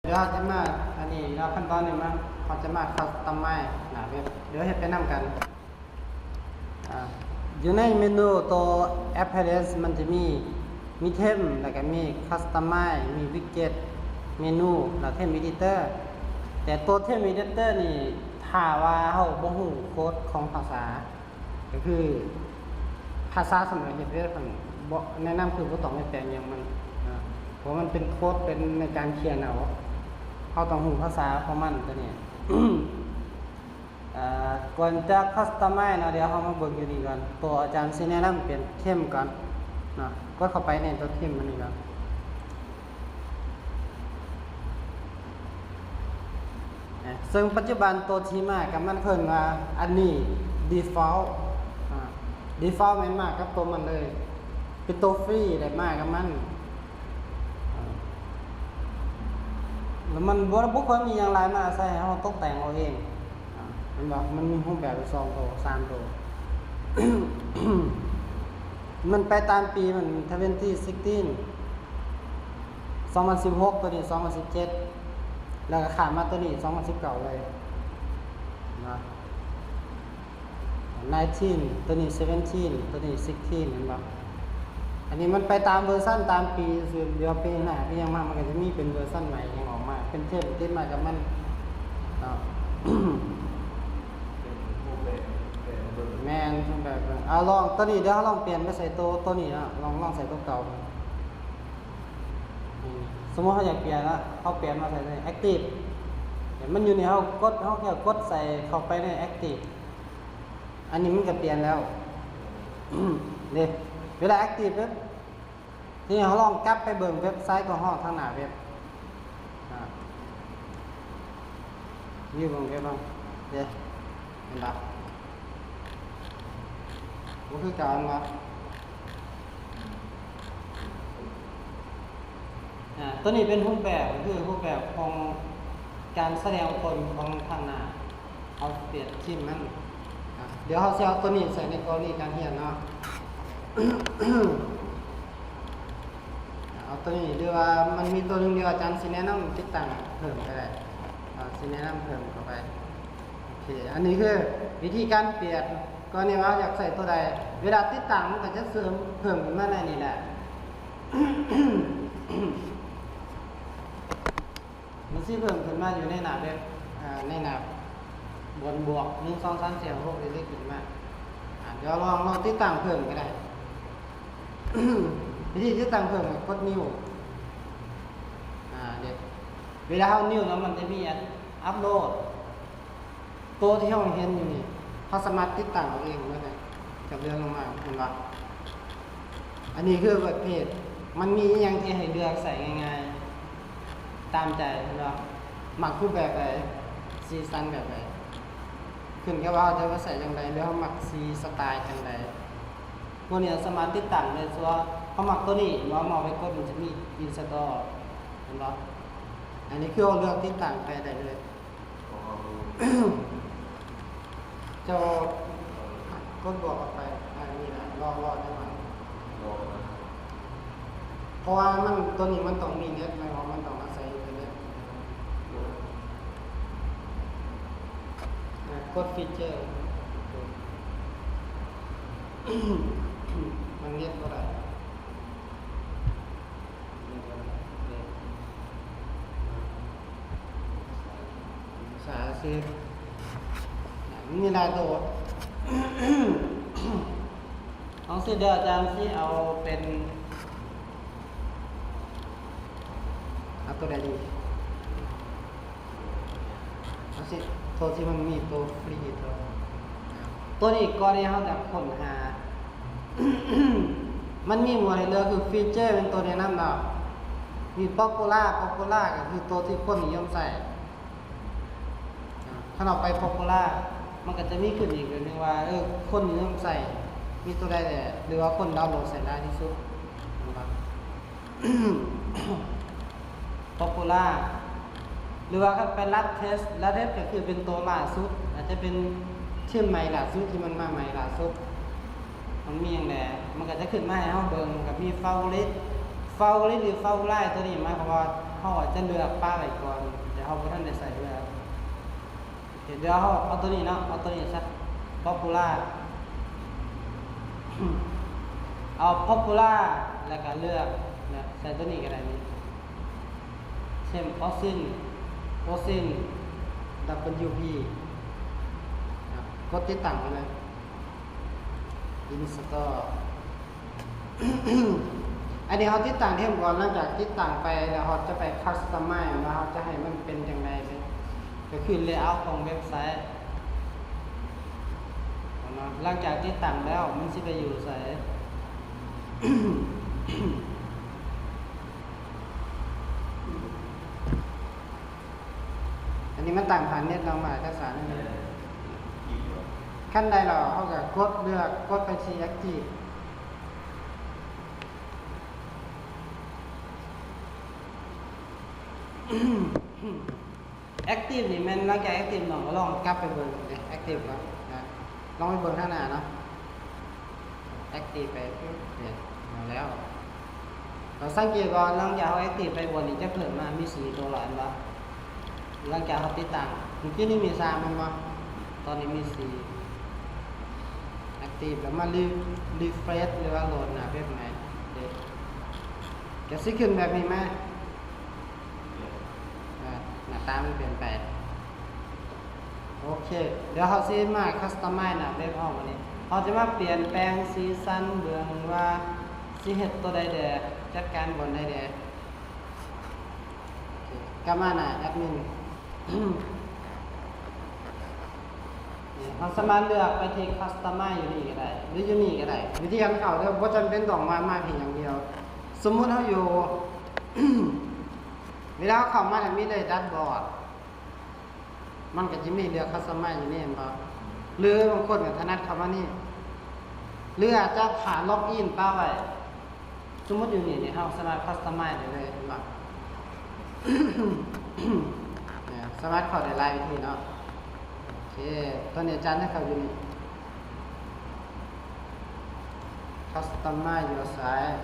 ດຽວເຮົາຈະມາ ອັນນີ້ເນາະ ຂັ້ນຕອນນີ້ມາ ເຮົາຈະມາຄັສຕອມໄມສ໌ໜ້າເວັບ ດຽວເຮັດໄປນຳກັນ. ອາ ຢູ່ໃນເມນູໂຕແອັບເພຍເລັນສ໌ ມັນຈະມີ ມີເທມ ແລ້ວກະມີຄັສຕອມໄມສ໌ ມີວິດເຈັດ ເມນູ ແລ້ວເທມເອດິເຕີ. ແຕ່ໂຕເທມເອດິເຕີນີ້ ຖ້າວ່າເຮົາບໍ່ຮູ້ໂຄດຂອງພາສາ ກໍຄືພາສາສຳລັບເຮັດເວັບຫັ້ນ ບໍ່ແນະນຳ ຄືບໍ່ຕ້ອງໄປແປງຫຍັງມັນ ເພາະມັນເປັນໂຄດ ເປັນໃນການຂຽນເອົາ ເຮົາຕ້ອງຮູ້ພາສາຂອງມັນຕົວນີ້. ເອີ ກ່ອນຈະຄັສຕອມໄມສ໌ເນາະ ດຽວເຮົາມາເບິ່ງຢູ່ນີ້ກ່ອນ ໂຕອາຈານຊິແນະນຳປ່ຽນເທມກ່ອນເນາະ ກົດເຂົ້າໄປໃນໂຕເທມອັນນີ້ກ່ອນ. ເຊິ່ງປັດຈຸບັນໂຕທີ່ມາກັບມັນເພິ່ນວ່າ ອັນນີ້ດີຟອລ ອາ ດີຟອລແມ່ນມາກັບໂຕມັນເລີຍ ເປັນໂຕຟຣີ ໄດ້ມາກັບມັນ. ອາ ແລ້ວມັນບໍ່ ບໍ່ຄ່ອຍມີຫຍັງຫຼາຍມາໃສ່ ໃຫ້ເຮົາຕົກແຕ່ງເອົາເອງ. ອາ ເຫັນບໍ່ ມັນມີຮູບແບບຢູ່ສອງໂຕ ສາມໂຕ ມັນໄປຕາມປີ ມັນທະເວັນຕີຊິກຕີນ ສອງພັນສິບຫົກ ໂຕນີ້ສອງພັນສິບເຈັດ ແລ້ວກໍຂ້າມມາໂຕນີ້ສອງພັນສິບເກົ້າເລີຍນະ ໄນທີນ ໂຕນີ້ເຊເວັນທີນ ໂຕນີ້ຊິກທີນ ເຫັນບໍ່? ອັນນີ້ມັນໄປຕາມເວີຊັນຕາມປີຊື່ໆ ດຽວປີໜ້າປີຫຍັງມາ ມັນກໍຈະມີເປັນເວີຊັນໃໝ່ຫຍັງອອກມາ ເປັນເທມຕິດມາກັບມັນເນາະ. ແມ່ນ ເປັນແບບນັ້ນ ເອົາລອງໂຕນີ້ ດຽວເຮົາລອງປ່ຽນໄປໃສ່ໂຕ ໂຕນີ້ເນາະ ລອງ ລອງໃສ່ໂຕເກົ່າ. ອືມ ສົມມຸດເຮົາຢາກປ່ຽນລະ ເຮົາປ່ຽນມາໃສ່ໃນແອັກຕິບ ມັນຢູ່ໃນ ເຮົາກົດ ເຮົາແຄ່ກົດໃສ່ເຂົ້າໄປໃນແອັກຕິບ ອັນນີ້ມັນກໍປ່ຽນແລ້ວເດ້ ເວລາແອັກຕິບເວັບ. ທີນີ້ເຮົາລອງກັບໄປເບິ່ງເວັບໄຊຂອງເຮົາທາງໜ້າເວັບ ອາ ວິວເບິ່ງເວັບເຮົາເດ້ ເຫັນບໍ່? ບໍ່ຄືເກົ່າແມ່ນບໍ່? ອາ ຕົວນີ້ເປັນຮູບແບບ ກໍຄືຮູບແບບຂອງການສະແດງຕົນຂອງທາງໜ້າ ເຮົາປ່ຽນທີມມັນ. ອາ ດຽວເຮົາຊິເອົາຕົວນີ້ໃສ່ໃນກໍລະນີການຮຽນເນາະ ເອົາຕົວນີ້ ຫຼືວ່າມັນມີຕົວໜຶ່ງດຽວອາຈານຊິແນະນຳຕິດຕັ້ງເພີ່ມກໍໄດ້ ອາ ຊິແນະນຳເພີ່ມເຂົ້າໄປ. ໂອເຄ ອັນນີ້ຄືວິທີການປ່ຽນ ກໍນີ້ວ່າຢາກໃສ່ຕົວໃດ ເວລາຕິດຕັ້ງມັນກໍຈະເສີມເພີ່ມຂຶ້ນມາໃນນີ້ແຫຼະ ມັນຊິເພີ່ມຂຶ້ນມາຢູ່ໃນໜ້າເວັບ ອາ ໃນໜ້າບົນບວກ ໜຶ່ງ ສອງ ສາມ ສີ່ ຫ້າ ຫົກ ເລື້ອຍໆຂຶ້ນມາ. ອາ ດຽວລອງ ລອງຕິດຕັ້ງເພີ່ມກໍໄດ້ ວິທີຕິດຕັ້ງເພີ່ມກໍກົດນິວ ອາ ເດ ເວລາເຮົານິວແລ້ວມັນຈະມີອັບໂຫຼດ ໂຕທີ່ເຮົາເຫັນຢູ່ນີ້ ເຮົາສາມາດຕິດຕັ້ງເອົາເອງເລີຍ ຈະເລື່ອນລົງມາ ເຫັນບໍ່? ອັນນີ້ຄືເວີດເພຈ ມັນມີອີ່ຫຍັງທີ່ໃຫ້ເລືອກໃຊ້ງ່າຍໆ ຕາມໃຈ ເຫັນບໍ່? ມັກຮູບແບບໃດ ສີສັນແບບໃດ ຂຶ້ນກັບວ່າເຮົາຈະມາໃຊ້ຈັ່ງໃດ ຫຼືເຮົາມັກສີສະໄຕລ໌ຈັ່ງໃດ. ພວກນີ້ເຮົາສາມາດຕິດຕັ້ງໄດ້ ສົມມຸດວ່າເຮົາມັກຕົວນີ້ ເຮົາເອົາໄປກົດ ມັນຈະມີອິນສະຕໍ ເຫັນບໍ່? ອັນນີ້ຄືເຮົາເລືອກຕິດຕັ້ງໄປໄດ້ເລີຍ. ເຈົ້າກົດບວກອອກໄປ ອາ ນີ້ລະ ລໍ ລໍຈັກໜ້ອຍ ເພາະວ່າມັນ ຕົວນີ້ມັນຕ້ອງມີເນັດ ໝາຍຄວາມມັນຕ້ອງອາໄສອິນເຕີເນັດ ອາ ກົດຟີເຈີ ມັນເນັດບໍ່ໄດ້. ສາສິບ ມີຫຼາຍໂຕ ເອົາຊິ ດຽວອາຈານຊິເອົາເປັນ ເອົາໂຕໃດດີ? ເອົາຊິ ໂຕທີ່ມັນມີໂຕຟຣີໂຕ ໂຕນີ້ ກ່ອນທີ່ເຮົາຈະຄົ້ນຫາ ມັນມີໝວດໃຫ້ເລືອກຄືຟີເຈີ ແມ່ນໂຕແນະນຳເນາະ ມີປັອບປູລາ ປັອບປູລາກໍຄືໂຕທີ່ຄົນນິຍົມໃຊ້. ອາ ຄັນເຮົາໄປປັອບປູລາ ມັນກໍຈະມີຂຶ້ນອີກແບບໜຶ່ງວ່າ ເອີ ຄົນນິຍົມໃຊ້ມີໂຕໃດແດ່ ຫຼືວ່າຄົນດາວໂຫຼດໃຊ້ຫຼາຍທີ່ສຸດ ເຫັນບໍ່? ປັອບປູລາ ຫຼືວ່າຄັນໄປລັດເທສ ລັດເທສກໍຄືເປັນໂຕຫຼ້າສຸດ ອາດຈະເປັນທີມໃໝ່ຫຼ້າສຸດ ທີ່ມັນມາໃໝ່ຫຼ້າສຸດ ມັນມີຫຍັງແດ່ ມັນກໍຈະຂຶ້ນມາໃຫ້ເຮົາເບິ່ງ ກໍມີຟາໂວຣິດ ຟາໂວຣິດ ຫຼືຟາໂວໄລ ໂຕນີ້ໝາຍຄວາມວ່າ ເຮົາອາດຈະເລືອກປະໄວ້ກ່ອນ ແຕ່ເຮົາບໍ່ທັນໄດ້ໃຊ້ເທື່ອ. ໂອເຄ ດຽວເຮົາເອົາຕົວນີ້ເນາະ ເອົາຕົວນີ້ຊະ Popular ເອົາ Popular ແລ້ວກະເລືອກນະ ໃສ່ຕົວນີ້ກະໄດ້ນີ້ ເຊັ່ນ Osin Osin WP ນະ ກົດຕິດຕັ້ງໄປເລີຍ Install. ອັນນີ້ເຮົາຕິດຕັ້ງເທີມກ່ອນ ຫຼັງຈາກຕິດຕັ້ງໄປແລ້ວ ເຮົາຈະໄປ customize ວ່າເຮົາຈະໃຫ້ມັນເປັນຈັ່ງໃດ ກໍຄື layout ຂອງເວັບໄຊເນາະ. ຫຼັງຈາກຕິດຕັ້ງແລ້ວ ມັນຊິໄປຢູ່ໃສ? ອັນນີ້ມັນຕັ້ງຜ່ານເນັດເນາະ ມາເອກະສານນັ້ນເອງ. ຄັນໄດ້ແລ້ວ ເຮົາກໍກົດເລືອກ ກົດໄປທີ່ active. active ນີ້ແມ່ນ ຫຼັງຈາກ active ນ້ອງກໍລອງກັບໄປເບິ່ງເດ້ active ເນາະ ນະ ລອງໄປເບິ່ງທາງໜ້າເນາະ. active ໄປ ເຫັນມາແລ້ວ ເຮົາສັງເກດວ່າຫຼັງຈາກເຮົາ active ໄປບົນນີ້ ຈະເພີ່ມມາມີສີ່ໂຕລະ ເຫັນບໍ່? ຫຼັງຈາກເຮົາຕິດຕັ້ງ ເມື່ອກີ້ນີ້ມີສາມແມ່ນບໍ່? ຕອນນີ້ມີສີ່ active ແລ້ວມາ re- refresh ຫຼືວ່າໂຫຼດໜ້າເວັບໃໝ່ເດ້ ກະຊິຂຶ້ນແບບນີ້ມາ. ອ່າ ໜ້າຕາມັນປ່ຽນໄປ. ໂອເຄ ດຽວເຮົາຊິມາ customize ໜ້າເວັບເຮົາບາດນີ້ ເຮົາຈະມາປ່ຽນແປງສີສັນເບິ່ງວ່າຊິເຮັດໂຕໃດແດ່ ຈັດການບ່ອນໃດແດ່. ໂອເຄ ກັບມາໜ້າແອັດມິນ ນີ້ ເຮົາສາມາດເລືອກໄປທີ່ customize ຢູ່ນີ້ກໍໄດ້ ຫຼື ຢູ່ນີ້ກໍໄດ້ ວິທີການເຂົ້າເດີ ບໍ່ຈຳເປັນຕ້ອງມາ ມາທີ່ຢ່າງດຽວ. ສົມມຸດເຮົາຢູ່ ເວລາເຮົາເຂົ້າມາແລ້ວມີແຕ່ dashboard ມັນກໍຈະມີເລືອກ customize ຢູ່ນີ້ແມ່ນບໍ່? ຫຼື ບາງຄົນກໍຖະໜັດເຂົ້າມານີ້ ຫຼື ອາດຈະຖ້າ login ປະໄວ້. ສົມມຸດຢູ່ນີ້ນີ້ ເຮົາສາມາດ customize ໄດ້ເລີຍ ເຫັນບໍ່? ສາມາດເຂົ້າໄດ້ຫຼາຍວິທີເນາະ. ໂອເຄ ຕອນນີ້ອາຈານໃຫ້ເຂົ້າຢູ່ນີ້ customize your site.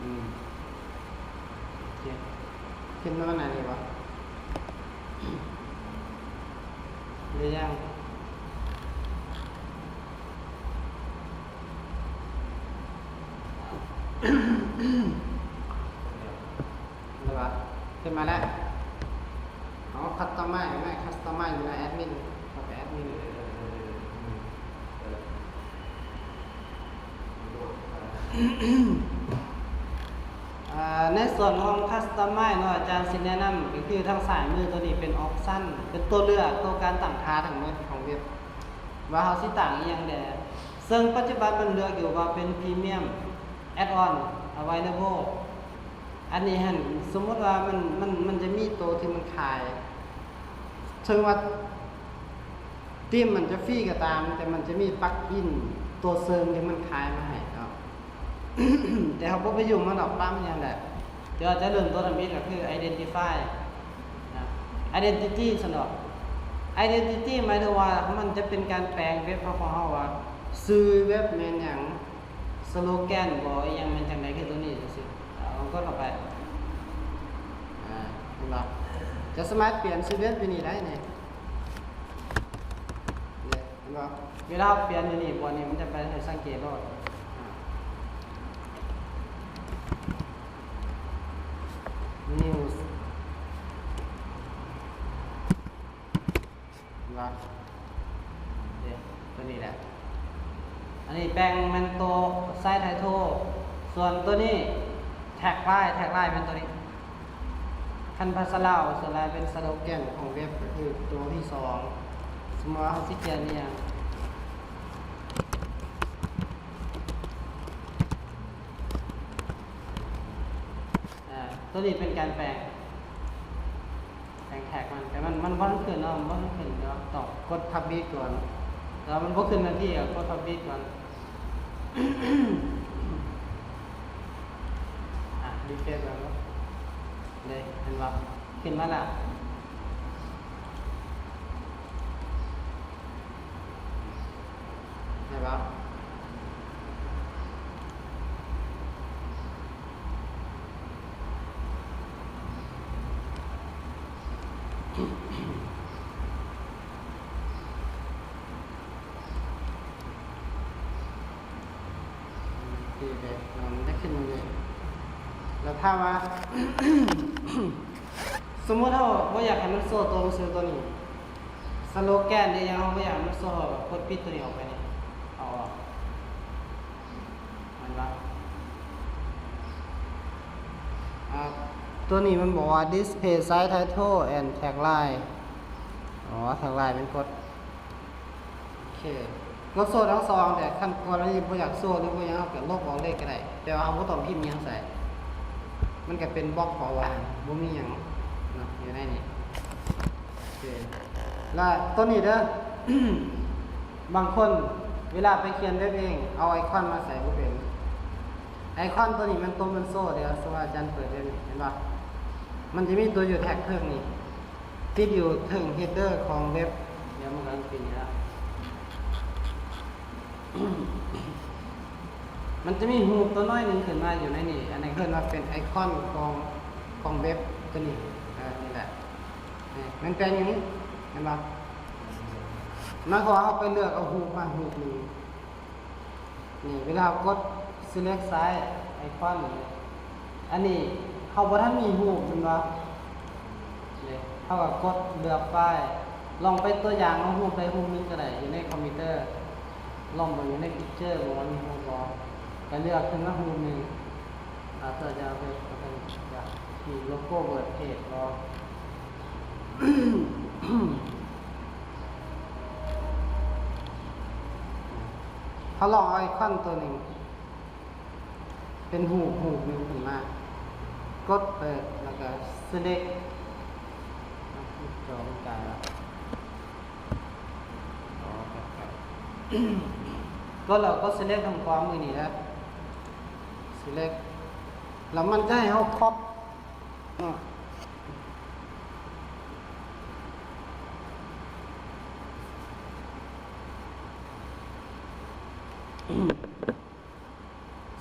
ອືມ ໂອເຄ ຂຶ້ນມາໜ້ານີ້ບໍ່? ຫຼືຍັງ? ເຫັນບໍ່? ຂຶ້ນມາແລ້ວ ເອົາ customize ແມ່ customize ຢູ່ໃນແອັດມິນ ເຂົ້າໄປແອັດມິນ. ອ່າ ໃນສ່ວນຂອງ customize ເນາະ ອາຈານຊິແນະນຳ ກໍຄືທາງຊ້າຍມືໂຕນີ້ເປັນ option ເປັນຕົວເລືອກ ຕົວການຕັ້ງຄ່າທັງໝົດຂອງເວັບ ວ່າເຮົາຊິຕັ້ງອີ່ຫຍັງແດ່ ເຊິ່ງປັດຈຸບັນມັນເລືອກຢູ່ວ່າເປັນ premium, add-on, available. ອັນນີ້ຫັ້ນ ສົມມຸດວ່າມັນ ມັນ ມັນຈະມີໂຕທີ່ມັນຂາຍ ເຖິງວ່າທີມມັນຈະຟຣີກໍຕາມ ແຕ່ມັນຈະມີປັກອິນຕົວເສີມທີ່ມັນຂາຍມາໃຫ້ເນາະ ແຕ່ເຮົາບໍ່ໄປຫຍຸ້ງມັນດອກ ປະມັນຢູ່ຫັ້ນແຫຼະ. ແຕ່ວ່າຈະເລີ່ມຕົ້ນທຳອິດກໍຄື identify ນະ identity ຊັ້ນດອກ. identity ໝາຍເຖິງວ່າມັນຈະເປັນການແປງເວັບຂອງເຮົາວ່າ ຊື່ເວັບແມ່ນຫຍັງ ສະໂລແກນບໍ ອີ່ຫຍັງແມ່ນຈັ່ງໃດ ຄືຕົວນີ້ຈັ່ງຊີ້ ເອົາກົດເຂົ້າໄປ ອ່າ ເຫັນບໍ່? ຈະສາມາດປ່ຽນຊື່ເວັບຢູ່ນີ້ໄດ້ນີ້ ເຫັນບໍ່? ເວລາເຮົາປ່ຽນຢູ່ນີ້ ບ່ອນນີ້ມັນຈະໄປໃຫ້ສັງເກດໂລດ ອ່າ news ເຫັນບໍ່? ເດ້ ຕົວນີ້ແຫຼະ ອັນນີ້ແປງແມ່ນໂຕ site title ສ່ວນຕົວນີ້ tagline tagline ແມ່ນຕົວນີ້ ຄັນພາສາລາວສ່ວນຫຼາຍເປັນສະໂລແກນຂອງເວັບ ກໍຄືຕົວທີສອງ ສົມມຸດວ່າເຮົາຊິຂຽນອີ່ຫຍັງ ອ່າ ຕົວນີ້ເປັນການແປງ ແປງ tag ມັນ ແຕ່ມັນ ມັນບໍ່ທັນຂຶ້ນເນາະ ມັນບໍ່ທັນຂຶ້ນ ດຽວຕ້ອງກົດ publish ກ່ອນ ແຕ່ວ່າມັນບໍ່ຂຶ້ນທັນທີ ກໍກົດ publish ກ່ອນ ອ່ະ refresh ເບິ່ງເດ້ ເຫັນບໍ່? ຂຶ້ນມາລະ ໄດ້ບໍ່? ໂອເຄ ແບບມັນໄດ້ຂຶ້ນມາເລີຍ ແລ້ວຖ້າວ່າ ສົມມຸດເຮົາບໍ່ຢາກໃຫ້ມັນໂຊຕົວໜັງສືຕົວນີ້ ສະໂລແກນອີ່ຫຍັງ ເຮົາບໍ່ຢາກໃຫ້ມັນໂຊ ເຮົາກໍກົດປິດຕົວນີ້ອອກໄປນີ້ ເອົາອອກ ແມ່ນບໍ່? ອ່າ ຕົວນີ້ມັນບອກວ່າ display site title and tagline ອໍ tagline ແມ່ນກົດ ໂອເຄ ກົດໂຊທັງສອງ ແຕ່ຄັນກໍລະນີບໍ່ຢາກໂຊ ຫຼືບໍ່ຫຍັງ ເຮົາກໍລົບອອກເລີຍກໍໄດ້ ແຕ່ວ່າເຮົາບໍ່ຕ້ອງພິມຫຍັງໃສ່ ມັນກໍເປັນບລັອກເປົ່າວ່າງ ບໍ່ມີຫຍັງເນາະ ຢູ່ໃນນີ້ ໂອເຄ ແລ້ວຕົວນີ້ເດີ ບາງຄົນເວລາໄປຂຽນເວັບເອງ ເອົາໄອຄອນມາໃສ່ບໍ່ເປັນ ໄອຄອນຕົວນີ້ມັນຕົວມັນໂຊເດ້ ສົມມຸດອາຈານເປີດເວັບນີ້ ເຫັນບໍ່? ມັນຈະມີຕົວຢູ່ແທັກເທິງນີ້ ຕິດຢູ່ເທິງເຮດເດີຂອງເວັບ ດຽວມັນກຳລັງຂຶ້ນຢູ່ແລ້ວ ມັນຈະມີຮູບຕົວນ້ອຍໜຶ່ງຂຶ້ນມາຢູ່ໃນນີ້ ອັນນັ້ນເອີ້ນວ່າເປັນໄອຄອນຂອງ ຂອງເວັບຕົວນີ້ ເອີ ນີ້ແຫຼະ ນີ້ ມັນແປງຢູ່ນີ້ ເຫັນບໍ່? ໝາຍຄວາມວ່າເຮົາໄປເລືອກເອົາຮູບມາຮູບໜຶ່ງ ນີ້ ເວລາເຮົາກົດ select site icon ນີ້ ອັນນີ້ເຮົາບໍ່ທັນມີຮູບແມ່ນບໍ່? ນີ້ ເຮົາກໍກົດເລືອກໄຟລ໌ ລອງໄປຕົວຢ່າງເອົາຮູບໃດຮູບໜຶ່ງກໍໄດ້ ຢູ່ໃນຄອມພິວເຕີ ລອງເບິ່ງຢູ່ໃນ Picture ບໍ່ວ່າມີຮູບບໍ່ ກໍເລືອກຂຶ້ນມາຮູບໜຶ່ງ ອາດຈະເປັນ ເປັນໂລໂກ້ WordPress ບໍ່? ເຮົາລອງເອົາໄອຄອນຕົວໜຶ່ງ ເປັນຮູບຮູບໜຶ່ງຂຶ້ນມາ ກົດເປີດ ແລ້ວກໍ select ຈໍມັນກາຍແລ້ວ ກໍແກັບໄປ ກົດແລ້ວກໍ select ທາງຂວາມືນີ້ນະ select ແລ້ວມັນຈະໃຫ້ເຮົາ crop ເນາະ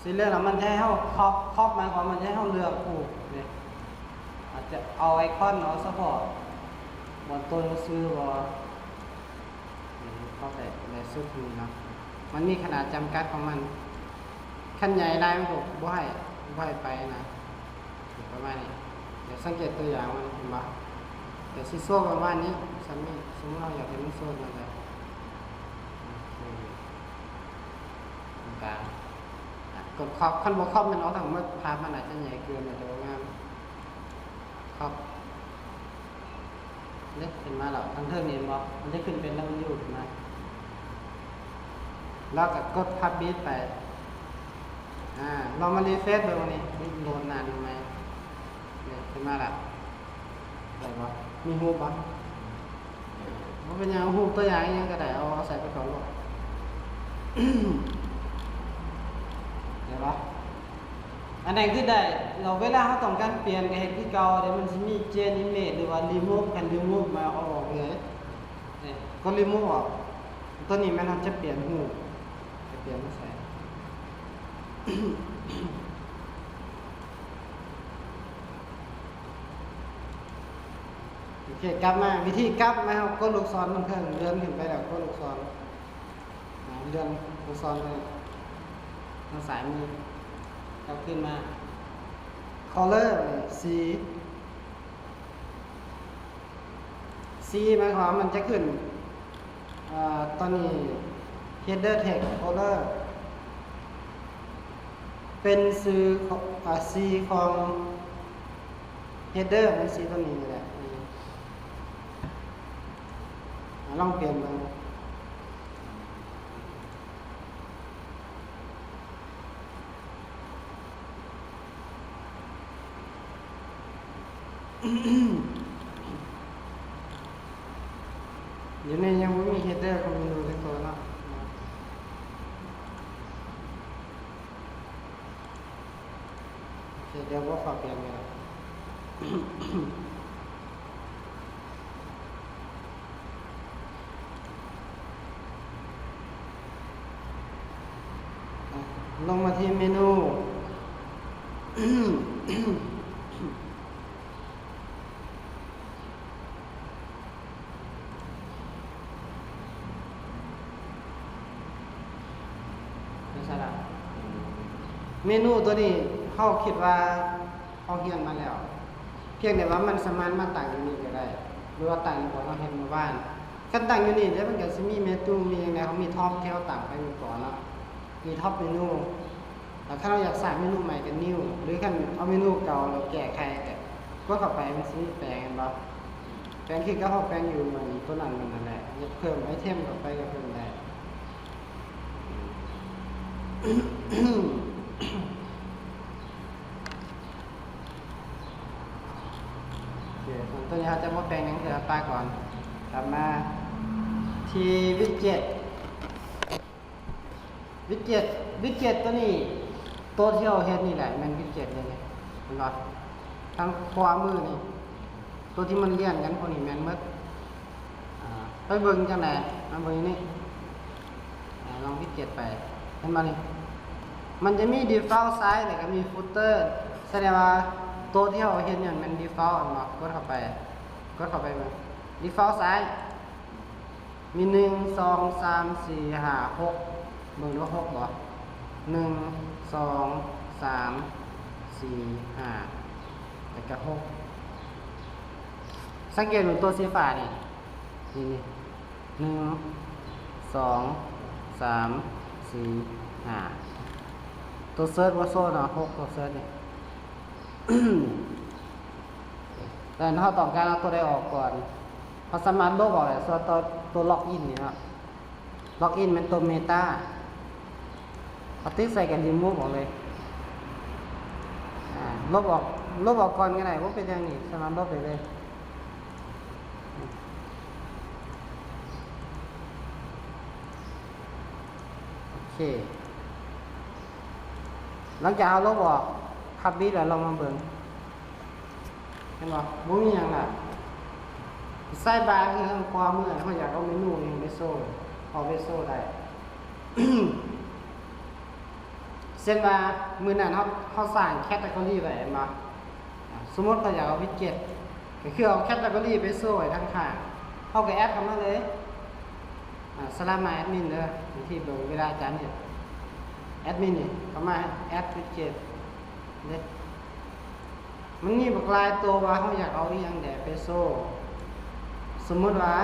select ແລ້ວມັນຈະໃຫ້ເຮົາ crop crop ໝາຍຄວາມມັນຈະໃຫ້ເຮົາເລືອກຮູບເດ້ ອາດຈະເອົາໄອຄອນ ເອົາສະເພາະບ່ອນຕົວໜັງສືບໍ່ crop ໄດ້ ໄດ້ສຸດນີ້ເນາະ ມັນມີຂະໜາດຈຳກັດຂອງມັນ ຄັນໃຫຍ່ຫຼາຍມັນກໍບໍ່ໃຫ້ ບໍ່ໃຫ້ໄປນະ ປະມານນີ້ ດຽວສັງເກດຕົວຢ່າງມັນ ເຫັນບໍ່ ດຽວຊິໂຊປະມານນີ້ ສ່ຳນີ້ ສົມມຸດເຮົາຢາກໃຫ້ມັນໂຊນຳແບບ ໂອເຄ ກາງ ກົດ crop ຄັນບໍ່ crop ແມ່ນເອົາທັງໝົດ ພາບມັນອາດຈະໃຫຍ່ເກີນ ອາດຈະບໍ່ງາມ crop ເດ້ ຂຶ້ນມາແລ້ວ ທາງເທິງນີ້ເຫັນບໍ່ ມັນຈະຂຶ້ນເປັນ W ຂຶ້ນມາ ແລ້ວກໍກົດ Publish ໄປ ອາ ລອງມາ refresh ເບິ່ງນີ້ ໂຫຼດໜ້ານີ້ໃໝ່ ນີ້ ຂຶ້ນມາແລ້ວ ໄດ້ບໍ່? ມີຮູບບໍ່? ບໍ່ເປັນຫຍັງ ຮູບຕົວຢ່າງອີ່ຫຍັງກໍໄດ້ ເອົາ ເອົາໃສ່ໄປກ່ອນໂລດ ໄດ້ບໍ່? ອັນໃດຄືໄດ້ ແລ້ວເວລາເຮົາຕ້ອງການປ່ຽນກໍເຮັດຄືເກົ່າເດ້ ມັນຊິມີ change image ຫຼືວ່າ remove ຄັນ remove ມາເອົາອອກເລີຍ ນີ້ ກົດ remove ອອກ ຕົວນີ້ແມ່ນເຮົາຈະປ່ຽນຮູບ ຈະປ່ຽນມາໃສ່ ໂອເຄ ກັບມາ ວິທີກັບມາ ເຮົາກົດລູກສອນເທິງ ເລື່ອນຂຶ້ນໄປແລ້ວ ກົດລູກສອນ ເລື່ອນລູກສອນໄປທາງຊ້າຍມື ກັບຄືນມາ color ສີ ສີໝາຍຄວາມມັນຈະຂຶ້ນ ເອີ ຕອນນີ້ header text color ເປັນຊື່ຂອງ ເອີ ສີຂອງ header ມັນສີຕົວນີ້ແຫຼະ ອາ ລອງປ່ຽນເບິ່ງ. ດຽວນີ້ຍັງບໍ່ມີ header ຂອງ Windows ຈັກຕົວເນາະ. ໂອເຄ ດຽວບໍ່ຂໍປ່ຽນກໍໄດ້. ລົງມາທີ່ເມນູ ເມນູຕົວນີ້ເຮົາຄິດວ່າເຮົາຮຽນມາແລ້ວ ພຽງແຕ່ວ່າມັນສາມາດມາຕັ້ງຢູ່ນີ້ກໍໄດ້ ຫຼືວ່າຕັ້ງຢູ່ບ່ອນເຮົາເຮັດມື້ວານ. ຄັນຕັ້ງຢູ່ນີ້ແລ້ວ ມັນກໍຊິມີເມນູ ມີຫຍັງແດ່ ເຮົາມີທັອບທີ່ເຮົາຕັ້ງໄປມື້ກ່ອນເນາະ ມີທັອບເມນູ ແລ້ວຄັນເຮົາຢາກສ້າງເມນູໃໝ່ກໍນິວ ຫຼືຄັນເອົາເມນູເກົ່າແລ້ວແກ້ໄຂກໍກົດເຂົ້າໄປ ມັນຊິມີແປງ ເຫັນບໍ່? ແປງຄືກັບເຮົາແປງຢູ່ອັນຕົວນັ້ນນັ້ນແຫຼະ ຢາກເພີ່ມໄອເທັມເຂົ້າໄປກໍເພີ່ມໄດ້. ໂອເຄ ສ່ວນຕົວນີ້ເຮົາຈະບໍ່ແປງຫຍັງເທື່ອ ປະໄວ້ກ່ອນ. ກັບມາທີ່ວິດເຈັດ ວິດເຈັດ ວິດເຈັດຕົວນີ້ ຕົວທີ່ເຮົາເຮັດນີ້ແຫຼະ ແມ່ນວິດເຈັດນີ້ ເຫັນບໍ່? ທາງຂວາມືນີ້ ຕົວທີ່ມັນລຽນກັນພວກນີ້ແມ່ນໝົດ. ອາ ໄປເບິ່ງຈັ່ງໃດ ມາເບິ່ງນີ້ ອາ ລອງວິດເຈັດໄປ ເຫັນບໍ່ນີ້? ມັນຈະມີ default size ແລ້ວກໍມີ footer ສະແດງວ່າຕົວທີ່ເຮົາເຮັດນີ້ແມ່ນ default ແມ່ນບໍ່? ກົດເຂົ້າໄປ ກົດເຂົ້າໄປເບິ່ງ default size ມີ ໜຶ່ງ ສອງ ສາມ ສີ່ ຫ້າ ຫົກ ເບິ່ງດູ ຫົກບໍ່? ໜຶ່ງ ສອງ ສາມ ສີ່ ຫ້າ ແລ້ວກໍ ຫົກ. ສັງເກດເບິ່ງຕົວສີຟ້ານີ້ ນີ້ ນີ້ ໜຶ່ງ ສອງ ສາມ ສີ່ ຫ້າ ຕົວເຊີດບໍ່ໂຊເນາະ ຫົກ ຕົວເຊີດນີ້. ແລ້ວເຮົາຕ້ອງການເອົາຕົວໃດອອກກ່ອນ ເຮົາສາມາດລົບອອກໄດ້ ສ່ວນຕົວ ຕົວ login ນີ້ເນາະ login ແມ່ນຕົວ meta ເຮົາຕິກໃສ່ກໍ remove ອອກເລີຍ ອາ ລົບອອກ ລົບອອກກ່ອນກໍໄດ້ ບໍ່ເປັນຫຍັງນີ້ ສາມາດລົບໄດ້ເລີຍ. ໂອເຄ ຫຼັງຈາກເຮົາລົບອອກ ພັບບິດແລ້ວ ລອງມາເບິ່ງ ເຫັນບໍ່? ບໍ່ມີຫຍັງລະ ໄຊບາຄືທາງຂວາມື ເຮົາຢາກເອົາເມນູນີ້ໄປໂຊ ເອົາໄປໂຊໄດ້. ເຊັ່ນວ່າ ມື້ນັ້ນເຮົາ ເຮົາສ້າງ category ໄວ້ແມ່ນບໍ່? ອາ ສົມມຸດເຮົາຢາກເອົາ widget ກໍຄືເອົາ category ໄປໂຊໄວ້ທາງຂ້າງ ເຮົາກໍ add ເຂົ້າມາເລີຍ ອາ ສະຫຼາບມາ admin ເດີ ທີ່ເບິ່ງເວລາອາຈານເຮັດ admin ນີ້ເຂົ້າມາ add widget ເດ້. ມັນມີບັກຫຼາຍໂຕວ່າເຮົາຢາກເອົາອີ່ຫຍັງແດ່ໄປໂຊ. ສົມມຸດວ່າ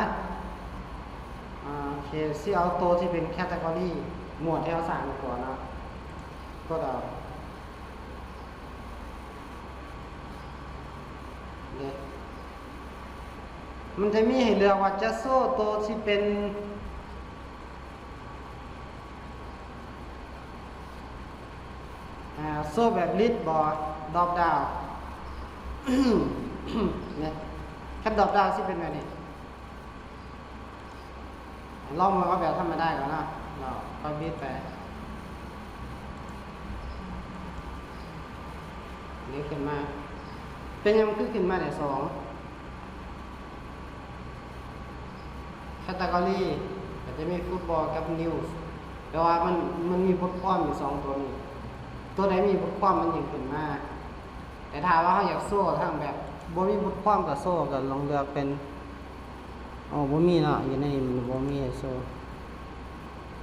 ອາ ໂອເຄ ຊິເອົາໂຕທີ່ເປັນ category ໝວດທີ່ເຮົາສ້າງໄວ້ກ່ອນເນາະ ກົດເອົາເດ້. ມັນຈະມີໃຫ້ເລືອກວ່າຈະໂຊໂຕທີ່ເປັນ ອາ ໂຊແບບ list ບໍ່ drop down ນີ້ ຄັນ drop down ຊິເປັນແບບນີ້ ລອງເບິ່ງເອົາແບບທຳມະດາກ່ອນເນາະ ລອງຄ່ອຍບິດໄປ ເດ ຂຶ້ນມາ ເປັນຫຍັງມັນຄືຂຶ້ນມາໄດ້ສອງ category ກໍຈະມີ football ກັບ news ແປວ່າມັນ ມັນມີບົດຄວາມຢູ່ສອງຕົວນີ້ ຕົວໃດມີບົດຄວາມມັນຈຶ່ງຂຶ້ນມາ. ແຕ່ຖ້າວ່າເຮົາຢາກໂຊທັງແບບບໍ່ມີບົດຄວາມກໍໂຊ ກໍລອງເລືອກເປັນ ໂອ້ ບໍ່ມີເນາະ ຢູ່ໃນນີ້ມັນບໍ່ມີໃຫ້ໂຊ.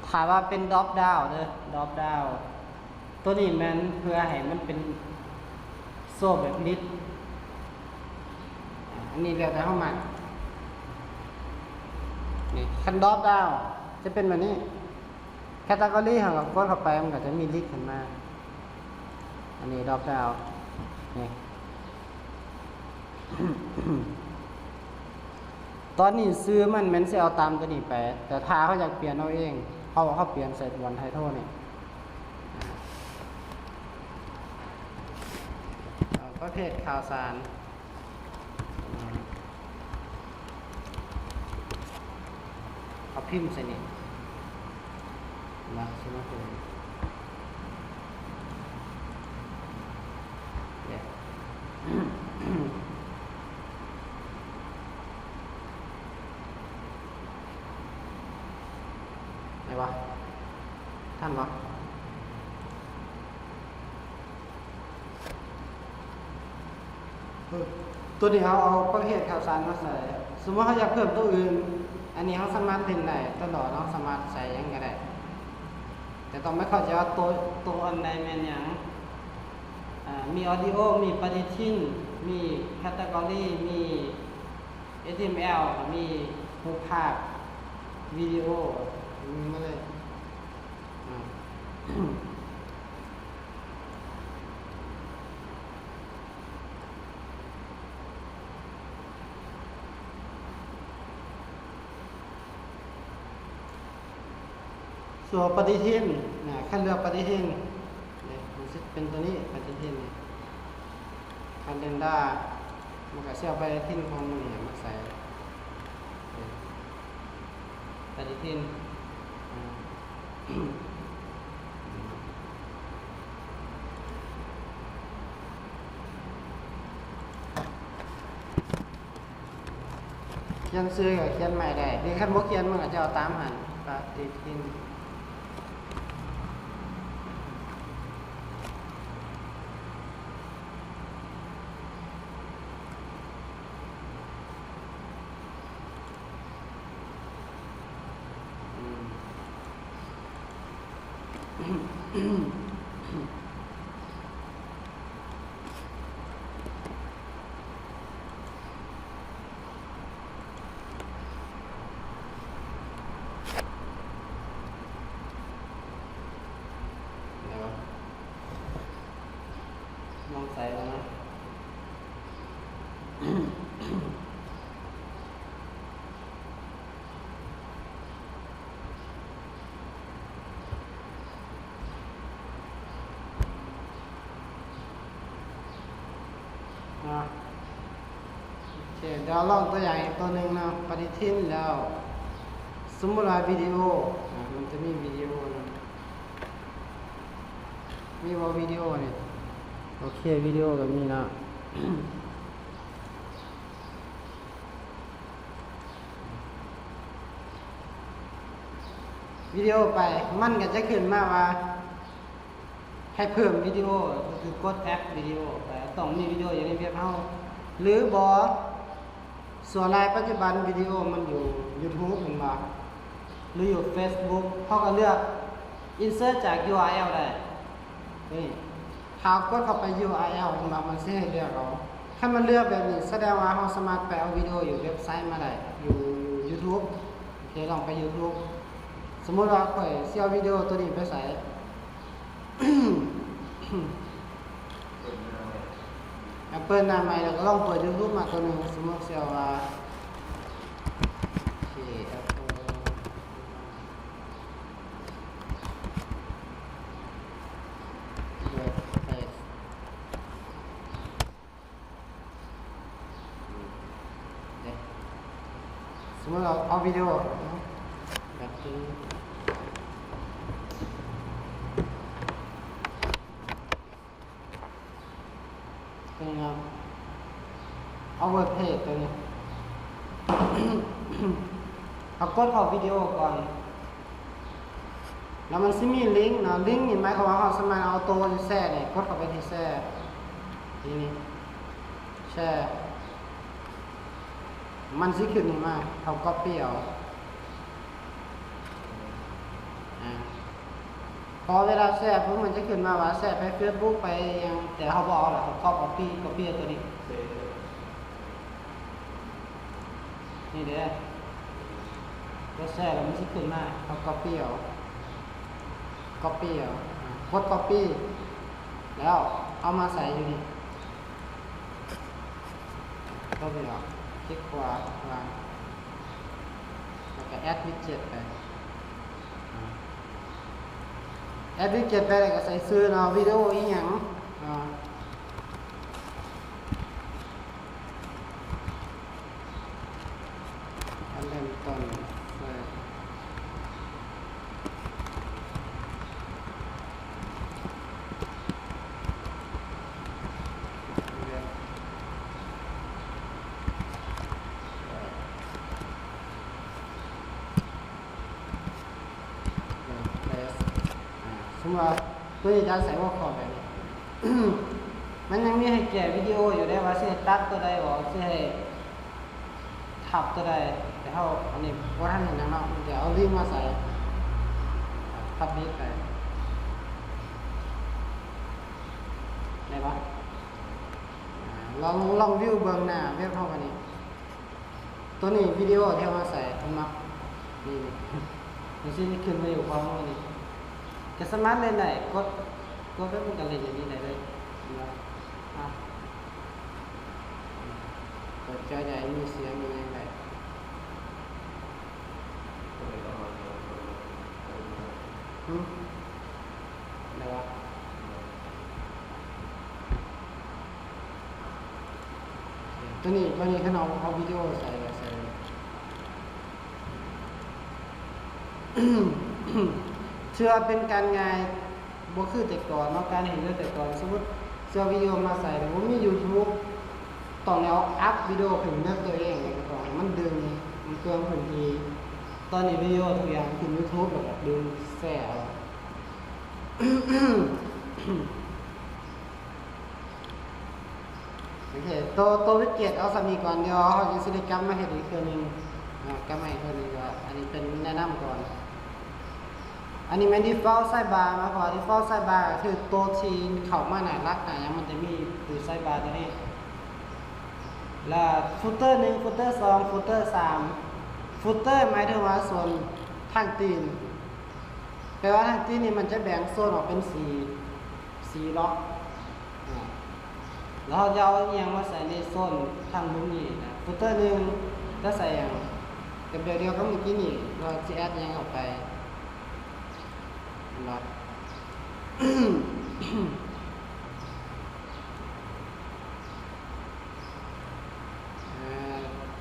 ຖ້າວ່າເປັນ drop down ເດີ drop down ຕົວນີ້ແມ່ນເພື່ອໃຫ້ມັນເປັນໂຊແບບ list ອາ ອັນນີ້ແລ້ວແຕ່ເຮົາມັກ. ນີ້ ຄັນ drop down ຈະເປັນແບບນີ້ category ເຮົາກໍກົດເຂົ້າໄປ ມັນກໍຈະມີ list ຂຶ້ນມາ. ອັນນີ້ drop down ນີ້ ຕອນນີ້ຊື່ມັນແມ່ນຊິເອົາຕາມຕົວນີ້ໄປ ແຕ່ຖ້າເຮົາຢາກປ່ຽນເອົາເອງ ເຮົາ ເຮົາປ່ຽນໃສ່ບອນ title ນີ້ ເອົາປະເພດຂ່າວສານ. ເອົາພິມໃສ່ນີ້ນະ ຊິມາເປັນ ເດ ໄດ້ບໍ່? ທັນບໍ່? ໂ ຕົວນີ້ເຮົາເອົາປະເພດຂ່າວສານມາໃສ່. ສົມມຸດເຮົາຢາກເພີ່ມຕົວອື່ນ, ອັນນີ້ເຮົາສາມາດຫຼິ້ນໄດ້ຕະຫຼອດ, ເຮົາສາມາດໃສ່ຫຍັງກໍໄດ້. ແຕ່ຕ້ອງໄປເຂົ້າໃຈວ່າໂຕ ໂຕອັນໃດແມ່ນຫຍັງ. ອາ ມີ audio ມີ ປະຕິທິນ ມີ category ມີ ເອັດທີເອັມແອວ ມີຮູບພາບ ວິດີໂອ ມີໝົດເລີຍ. ອາ ສ່ວນປະຕິທິນນະ, ຄັນເລືອກປະຕິທິນເດ້ ມັນຊິເປັນຕົວນີ້ ປະຕິທິນນີ້. ຄັນເລັນດາ ມັນກະຊິເອົາປະຕິທິນຂອງມື້ນີ້ມາໃສ່ ປະຕິທິນ. ຂຽນຊື່ກໍຂຽນໃໝ່ໄດ້ ຫຼືຄັນບໍ່ຂຽນມັນກໍຈະເອົາຕາມຫັ້ນ ປະຕິທິນ. ລອງໃສ່ເບິ່ງນະ. ເນາະ ໂອເຄ ດຽວລອງຕົວຢ່າງອີກຕົວໜຶ່ງເນາະ ປະຕິທິນແລ້ວ ສົມມຸດວ່າວິດີໂອ ອາ ມັນຈະມີວິດີໂອນຳ ມີບໍ່ວິດີໂອນີ້? ໂອເຄ ວິດີໂອກໍມີເນາະ. ວິດີໂອໄປ ມັນກໍຈະຂຶ້ນມາວ່າໃຫ້ເພີ່ມວິດີໂອ ກໍຄືກົດແອັດວິດີໂອໄປ ຕ້ອງມີວິດີໂອຢູ່ໃນເວັບເຮົາ ຫຼືບໍ່ ສ່ວນຫຼາຍປັດຈຸບັນວິດີໂອມັນຢູ່ຢູທູບແມ່ນບໍ່ ຫຼືຢູ່ເຟສບຸກ ເຮົາກໍເລືອກອິນເສີດຈາກຢູອາແອລໄດ້ ນີ້ ຖ້າເຮົາກົດເຂົ້າໄປຢູອາແອລ ມັນ ມັນຊິໃຫ້ເລືອກເອົາ. ຄັນມັນເລືອກແບບນີ້ ສະແດງວ່າເຮົາສາມາດໄປເອົາວິດີໂອຢູ່ເວັບໄຊມາໄດ້ ຢູ່ ຢູ່ຢູທູບ. ໂອເຄ ລອງໄປຢູທູບ. ສົມມຸດວ່າຂ້ອຍຊິເອົາວິດີໂອຕົວນີ້ໄປໃສ່ ເປີດໜ້າໃໝ່ ແລ້ວກໍລອງເປີດຢູທູບມາຕົວໜຶ່ງ. ສົມມຸດຊິເອົາວ່າ ເຄ ແອັບເປິ້ນ ເປີດເຟສ ເດ້ ສົມມຸດເອົາ ເອົາວິດີໂອແບບນີ້ ຕົວນີ້ເນາະ ເອົາເວີດເພຈຕົວນີ້ ເຮົາກົດເຂົ້າວິດີໂອກ່ອນ ແລ້ວມັນຊິມີລິງເນາະ ລິງນີ້ໝາຍຄວາມວ່າເຮົາສາມາດເອົາໂຕທີ່ແຊນີ້ ກົດເຂົ້າໄປທີ່ແຊ ທີ່ນີ້ ແຊ ມັນຊິຂຶ້ນນີ້ມາ ເຮົາກັອບປີ້ເອົາ ອາ ພໍເວລາແຊປຸບ ມັນຈະຂຶ້ນມາວ່າແຊໄປເຟສບຸກ ໄປຫຍັງ ແຕ່ເຮົາບໍ່ເອົາລະ ເຮົາກັອບເອົາປີ້ ກັອບປີ້ເອົາຕົວນີ້ ນີ້ເດ້ ຕົວແຊແລ້ວມັນຊິຂຶ້ນມາ ເຮົາກັອບປີ້ເອົາ ກັອບປີ້ເອົາ ກົດກັອບປີ້ ແລ້ວເອົາມາໃສ່ຢູ່ນີ້ ກົດນີ້ເນາະ ຄລິກຂວາ ວາງ ແລ້ວກໍແອັດວິດເຈັດໄປ ອາ ແອັດວິດເຈັດໄປ ແລ້ວກໍໃສ່ຊື່ເນາະ ວິດີໂອອີ່ຫຍັງເນາະ ອັນເລີ່ມຕົ້ນເລີຍ ເອີ ເພສ ອາ ສົມມຸດວ່າຕົວນີ້ຈະໃສ່ຫົວຂໍ້ແບບນີ້ ມັນຍັງມີໃຫ້ແກ້ວິດີໂອຢູ່ເດ້ ວ່າຊິໃຫ້ຕັດຕົວໃດອອກ ຊິໃຫ້ທັບຕົວໃດ ແຕ່ເຮົາ ອັນນີ້ບໍ່ທັນເຮັດຫຍັງເນາະ ມັນຈະເອົາລິງມາໃສ່ ພັບລິງໄປ ໄດ້ບໍ່? ອາ ລອງ ລອງວິວເບິ່ງໜ້າເວັບເຮົາບາດນີ້. ຕົວນີ້ວິດີໂອທີ່ເຮົາມາໃສ່ ເຫັນບໍ່? ນີ້ ນີ້ ມັນຊິຂຶ້ນມາຢູ່ຂວາມືນີ້ ກະສາມາດເຫຼັ້ນໄດ້ ກົດ ກົດໄປມັນກະເຫຼັ້ນຢູ່ນີ້ໄດ້ເລີຍ ເຫັນບໍ່? ອາ ເປີດຈໍໃຫຍ່ ມີສຽງ ມີຫຍັງໄດ້. ຫຶ? ໄດ້ບໍ່? ຕົວນີ້ ຕົວນີ້ຄັນເຮົາເອົາວິດີໂອໃສ່ ໃສ່ ເຊື່ອເປັນການງ່າຍ ບໍ່ຄືແຕ່ກ່ອນເນາະ ການເຮັດເລື່ອງແຕ່ກ່ອນ ສົມມຸດເຊື່ອວິດີໂອມາໃສ່ ແຕ່ບໍ່ມີຢູທູບ ຕ້ອງໄດ້ເອົາອັບວິດີໂອຂຶ້ນເລື່ອງຕົວເອງ ແລ້ວກໍຕ້ອງໃຫ້ມັນດຶງ ມັນເປືອງພື້ນທີ່ ຕອນນີ້ວິດີໂອທຸກຢ່າງຂຶ້ນຢູທູບ ແລ້ວກໍດຶງແຊເອົາ. ໂອເຄ ໂຕ ໂຕວິດເຈັດເອົາສ່ຳນີ້ກ່ອນ ດຽວເຮົາຈັ່ງຊິໄດ້ກັບມາເຮັດອີກເທື່ອໜຶ່ງ ອາ ກັບມາອີກເທື່ອໜຶ່ງ ກໍອັນນີ້ເປັນແນະນຳກ່ອນ. ອັນນີ້ແມ່ນດີຟອລໄຊບາເນາະ ເພາະວ່າດີຟອລໄຊບາກໍຄືໂຕທີ່ເຂົ້າມາໜ້າຫຼັກໜ້າຫຍັງ ມັນຈະມີຢູ່ໄຊບາຕົວນີ້ ແລ້ວຟຸດເຕີໜຶ່ງ ຟຸດເຕີສອງ ຟຸດເຕີສາມ ຟຸດເຕີໝາຍເຖິງວ່າໂຊນທາງຕີນ ແປວ່າທາງຕີນນີ້ມັນຈະແບ່ງໂຊນອອກເປັນສີ່ ສີ່ລັອກ ອາ ແລ້ວເຮົາຈະເອົາອີ່ຫຍັງມາໃສ່ໃນໂຊນທາງລຸ່ມນີ້ນະ ຟຸດເຕີໜຶ່ງຈະໃສ່ຫຍັງ ກໍແບບດຽວກັບມື້ກີ້ນີ້ ວ່າຊິແອັດຫຍັງເຂົ້າໄປ ເຫັນບໍ່? ເອີ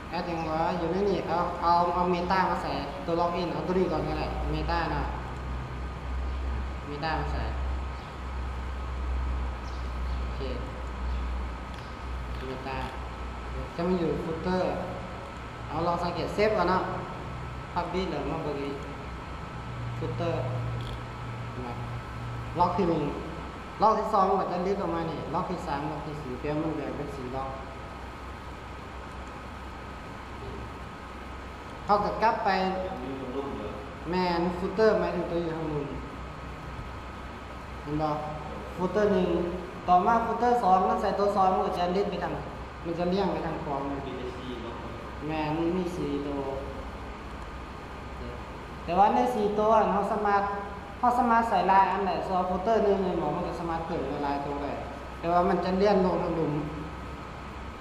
ແອັດຫຍັງວະ ຢູ່ໃນນີ້ ເອົາ ເອົາ ເອົາເມຕາມາໃສ່ ຕົວລັອກອິນ ເອົາຕົວນີ້ກ່ອນກໍໄດ້ ເມຕາເນາະ ເມຕາມາໃສ່ ໂອເຄ ເມຕາ ຈະມາຢູ່ຟຸດເຕີ ເອົາ ລອງສັງເກດ ເຊບກ່ອນເນາະ ພັບບິດ ແລ້ວມາເບິ່ງອີກ ຟຸດເຕີ ເຫັນບໍ່? ລັອກທີໜຶ່ງ ລັອກທີສອງມັນກໍຈະລິດອອກມານີ້ ລັອກທີສາມ ລັອກທີສີ່ ແຕ່ມັນແບ່ງເປັນສີ່ລັອກ ເຮົາກໍກັບໄປ ແມ່ນ ຟຸດເຕີໝາຍເຖິງຕົວຢູ່ທາງລຸ່ມ ເຫັນບໍ່? ຟຸດເຕີໜຶ່ງ ຕໍ່ມາຟຸດເຕີສອງ ມັນໃສ່ຕົວສອງ ມັນກໍຈະລິດໄປທາງ ມັນຈະລຽງໄປທາງຂວາມື ມີແຕ່ສີ່ລັອກ ແມ່ນ ມັນມີສີ່ໂຕ ແຕ່ວ່າໃນສີ່ໂຕຫັ້ນ ເຮົາສາມາດ ເຮົາສາມາດໃສ່ຫຼາຍອັນໄດ້ ສ່ວນໂຟລເຕີໜຶ່ງແມ່ນບໍ່ ມັນກໍສາມາດເພີ່ມຫຼາຍໆໂຕໄດ້ ແຕ່ວ່າມັນຈະລຽນລົງທາງລຸ່ມ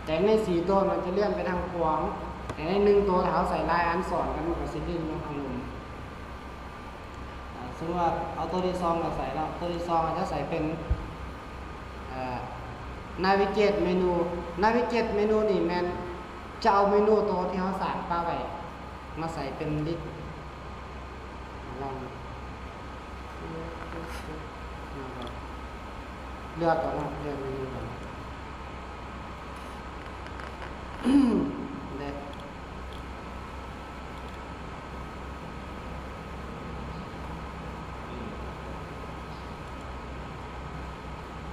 ແຕ່ໃນສີ່ໂຕມັນຈະລຽນໄປທາງຂວາງ ແຕ່ໃນໜຶ່ງໂຕຖ້າເຮົາໃສ່ຫຼາຍອັນຊ້ອນກັນ ມັນກໍຊິລຽນລົງທາງລຸ່ມ. ອາ ສົມມຸດວ່າເອົາໂຕທີສອງມາໃສ່ເນາະ ໂຕທີສອງອາດຈະໃສ່ເປັນ ເອີ navigate menu navigate menu ນີ້ແມ່ນຈະເອົາເມນູໂຕທີ່ເຮົາສ້າງປະໄວ້ມາໃສ່ເປັນລິດ ລອງເລືອກກ່ອນເນາະ ເລືອກເມນູກ່ອນເດ້.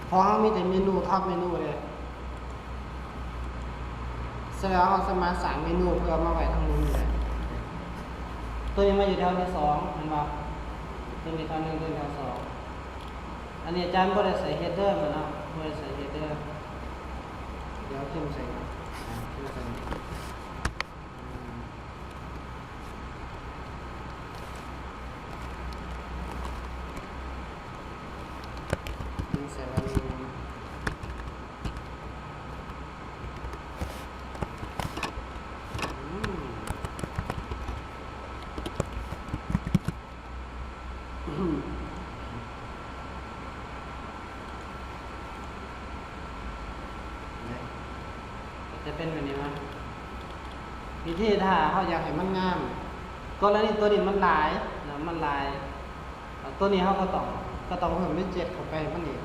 ເພາະເຮົາມີແຕ່ເມນູ ທັອບເມນູເດ້ ສະແດງວ່າເຮົາສາມາດສ້າງເມນູເພື່ອເອົາມາໄວ້ທາງລຸ່ມນີ້ໄດ້. ໂຕນີ້ມາຢູ່ແຖວທີສອງ ເຫັນບໍ່? ໂຕນີ້ແຖວໜຶ່ງ ໂຕນີ້ແຖວສອງ. ອັນນີ້ອາຈານບໍ່ໄດ້ໃສ່ເຮດເດີມາເນາະ ບໍ່ໄດ້ໃສ່ເຮດເດີ ດຽວພິມໃສ່ກ່ອນ ພິມໃສ່ ຈະເປັນແບບນີ້ມາ ວິທີຖ້າເຮົາຢາກໃຫ້ມັນງາມ ກໍລະນີໂຕນີ້ມັນຫຼາຍນະ ມັນຫຼາຍ ໂຕນີ້ເຮົາກໍຕ້ອງ ກໍຕ້ອງເພີ່ມເວັດເຈັດເຂົ້າໄປໃຫ້ມັນອີກ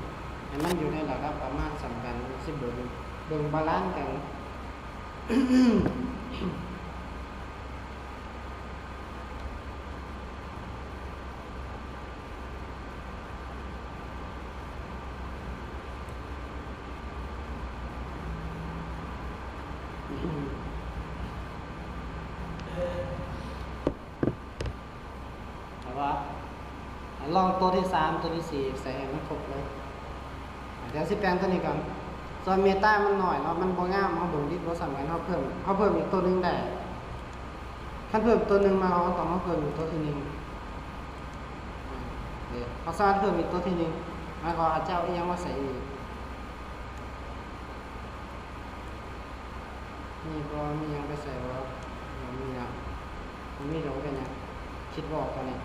ໃຫ້ມັນຢູ່ໃນລະດັບປະມານສ່ຳກັນ ມັນຊິເບິ່ງ ເບິ່ງບາລານກັນ. ໂ ລອງໂຕທີສາມ ໂຕທີສີ່ ໃສ່ໃຫ້ມັນຄົບເລີຍ. ດຽວຊິແປງໂຕນີ້ກ່ອນ. ສ່ວນເມຕາມັນໜ້ອຍເນາະ ມັນບໍ່ງາມ ເຮົາເບິ່ງດິດບໍ່ສ່ຳກັນ ເຮົາເພີ່ມ ເຮົາເພີ່ມອີກໂຕໜຶ່ງໄດ້. ຄັນເພີ່ມໂຕໜຶ່ງມາ ເຮົາຕ້ອງມາເພີ່ມອີກໂຕທີໜຶ່ງ. ເຮົາສາມາດເພີ່ມອີກໂຕທີໜຶ່ງ ໝາຍຄວາມວ່າເຈົ້າເອົາອີ່ຫຍັງມາໃສ່ອີກ. ມີບໍ່? ມີຫຍັງໄປໃສ່ບໍ່? ບໍ່ມີນະ ບໍ່ມີດອກ ເປັນຫຍັງ? ຄິດບໍ່ອອກຕອນນີ້.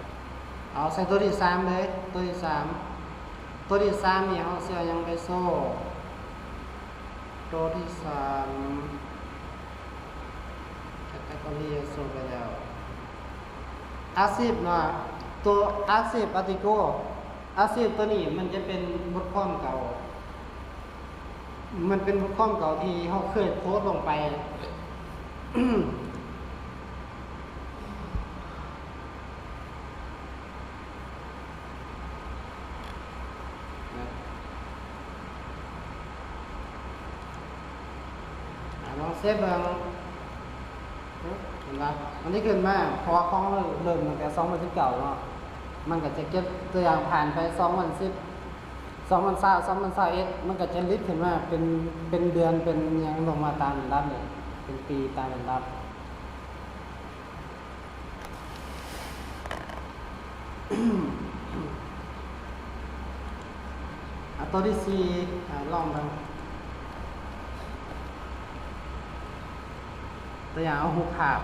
ເອົາໃສ່ໂຕທີສາມເລີຍ ໂຕທີສາມ. ໂຕທີສາມນີ້ເຮົາຊິເອົາຫຍັງໄປໂຊ? ໂຕທີສາມ category ໂຊໄປແລ້ວ. ອາຊີບເນາະ ໂຕອາຊີບ article ອາຊີບໂຕນີ້ມັນຈະເປັນບົດຄວາມເກົ່າ ມັນເປັນບົດຄວາມເກົ່າທີ່ເຮົາເຄີຍໂພສລົງໄປ. ອາ ລອງເຊຟເບິ່ງ ເຫັນບໍ່? ມັນຈະຂຶ້ນມາ ເພາະວ່າຂອງເຮົາເລີ່ມຕັ້ງແຕ່ສອງພັນສິບເກົ້າເນາະ ມັນກໍຈະເກັບຕົວຢ່າງຜ່ານໄປສອງພັນສິບ ສອງພັນຊາວ ສອງພັນຊາວເອັດ ມັນກໍຈະລິດຂຶ້ນມາເປັນ ເປັນເດືອນ ເປັນຫຍັງລົງມາຕາມລຳດັບເລີຍ ເປັນປີຕາມລຳດັບ. ອາ ຕົວທີສີ່ ອາ ລອງເບິ່ງ ຕົວຢ່າງເອົາຮູບພາບ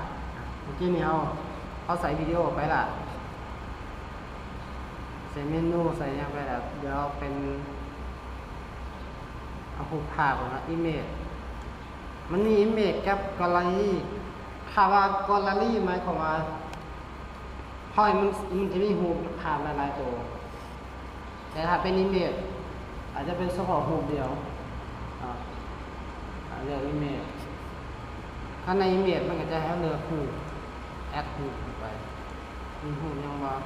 ເມື່ອກີ້ນີ້ເຮົາ ເຮົາໃສ່ວິດີໂອໄປລະ ໃສ່ເມນູ ໃສ່ຫຍັງໄປລະ ດຽວເປັນ ເອົາຮູບພາບເນາະ image ມັນມີ image ກັບ gallery ຖ້າວ່າ gallery ໝາຍຄວາມວ່າ ເຮົາໃຫ້ມັນ ມັນຈະມີຮູບພາບຫຼາຍໆໂຕ ແຕ່ຖ້າເປັນ image ອາດຈະເປັນສະເພາະຮູບດຽວ ອາ ເລືອກ image ຄັນໃນ image ມັນກໍຈະໃຫ້ເຮົາເລືອກຮູບ add ຮູບເຂົ້າໄປ ມີຮູບຫຍັງບໍ່?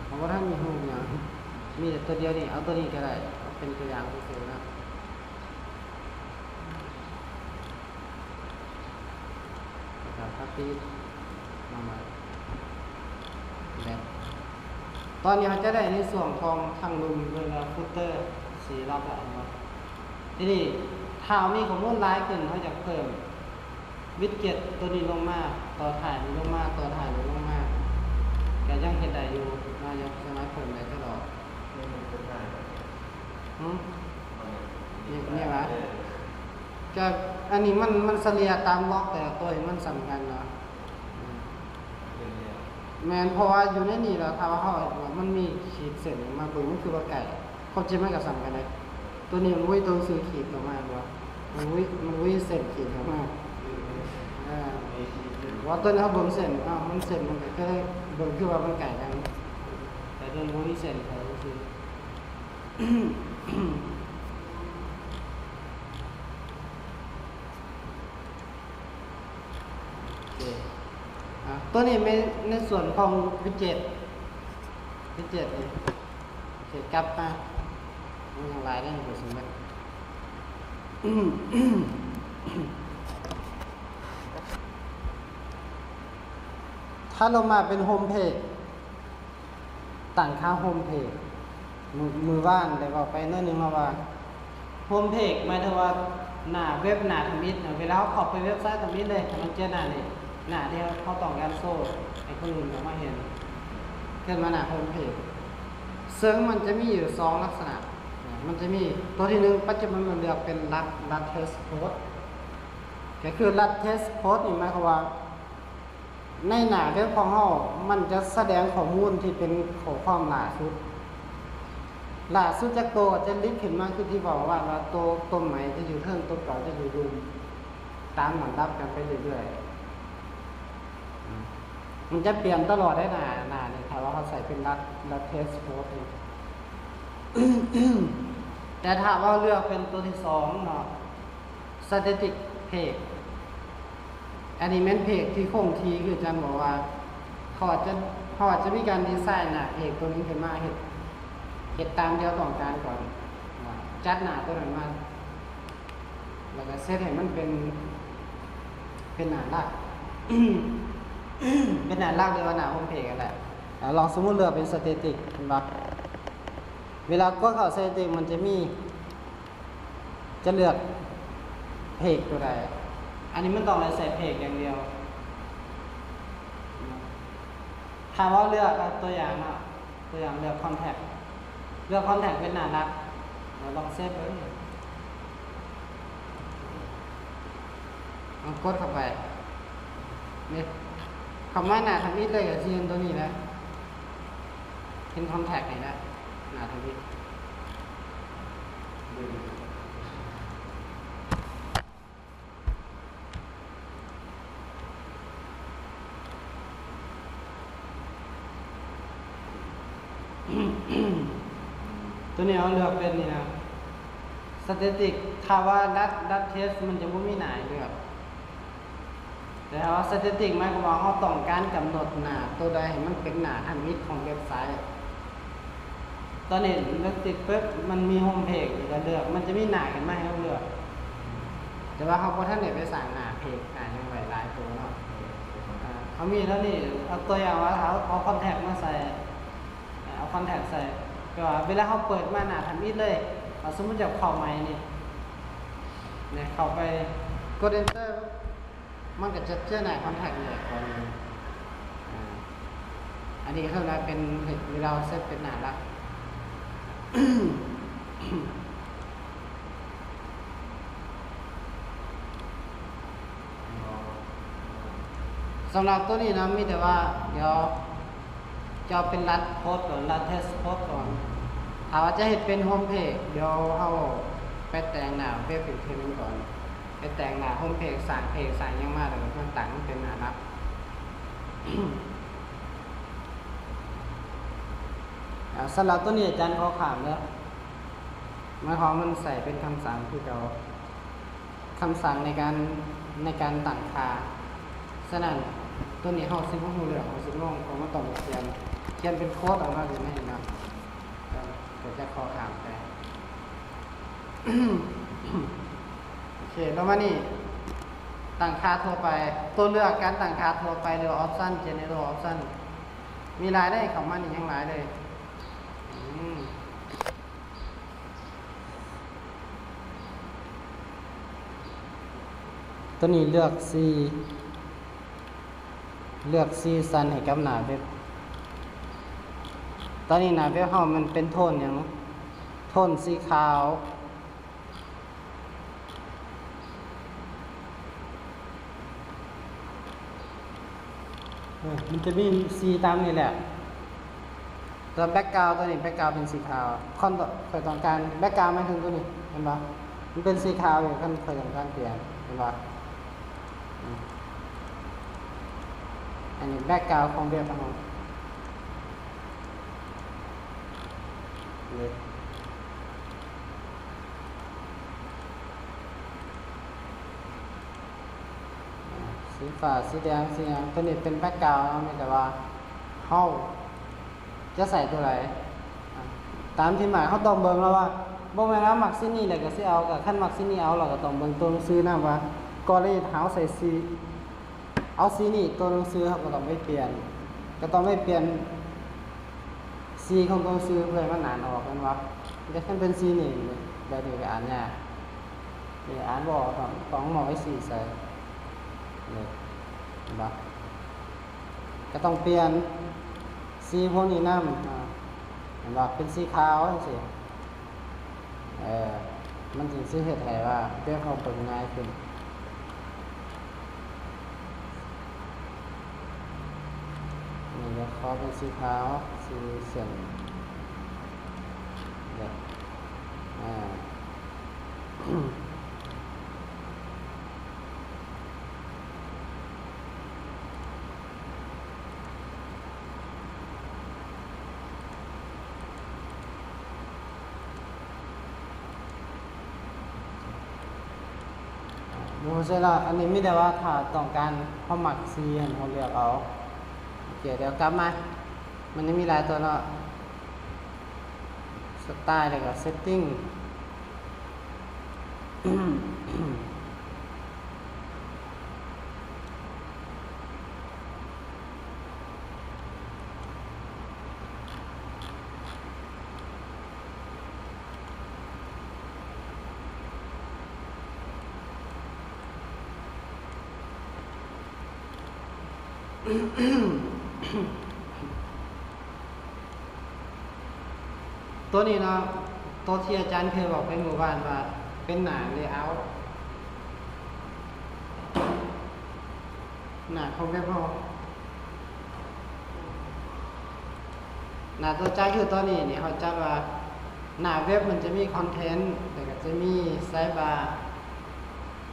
ເຮົາບໍ່ທັນມີຮູບຫຍັງ ມີແຕ່ຕົວດຽວນີ້ ເອົາຕົວນີ້ກໍໄດ້ ເອົາເປັນຕົວຢ່າງຊື່ໆນະ. ແລ້ວກໍ copy ມາໃໝ່ ແລ້ວຕອນນີ້ເຮົາຈະໄດ້ໃນສ່ວນຂອງທາງລຸ່ມ ຫຼືວ່າ footer ສີ່ລັກແລ້ວເນາະ. ທີນີ້ຖ້າເຮົາມີຂໍ້ມູນຫຼາຍຂຶ້ນ ເຮົາຢາກເພີ່ມ widget ໂຕນີ້ລົງມາ ຕໍ່ທ້າຍນີ້ລົງມາ ຕໍ່ທ້າຍນີ້ລົງມາ ກໍຍັງເຮັດໄດ້ຢູ່ເນາະ ຍັງສາມາດເພີ່ມໄດ້ຕະຫຼອດ. ຫື? ນີ້ ນີ້ຫວາ? ກໍອັນນີ້ມັນ ມັນສະເລ່ຍຕາມລັອກແຕ່ລະໂຕທີ່ມັນສຳຄັນເນາະ. ແມ່ນ ເພາະວ່າຢູ່ໃນນີ້ລະ ຖ້າວ່າເຮົາ ມັນມີຂີດເສັ້ນມາເບິ່ງ ມັນຄືວ່າໃກ້ ຄວາມຈິງມັນກໍສ່ຳກັນເດ້. ຕົວນີ້ມັນບໍ່ມີຕົວໜັງສືຂີດເຂົ້າມາແມ່ນບໍ່? ມັນບໍ່ມີ ມັນບໍ່ມີເສັ້ນຂີດເຂົ້າມາ. ເອີ ເພາະວ່າຕົວນີ້ເຮົາເບິ່ງເສັ້ນ ເອົາ ມັນເສັ້ນມັນກໍຄືເບິ່ງຄືວ່າມັນໃກ້ກັນ ແຕ່ຕົວນີ້ບໍ່ມີເສັ້ນເຂົ້າຊື່. ໂອເຄ ອາ ຕົວນີ້ແມ່ນໃນສ່ວນຂອງວິດເຈັດ ວິດເຈັດນີ້. ໂອເຄ ກັບມາ ມັນຍັງຫຼາຍເດ້ ບໍ່ສົມເບິດ. ຖັດລົງມາເປັນໂຮມເພຈ ຕັ້ງຄ່າໂຮມເພຈ ມື້ ມື້ວານໄດ້ເວົ້າໄປໜ້ອຍໜຶ່ງເນາະວ່າ ໂຮມເພຈໝາຍເຖິງວ່າໜ້າເວັບໜ້າທຳອິດນະ ເວລາເຮົາເຂົ້າໄປເວັບໄຊທຳອິດເລີຍ ໃຫ້ມັນເຈີໜ້ານີ້ ໜ້າທີ່ເຮົາຕ້ອງການໂຊໃຫ້ຄົນອື່ນເຂົ້າມາເຫັນ ເອີ້ນວ່າໜ້າໂຮມເພຈ ເຊິ່ງມັນຈະມີຢູ່ສອງລັກສະນະ ມັນຈະມີຕົວທີໜຶ່ງ ປັດຈຸບັນມັນເລືອກເປັນລັດ ລັດເທສໂພສ ກໍຄືລັດເທສໂພສນີ້ໝາຍຄວາມວ່າ ໃນໜ້າເວັບຂອງເຮົາ ມັນຈະສະແດງຂໍ້ມູນທີ່ເປັນຂໍ້ຄວາມຫຼ້າສຸດ ຫຼ້າສຸດຈັກໂຕຈະລິດຂຶ້ນມາ ຄືທີ່ເວົ້າວ່າ ວ່າໂຕ ໂຕໃໝ່ຈະຢູ່ເທິງ ໂຕເກົ່າຈະຢູ່ລຸ່ມ ຕາມລຳດັບກັນໄປເລື້ອຍໆ ມັນຈະປ່ຽນຕະຫຼອດໄດ໋ ໜ້າ ໜ້ານີ້ ຖ້າວ່າເຮົາໃສ່ເປັນລັດ ລັດເທສໂພສນີ້ ແຕ່ຖ້າວ່າເລືອກເປັນໂຕທີສອງເນາະ ສະແຕຕິກເພຈ ອັນນີ້ແມ່ນເພຈທີ່ຄົງທີ່ ຄືອາຈານບອກວ່າ ເຂົາອາດຈະ ເຂົາອາດຈະມີການດີໄຊໜ້າເພຈຕົວໜຶ່ງຂຶ້ນມາ ເຮັດ ເຮັດຕາມທີ່ເຮົາຕ້ອງການກ່ອນ ຈັດໜ້າຕົວນັ້ນມາ ແລ້ວກໍເຊັດໃຫ້ມັນເປັນ ເປັນໜ້າຫຼັກ ເປັນໜ້າຫຼັກ ຫຼືວ່າໜ້າໂຮມເພຈຫັ້ນແຫຼະ. ອາ ລອງສົມມຸດເລືອກເປັນສະເຕຕິກ ເຫັນບໍ່? ເວລາກົດເຂົ້າສະເຕຕິກ ມັນຈະມີ ຈະເລືອກເພຈຕົວໃດ. ອັນນີ້ມັນຕ້ອງໄດ້ໃສ່ເພຈຢ່າງດຽວ. ຖ້າເວົ້າເລືອກ ອາ ຕົວຢ່າງເນາະ ຕົວຢ່າງເລືອກຄອນແທັກ ເລືອກຄອນແທັກເປັນໜ້າຫຼັກ ແລ້ວລອງເຊບເບິ່ງ. ເອົາ ກົດເຂົ້າໄປ ນີ້ ເຂົ້າມາໜ້າທຳອິດເລີຍ ກໍຊິເຫັນຕົວນີ້ແຫຼະ ເຫັນຄອນແທັກນີ້ແຫຼະ ໜ້າທຳອິດ. ຕົວນີ້ເຮົາເລືອກເປັນນີ້ນະ ສະເຕຕິກ. ຖ້າວ່າດັດ ດັດເທສ ມັນຈະບໍ່ມີໜ້າໃຫ້ເລືອກ ແຕ່ວ່າສະເຕຕິກ ໝາຍຄວາມວ່າເຮົາຕ້ອງການກຳນົດໜ້າໂຕໃດໃຫ້ມັນເປັນໜ້າທຳອິດຂອງເວັບໄຊ. ຕອນນີ້ເລືອກຕິກປຶບ ມັນມີໂຮມເພຈ ແລ້ວກໍເລືອກ ມັນຈະມີໜ້າຂຶ້ນມາໃຫ້ເຮົາເລືອກ ແຕ່ວ່າເຮົາບໍ່ທັນໄດ້ໄປສ້າງໜ້າເພຈ ໜ້າຫຍັງໄວ້ຫຼາຍໂຕເນາະ. ອາ ເຮົາມີເທົ່ານີ້ ເອົາຕົວຢ່າງວ່າ ເຮົາເອົາຄອນແທັກມາໃສ່ ເອົາຄອນແທັກໃສ່ ແປວ່າເວລາເຮົາເປີດມາໜ້າທຳອິດເລີຍ ເຮົາສົມມຸດຈະເຂົ້າໃໝ່ນີ້ ນີ້ ເຂົ້າໄປ ກົດເອັນເຕີ ມັນກໍຈະເຈີໜ້າຄອນແທັກນີ້ແຫຼະກ່ອນ. ອາ ອັນນີ້ກໍຄືວ່າເປັນ ເວລາເຮົາເຊບເປັນໜ້າຫຼັກ. ສຳລັບຕົວນີ້ນະ ມີແຕ່ວ່າ ດຽວຈະເປັນລັນໂຄດກ່ອນ ລັນເທສໂຄດກ່ອນ. ຖ້າວ່າຈະເຮັດເປັນໂຮມເພຈ ດຽວເຮົາໄປແຕ່ງໜ້າເວັບອີກເທື່ອໜຶ່ງກ່ອນ. ໄປແຕ່ງໜ້າໂຮມເພຈ ສ້າງເພຈ ສ້າງຫຍັງມາ ແລ້ວກໍມາຕັ້ງເປັນໜ້າຫຼັກ. ອາ ສຳລັບຕົວນີ້ອາຈານຂໍຂ້າມເດີ ໝາຍຄວາມວ່າມັນໃຊ້ເປັນຄຳສັ່ງຄືເກົ່າ ຄຳສັ່ງໃນການ ໃນການຕັ້ງຄ່າ. ສະນັ້ນ ຕົວນີ້ເຮົາຊິບໍ່ຮູ້ເລື່ອງ ເຮົາຊິງງ ເພາະມັນຕ້ອງໄປຂຽນ ຂຽນເປັນໂຄດອອກມາຢູ່ໃນນີ້ເນາະ. ເອີ ກໍຈະຂໍຂ້າມໄປ. ໂອເຄ ແລ້ວມານີ້ ຕັ້ງຄ່າທົ່ວໄປ ຕົວເລືອກການຕັ້ງຄ່າທົ່ວໄປ ຫຼືວ່າ ອອບຊັນ ເຈເນຣອລ ອອບຊັນ ມີຫຼາຍເດ້ ເຂົ້າມານີ້ຍັງຫຼາຍເລີຍ. ອືມ ຕົວນີ້ເລືອກສີ ເລືອກສີສັນໃຫ້ກັບໜ້າເວັບ. ຕອນນີ້ໜ້າເວັບເຮົາມັນເປັນໂທນຫຍັງ? ໂທນສີຂາວ. ເອີ ມັນຈະມີສີຕາມນີ້ແຫຼະ. ແລ້ວແບັກກຣາວຕົວນີ້ ແບັກກຣາວເປັນສີຂາວ. ຄອນ ຂ້ອຍຕ້ອງການແບັກກຣາວ ໝາຍເຖິງຕົວນີ້ ເຫັນບໍ່? ມັນເປັນສີຂາວຢູ່ ຄັນຂ້ອຍຕ້ອງການປ່ຽນ ເຫັນບໍ່? ອືມ ອັນນີ້ແບັກກຣາວຂອງເວັບເຮົາ. ສີຟ້າ ສີແດງ ສີຫຍັງ ຕົວນີ້ເປັນແບັກກຣາວເນາະ ມີແຕ່ວ່າເຮົາຈະໃສ່ຕົວໃດ ອາ ຕາມທີ່ໝາກ ເຮົາຕ້ອງເບິ່ງແລ້ວວ່າ ບໍ່ແມ່ນວ່າມັກສີນີ້ແລ້ວກໍຊິເອົາ ກໍຄັນມັກສີນີ້ເອົາ ແລ້ວກໍຕ້ອງເບິ່ງຕົວໜັງສືນຳວ່າ ກໍລະນີຖ້າເຮົາໃສ່ສີ ເອົາສີນີ້ ຕົວໜັງສືເຮົາກໍຕ້ອງໄປປ່ຽນ ກໍຕ້ອງໄປປ່ຽນສີຂອງຕົວໜັງສືເພື່ອໃຫ້ມັນອ່ານອອກ ແມ່ນບໍ່? ແຕ່ຄັນເປັນສີນີ້ ແບບນີ້ກໍອ່ານຍາກ ນີ້ອ່ານບໍ່ອອກ ຕ້ອງ ຕ້ອງມອງໄອ້ສີໃສ່ ນີ້ ເຫັນບໍ່? ກໍຕ້ອງປ່ຽນສີພວກນີ້ນຳ ອາ ເຫັນບໍ່? ເປັນສີຂາວຈັ່ງຊີ້. ເອີ ມັນຈຶ່ງຊິເຮັດໃຫ້ວ່າແບບເຮົາເບິ່ງງ່າຍຂຶ້ນ. ນີ້ກໍຂໍເປັນສີຂາວ ສີເສັ້ນ ເດີ ອາ. ບໍ່ເສຍລະ ອັນນີ້ມີແຕ່ວ່າຖ້າຕ້ອງການ ເຮົາມັກສີຫັ້ນ ເຮົາເລືອກເອົາ. ໂອເຄ ດຽວກັບມາ ມັນຍັງມີຫຼາຍຕົວເນາະ. ສະໄຕລ໌ ແລ້ວກໍເຊັດຕິ້ງ. ອ ຕົວນີ້ເນາະ ຕົວທີ່ອາຈານເຄີຍບອກໄປມື້ວານວ່າເປັນໜ້າເລເອົ້າ ໜ້າຂອງເວັບເຮົາ. ໜ້າຕົວຈາກຄືຕົວນີ້ນີ້ ເຮົາຈັດວ່າໜ້າເວັບມັນຈະມີຄອນເທັນ ແລ້ວກໍຈະມີໄຊບາ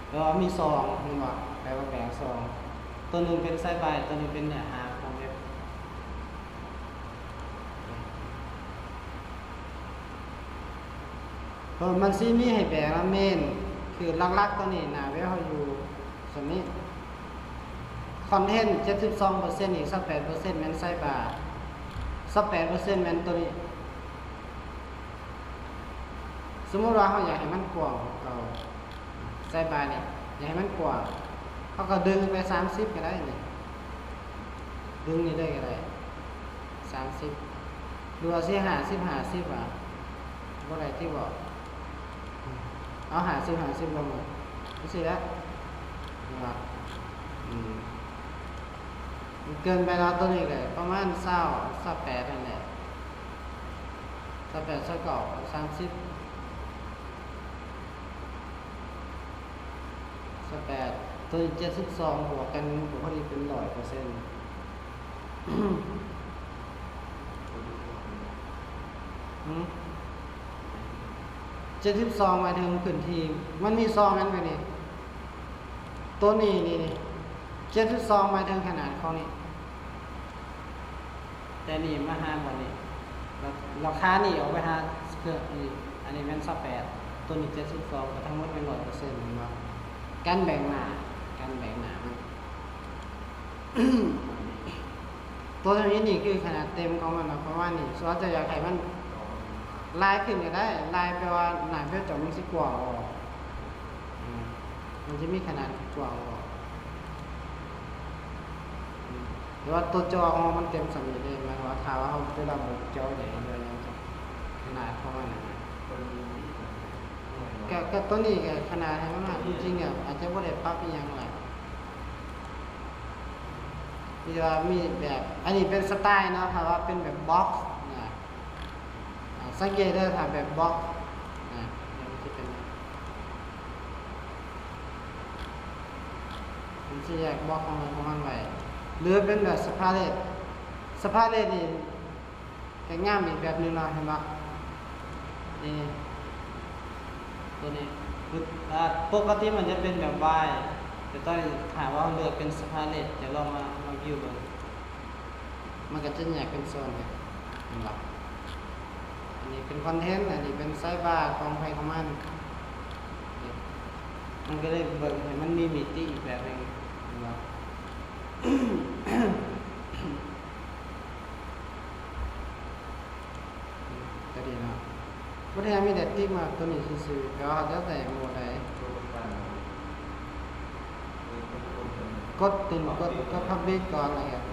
ແລ້ວມີຊ່ອງ ແມ່ນບໍ່? ແປວ່າແບ່ງຊ່ອງ ຕົວໜຶ່ງເປັນໄຊບາ ຕົວໜຶ່ງເປັນເນື້ອຫາຂອງເວັບ. ເອີ ມັນຊິມີໃຫ້ແບ່ງນຳເມນ ຄືຫຼັກໆ ຕອນນີ້ໜ້າເວັບເຮົາຢູ່ສ່ວນນີ້ ຄອນເທັນ ເຈັດສິບສອງເປີເຊັນ ອີກ ຊາວແປດເປີເຊັນ ແມ່ນໄຊບາ ຊາວແປດເປີເຊັນ ແມ່ນຕົວນີ້. ສົມມຸດວ່າເຮົາຢາກໃຫ້ມັນກວ້າງ ເອົາ ໄຊບານີ້ ຢາກໃຫ້ມັນກວ້າງ ເຮົາກໍດຶງໄປສາມສິບກໍໄດ້ນີ້ ດຶງນີ້ເລີຍກໍໄດ້ ສາມສິບ ຫຼືວ່າຊິຫ້າສິບ ຫ້າສິບ ຫວາ ບໍ່ໄດ້ຕິເບາະ ເອົາຫ້າສິບ ຫ້າສິບ ລອງເບິ່ງ ຈັ່ງຊີ້ແຫຼະ ເຫັນບໍ່? ອືມ ມັນເກີນໄປແລ້ວ ຕົວນີ້ກໍປະມານຊາວ ຊາວແປດ ນັ້ນແຫຼະ ຊາວແປດ ຊາວເກົ້າ ສາມສິບ ຊາວແປດ ຕົວນີ້ເຈັດສິບສອງ ບວກກັນກໍພໍດີເປັນຮ້ອຍເປີເຊັນ. ຫືມ ເຈັດສິບສອງ ໝາຍເຖິງພື້ນທີ່ ມັນມີຊ່ອງອັນນີ້ ຕົວນີ້ນີ້ ນີ້ ເຈັດສິບສອງ ໝາຍເຖິງຂະໜາດຂອງນີ້ ແຕ່ນີ້ມາຫາບ່ອນນີ້ ແລ້ວ ແລ້ວຄ່ານີ້ອອກໄປຫາເຄື່ອງນີ້ ອັນນີ້ແມ່ນຊາວແປດ ຕົວນີ້ເຈັດສິບສອງ ກໍທັງໝົດແມ່ນຮ້ອຍເປີເຊັນ ແມ່ນບໍ່? ການແບ່ງໜ້າ ການແບ່ງໜ້າມັນ ຕົວທຳອິດນີ້ຄືຂະໜາດເຕັມຂອງມັນນະ ປະມານນີ້. ສ່ວນເຈົ້າຢາກໃຫ້ມັນລາຍຂຶ້ນກໍໄດ້ ລາຍແປວ່າໜ້າເວັບເຈົ້າມັນຊິກວ້າງອອກ ອືມ ມັນຈະມີຂະໜາດທີ່ກວ້າງອອກ ອືມ ແຕ່ວ່າຕົວຈໍຂອງມັນເຕັມສ່ຳນີ້ເດ້ ໝາຍຄວາມວ່າຖ້າວ່າເຮົາໄປລອງເບິ່ງຈໍໃຫຍ່ເລີຍຫຍັງຈັ່ງ ຂະໜາດຂອງມັນນະ ກະ ກະຕົວນີ້ກະຂະໜາດໃຫ້ມັນມາ ທີ່ຈິງອະອາດຈະບໍ່ໄດ້ປັບອີ່ຫຍັງຫຼາຍ ມີແຕ່ວ່າມີແບບ ອັນນີ້ເປັນສະໄຕເນາະ ຖ້າວ່າເປັນແບບບັອກນະ ອາ ສັງເກດເດີ ຖ້າແບບບັອກນະ ດຽວມັນຊິເປັນ ມັນຊິແຍກບັອກຂອງມັນ ຂອງມັນໄວ້ ຫຼືເປັນແບບສະພາເລດ ສະພາເລດນີ້ ກໍງາມອີກແບບໜຶ່ງເນາະ ເຫັນບໍ່? ນີ້ ຕົວນີ້ ອາ ປົກກະຕິມັນຈະເປັນແບບວາຍ ແຕ່ຕອນນີ້ຖ້າວ່າເຮົາເລືອກເປັນສະພາເລດ ຈະລອງມາ ມາວິວເບິ່ງ ມັນກໍຈະແຍກເປັນໂຊນ ເຫັນບໍ່? ອັນນີ້ເປັນຄອນເທັນ ອັນນີ້ເປັນໄຊບາຂອງໃຜຂອງມັນ ມັນກໍເລີຍເບິ່ງໃຫ້ມັນມີມິຕິອີກແບບໜຶ່ງ ເຫັນບໍ່? ກໍດີເນາະ ບໍ່ໄດ້ມີແຕ່ຕິກມາຕົວນີ້ຊື່ໆ ແຕ່ວ່າເຮົາຈະໃສ່ໂໝດໃດ ກົດຕົວນີ້ ກົດ ກົດພັບບລິກກ່ອນ ແລ້ວກໍ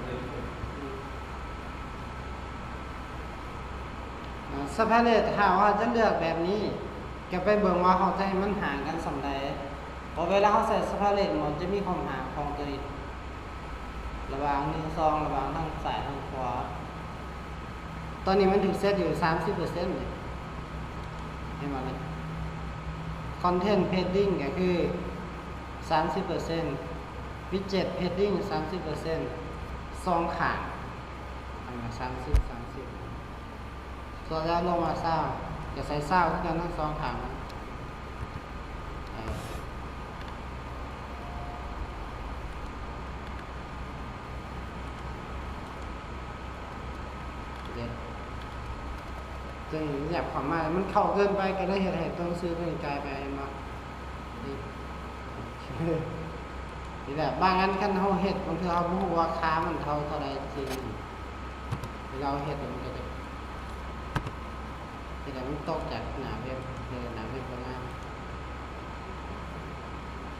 ອາ ສະພາເລດ ຖ້າວ່າເຮົາຈະເລືອກແບບນີ້ ກໍໄປເບິ່ງວ່າເຮົາຈະໃຫ້ມັນຫ່າງກັນສ່ຳໃດ ເພາະເວລາເຮົາໃສ່ສະພາເລດ ມັນຈະມີຄວາມຫ່າງຂອງຕົວນີ້ ລະຫວ່າງໜຶ່ງ ສອງ ລະຫວ່າງທາງຊ້າຍທາງຂວາ ຕອນນີ້ມັນຖືກເຊັດຢູ່ສາມສິບເປີເຊັນ ເຫັນບໍ່ນີ້? ຄອນເທັນເພດດິ້ງກໍຄືສາມສິບເປີເຊັນ ວິດເຈັດເພດດິ້ງສາມສິບເປີເຊັນ ສອງຂ້າງ ອັນວ່າສາມສິບ ສາມສິບ ສ່ວນແລ້ວລົງມາຊາວ ຈະໃສ່ຊາວຄືກັນທັງສອງຂ້າງ ເອີ ເດ ຕົວນີ້ແຍບເຂົ້າມາ ມັນເຂົ້າເກີນໄປ ກໍເລີຍເຮັດໃຫ້ຕົວໜັງສືຕົວນີ້ກາຍໄປ ເຫັນບໍ່? ນີ້ ນີ້ແຫຼະ ບາງອັນຄັນເຮົາເຮັດ ບາງເທື່ອເຮົາບໍ່ຮູ້ວ່າຄ່າມັນເທົ່າເທົ່າໃດຈິງ ເວລາເຮົາເຮັດ ມັນກໍຈະເຮັດໃຫ້ມັນຕົກຈາກໜ້າເວັບ ເຮັດໃຫ້ໜ້າເວັບບໍ່ງາມ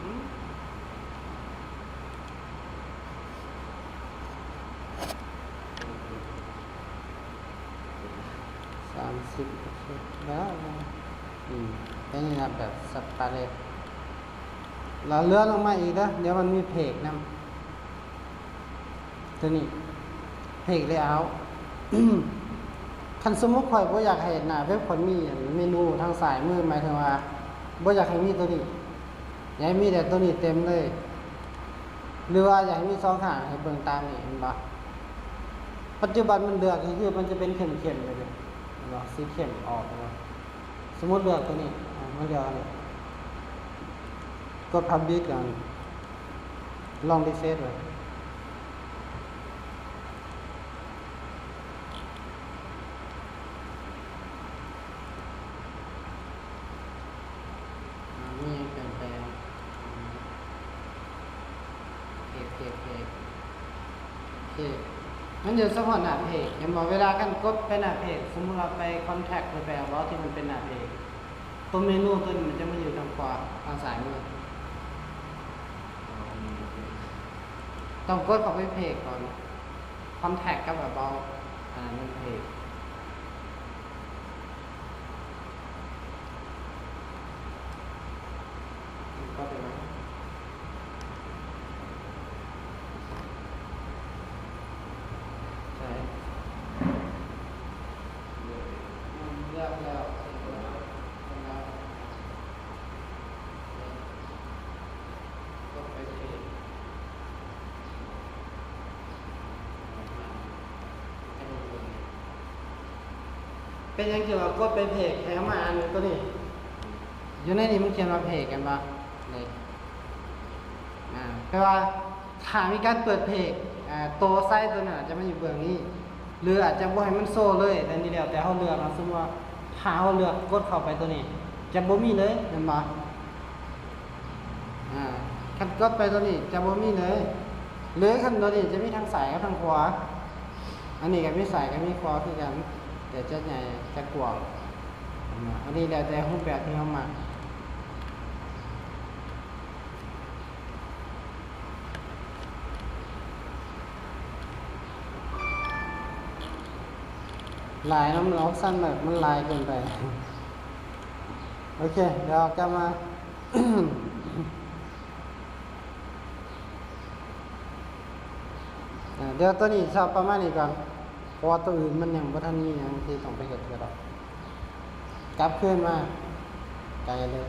ອືມ ສາມສິບ ໂອເຄ ແລ້ວ ອືມ ແຕ່ນີ້ນະ ແບບສະປາເລັດ ແລ້ວເລື່ອນລົງມາອີກເດີ ດຽວມັນມີເພຈນຳ. ຕົວນີ້ Page Layout ຄັນສົມມຸດຂ້ອຍບໍ່ຢາກໃຫ້ໜ້າເວັບຂ້ອຍມີເມນູທາງຊ້າຍມື ໝາຍເຖິງວ່າບໍ່ຢາກໃຫ້ມີຕົວນີ້ ຢາກໃຫ້ມີແຕ່ຕົວນີ້ເຕັມເລີຍ ຫຼືວ່າຢາກໃຫ້ມີສອງຂ້າງໃຫ້ເບິ່ງຕາມນີ້ ເຫັນບໍ່? ປັດຈຸບັນມັນເລືອກກໍຄືມັນຈະເປັນເຂັ້ມໆ ເລີຍເດ້ ເຫັນບໍ່? ສີເຂັ້ມອອກ ເຫັນບໍ່? ສົມມຸດເລືອກຕົວນີ້ ອາ ມັນເລືອກອັນນີ້ ກົດ Publish ກ່ອນ ລອງ Refresh ເບິ່ງ. ອາ ມີຫຍັງປ່ຽນແປງ? ອາ Page Page Page ໂອເຄ ມັນຢູ່ສະເພາະໜ້າເພຈ ເຫັນບໍ່? ເວລາຄັນກົດໄປໜ້າເພຈ ສົມມຸດວ່າໄປ Contact ຫຼືໄປ About ທີ່ມັນເປັນໜ້າເພຈ ຕົວເມນູຕົວນີ້ມັນຈະມາຢູ່ທາງຂວາ ທາງຊ້າຍມື ຕ້ອງກົດເຂົ້າໄປເພຈກ່ອນ Contact ກັບ About ອັນນັ້ນເພຈ ກໍໄດ້ ໃສ່ ເລືອກແລ້ວ ເສັດແລ້ວ ເສັດແລ້ວ ກົດໄປເພຈ ເປັນຫຍັງຄືວ່າກົດໄປເພຈ ໃຫ້ເຮົາມາອ່ານຕົວນີ້? ຢູ່ໃນນີ້ມັນຂຽນວ່າເພຈ ເຫັນບໍ່? ນີ້ ອາ ແປວ່າ ຖ້າມີການເປີດເພຈ ອາ ໂຕໄຊໂຕນັ້ນອາດຈະມາຢູ່ເບື້ອງນີ້ ຫຼືອາດຈະບໍ່ໃຫ້ມັນໂຊເລີຍ ອັນນີ້ແລ້ວແຕ່ເຮົາເລືອກເນາະ. ສົມມຸດວ່າຖ້າເຮົາເລືອກກົດເຂົ້າໄປໂຕນີ້ ຈະບໍ່ມີເລີຍ ແມ່ນບໍ່? ອາ ຄັນກົດໄປໂຕນີ້ຈະບໍ່ມີເລີຍ ຫຼືຄັນໂຕນີ້ຈະມີທັງຊ້າຍກັບທັງຂວາ ອັນນີ້ກໍມີຊ້າຍກໍມີຂວາຄືກັນ ແຕ່ຈະໃຫຍ່ຈະກວ້າງ ເຫັນບໍ່? ອັນນີ້ແລ້ວແຕ່ຮູບແບບທີ່ເຮົາມັກ. ຫຼາຍນຳ ອອບຊັນແບບມັນຫຼາຍເກີນໄປ. ໂອເຄ ດຽວກັບມາ ອາ ດຽວຕົວນີ້ຊະປະມານນີ້ກ່ອນ ເພາະວ່າຕົວອື່ນມັນຍັງບໍ່ທັນມີຫຍັງທີ່ຕ້ອງໄປເຮັດເທື່ອດອກ. ກັບຄືນມາໄກເລີຍ.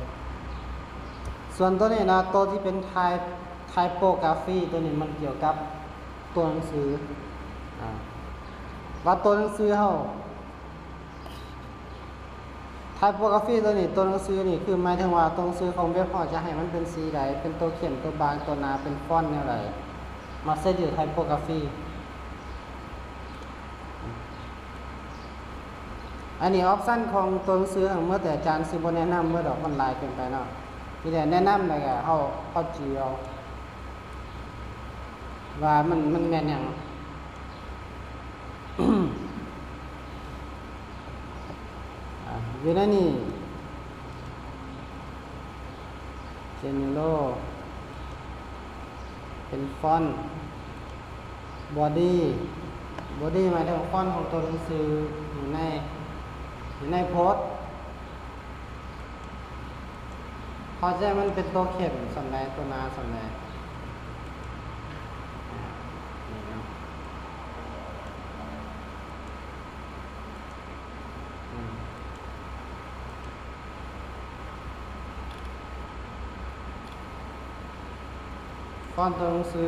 ສ່ວນຕົວນີ້ນະ ຕົວທີ່ເປັນ Type Typography ຕົວນີ້ມັນກ່ຽວກັບຕົວໜັງສື ອາ ວ່າຕົວໜັງສືເຮົາ Typography ຕົວນີ້ ຕົວໜັງສືນີ້ ຄືໝາຍເຖິງວ່າຕົວໜັງສືຂອງເວັບເຮົາຈະໃຫ້ມັນເປັນສີໃດ ເປັນຕົວເຂັ້ມ ຕົວບາງ ຕົວໜາ ເປັນຟອນແນວໃດ ມັກໃຊ້ຢູ່ Typography. ອັນນີ້ອອບຊັນຂອງຕົວໜັງສືທັງໝົດ ແຕ່ອາຈານຊິບໍ່ແນະນຳເບິດດອກ ມັນຫຼາຍເກີນໄປເນາະ. ມີແຕ່ແນະນຳ ແລ້ວກໍເຮົາ ເຮົາຈື່ເອົາວ່າມັນ ມັນແມ່ນຫຍັງ. ອາ ຢູ່ໃນນີ້ General ເປັນຟອນ Body Body ໝາຍເຖິງຟອນຂອງຕົວໜັງສືຢູ່ໃນ ຢູ່ໃນໂພສ ເຮົາຈະໃຫ້ມັນເປັນຕົວເຂັ້ມສ່ຳໃດ ຕົວໜາສ່ຳໃດ ອາ ນີ້ເນາະ. ອືມ ຟອນຕົວໜັງສື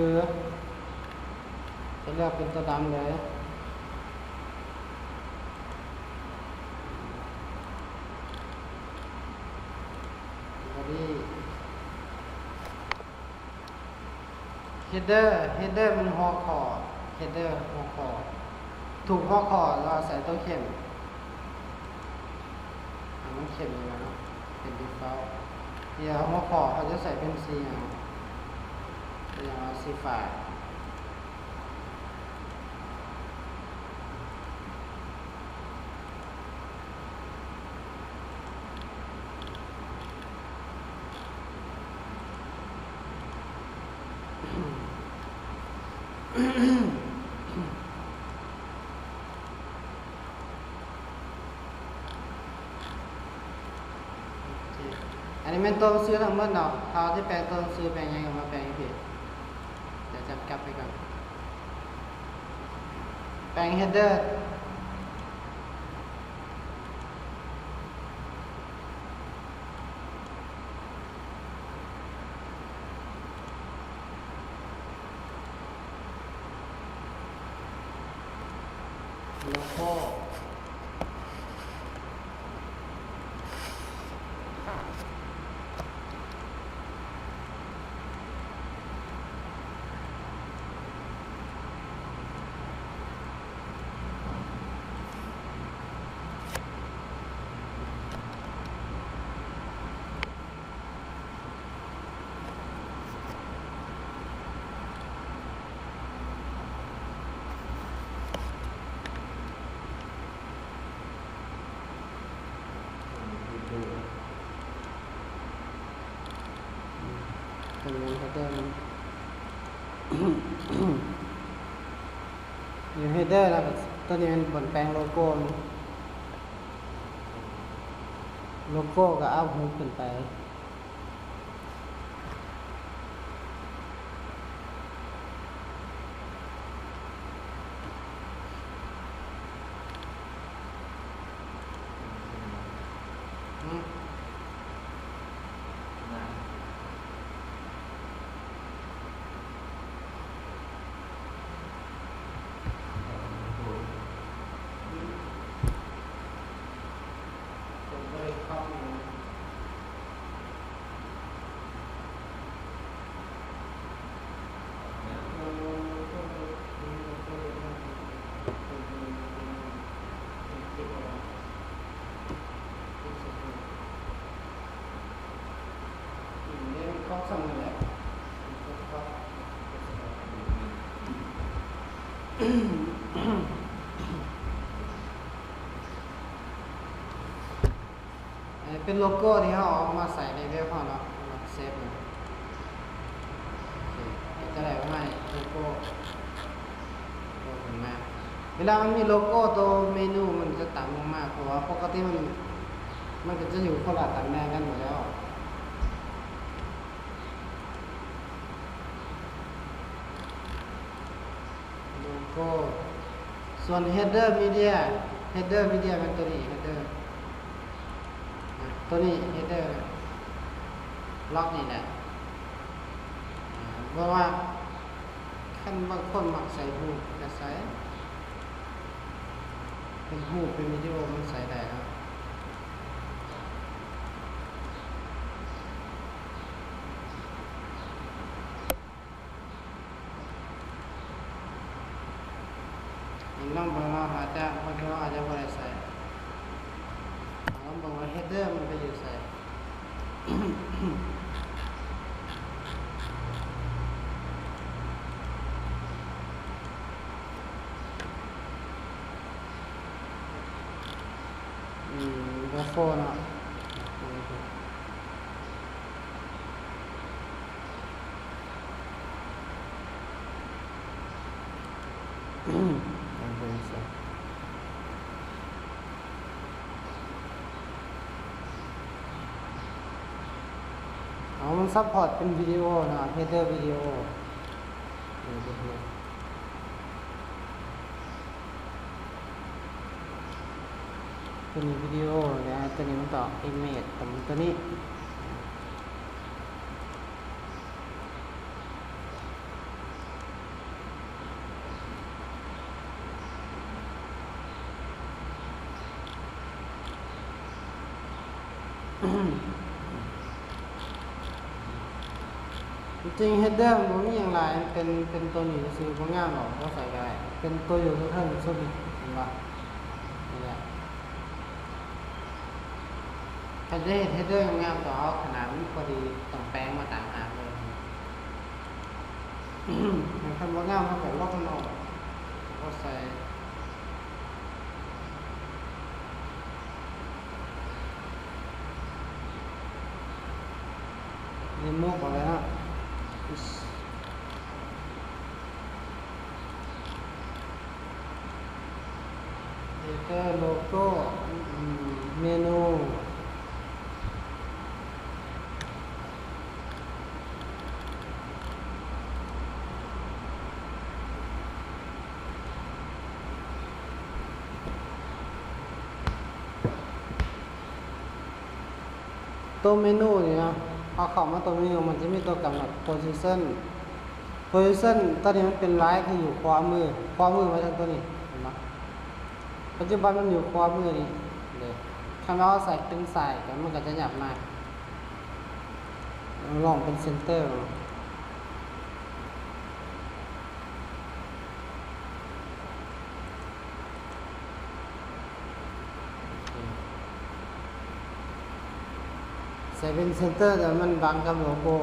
ຈະເລືອກເປັນຕົວດຳເລີຍ Body Header Header ມັນຫົວຂໍ້ Header ຫົວຂໍ້ ທຸກຫົວຂໍ້ເຮົາໃສ່ຕົວເຂັ້ມ ໃຫ້ມັນເຂັ້ມຢູ່ແລ້ວເນາະ ເປັນ default ທີ່ຫົວຂໍ້ເຮົາຈະໃສ່ເປັນສີຫຍັງ ເປັນຫຍັງວ່າສີຟ້າ. ອັນນີ້ແມ່ນຕົວໜັງສືທັງໝົດເນາະ ເຮົາຈະແປງຕົວໜັງສືແປງຫຍັງກໍມາແປງຢູ່ພີ້ ດຽວຈຳກັບໄປກ່ອນ. ແປງເຮດເດີ ໂລໂກ້. ຕົວນີ້ເຮດເດີ ຢູ່ເຮດເດີ ແລ້ວກໍຕົວນີ້ແມ່ນບ່ອນແປງໂລໂກ້ ໂລໂກ້ກໍເອົາຮູບຂຶ້ນໄປ. ອັນນີ້ເປັນໂລໂກ້ທີ່ເຮົາເອົາມາໃສ່ໃນເວັບເຮົາເນາະ ເຊບເລີຍ. ໂອເຄ ເຮັດຈັ່ງໃດວະ ໃຫ້ໂລໂກ້ ໂລໂກ້ຂຶ້ນມາ. ເວລາມັນມີໂລໂກ້ ໂຕເມນູມັນຈະຕຳລົງມາ ເພາະວ່າປົກກະຕິມັນ ມັນກໍຈະຢູ່ຄົນລະຕຳແໜ່ງກັນຢູ່ແລ້ວ. ໂລໂກ້ ສ່ວນເຮດເດີມີເດຍ ເຮດເດີມີເດຍແມ່ນຕົວນີ້ ເຮດເດີ ຕົວນີ້ເຮດເດີ ລັອກນີ້ແຫຼະ. ເພາະວ່າຄັນບາງຄົນມັກໃສ່ຮູບກໍໃສ່ ເປັນຮູບເປັນວິດີໂອມັນໃສ່ໄດ້ເນາະ. ລອງເບິ່ງເນາະ ອາດຈະ ບາງເທື່ອເຮົາອາດຈະບໍ່ໄດ້ໃສ່. ລອງເບິ່ງວ່າເຮດເດີມັນໄປຢູ່ໃສ. ອືມ ເບີໂຟເນາະ. ອືມ ເອົາ ມັນຊັບພອດເປັນວິດີໂອເນາະ ເຮດເດີວິດີໂອ. ຕົວນີ້ວິດີໂອ ແລ້ວຕົວນີ້ມັນກໍເອເມດຕົວນີ້. ຈິງໆ ເຮດເດີມັນບໍ່ມີຫຍັງຫຼາຍ ເປັນ ເປັນຕົວນີ້ຊື່ໆ ບໍ່ງາມດອກ ບໍ່ໃສ່ກໍໄດ້ ເປັນຕົວຢູ່ເທິງສຸດນີ້ ເຫັນບໍ່? ນີ້ແຫຼະ ຄັນຈະເຮັດເຮດເດີງາມໆ ຕ້ອງເອົາຂະໜາດມັນພໍດີ ຕ້ອງແປງມາຕ່າງຫາກເລີຍ. ຄັນບໍ່ງາມ ເຮົາກໍລົບມັນອອກ ບໍ່ໃສ່. ຣີມູຟອອກແລ້ວເນາະ. ເຮດເດີ ໂລໂກ້ ເມນູ. ຕົວເມນູນີ້ນະ ເຮົາເຂົ້າມາຕົວເມນູ ມັນຈະມີຕົວກຳນົດ position position ຕົວນີ້ມັນເປັນລາຍທີ່ຢູ່ຂວາມື ຂວາມືໝາຍເຖິງຕົວນີ້ ເຫັນບໍ່? ປັດຈຸບັນມັນຢູ່ຂວາມືນີ້ເດ້. ຄັນວ່າເຮົາໃສ່ເປັນຊ້າຍ ມັນກໍຈະຫຍັບມາ ລອງເປັນ center ໃສ່ເປັນ center ແຕ່ມັນບັງກັບໂລໂກ້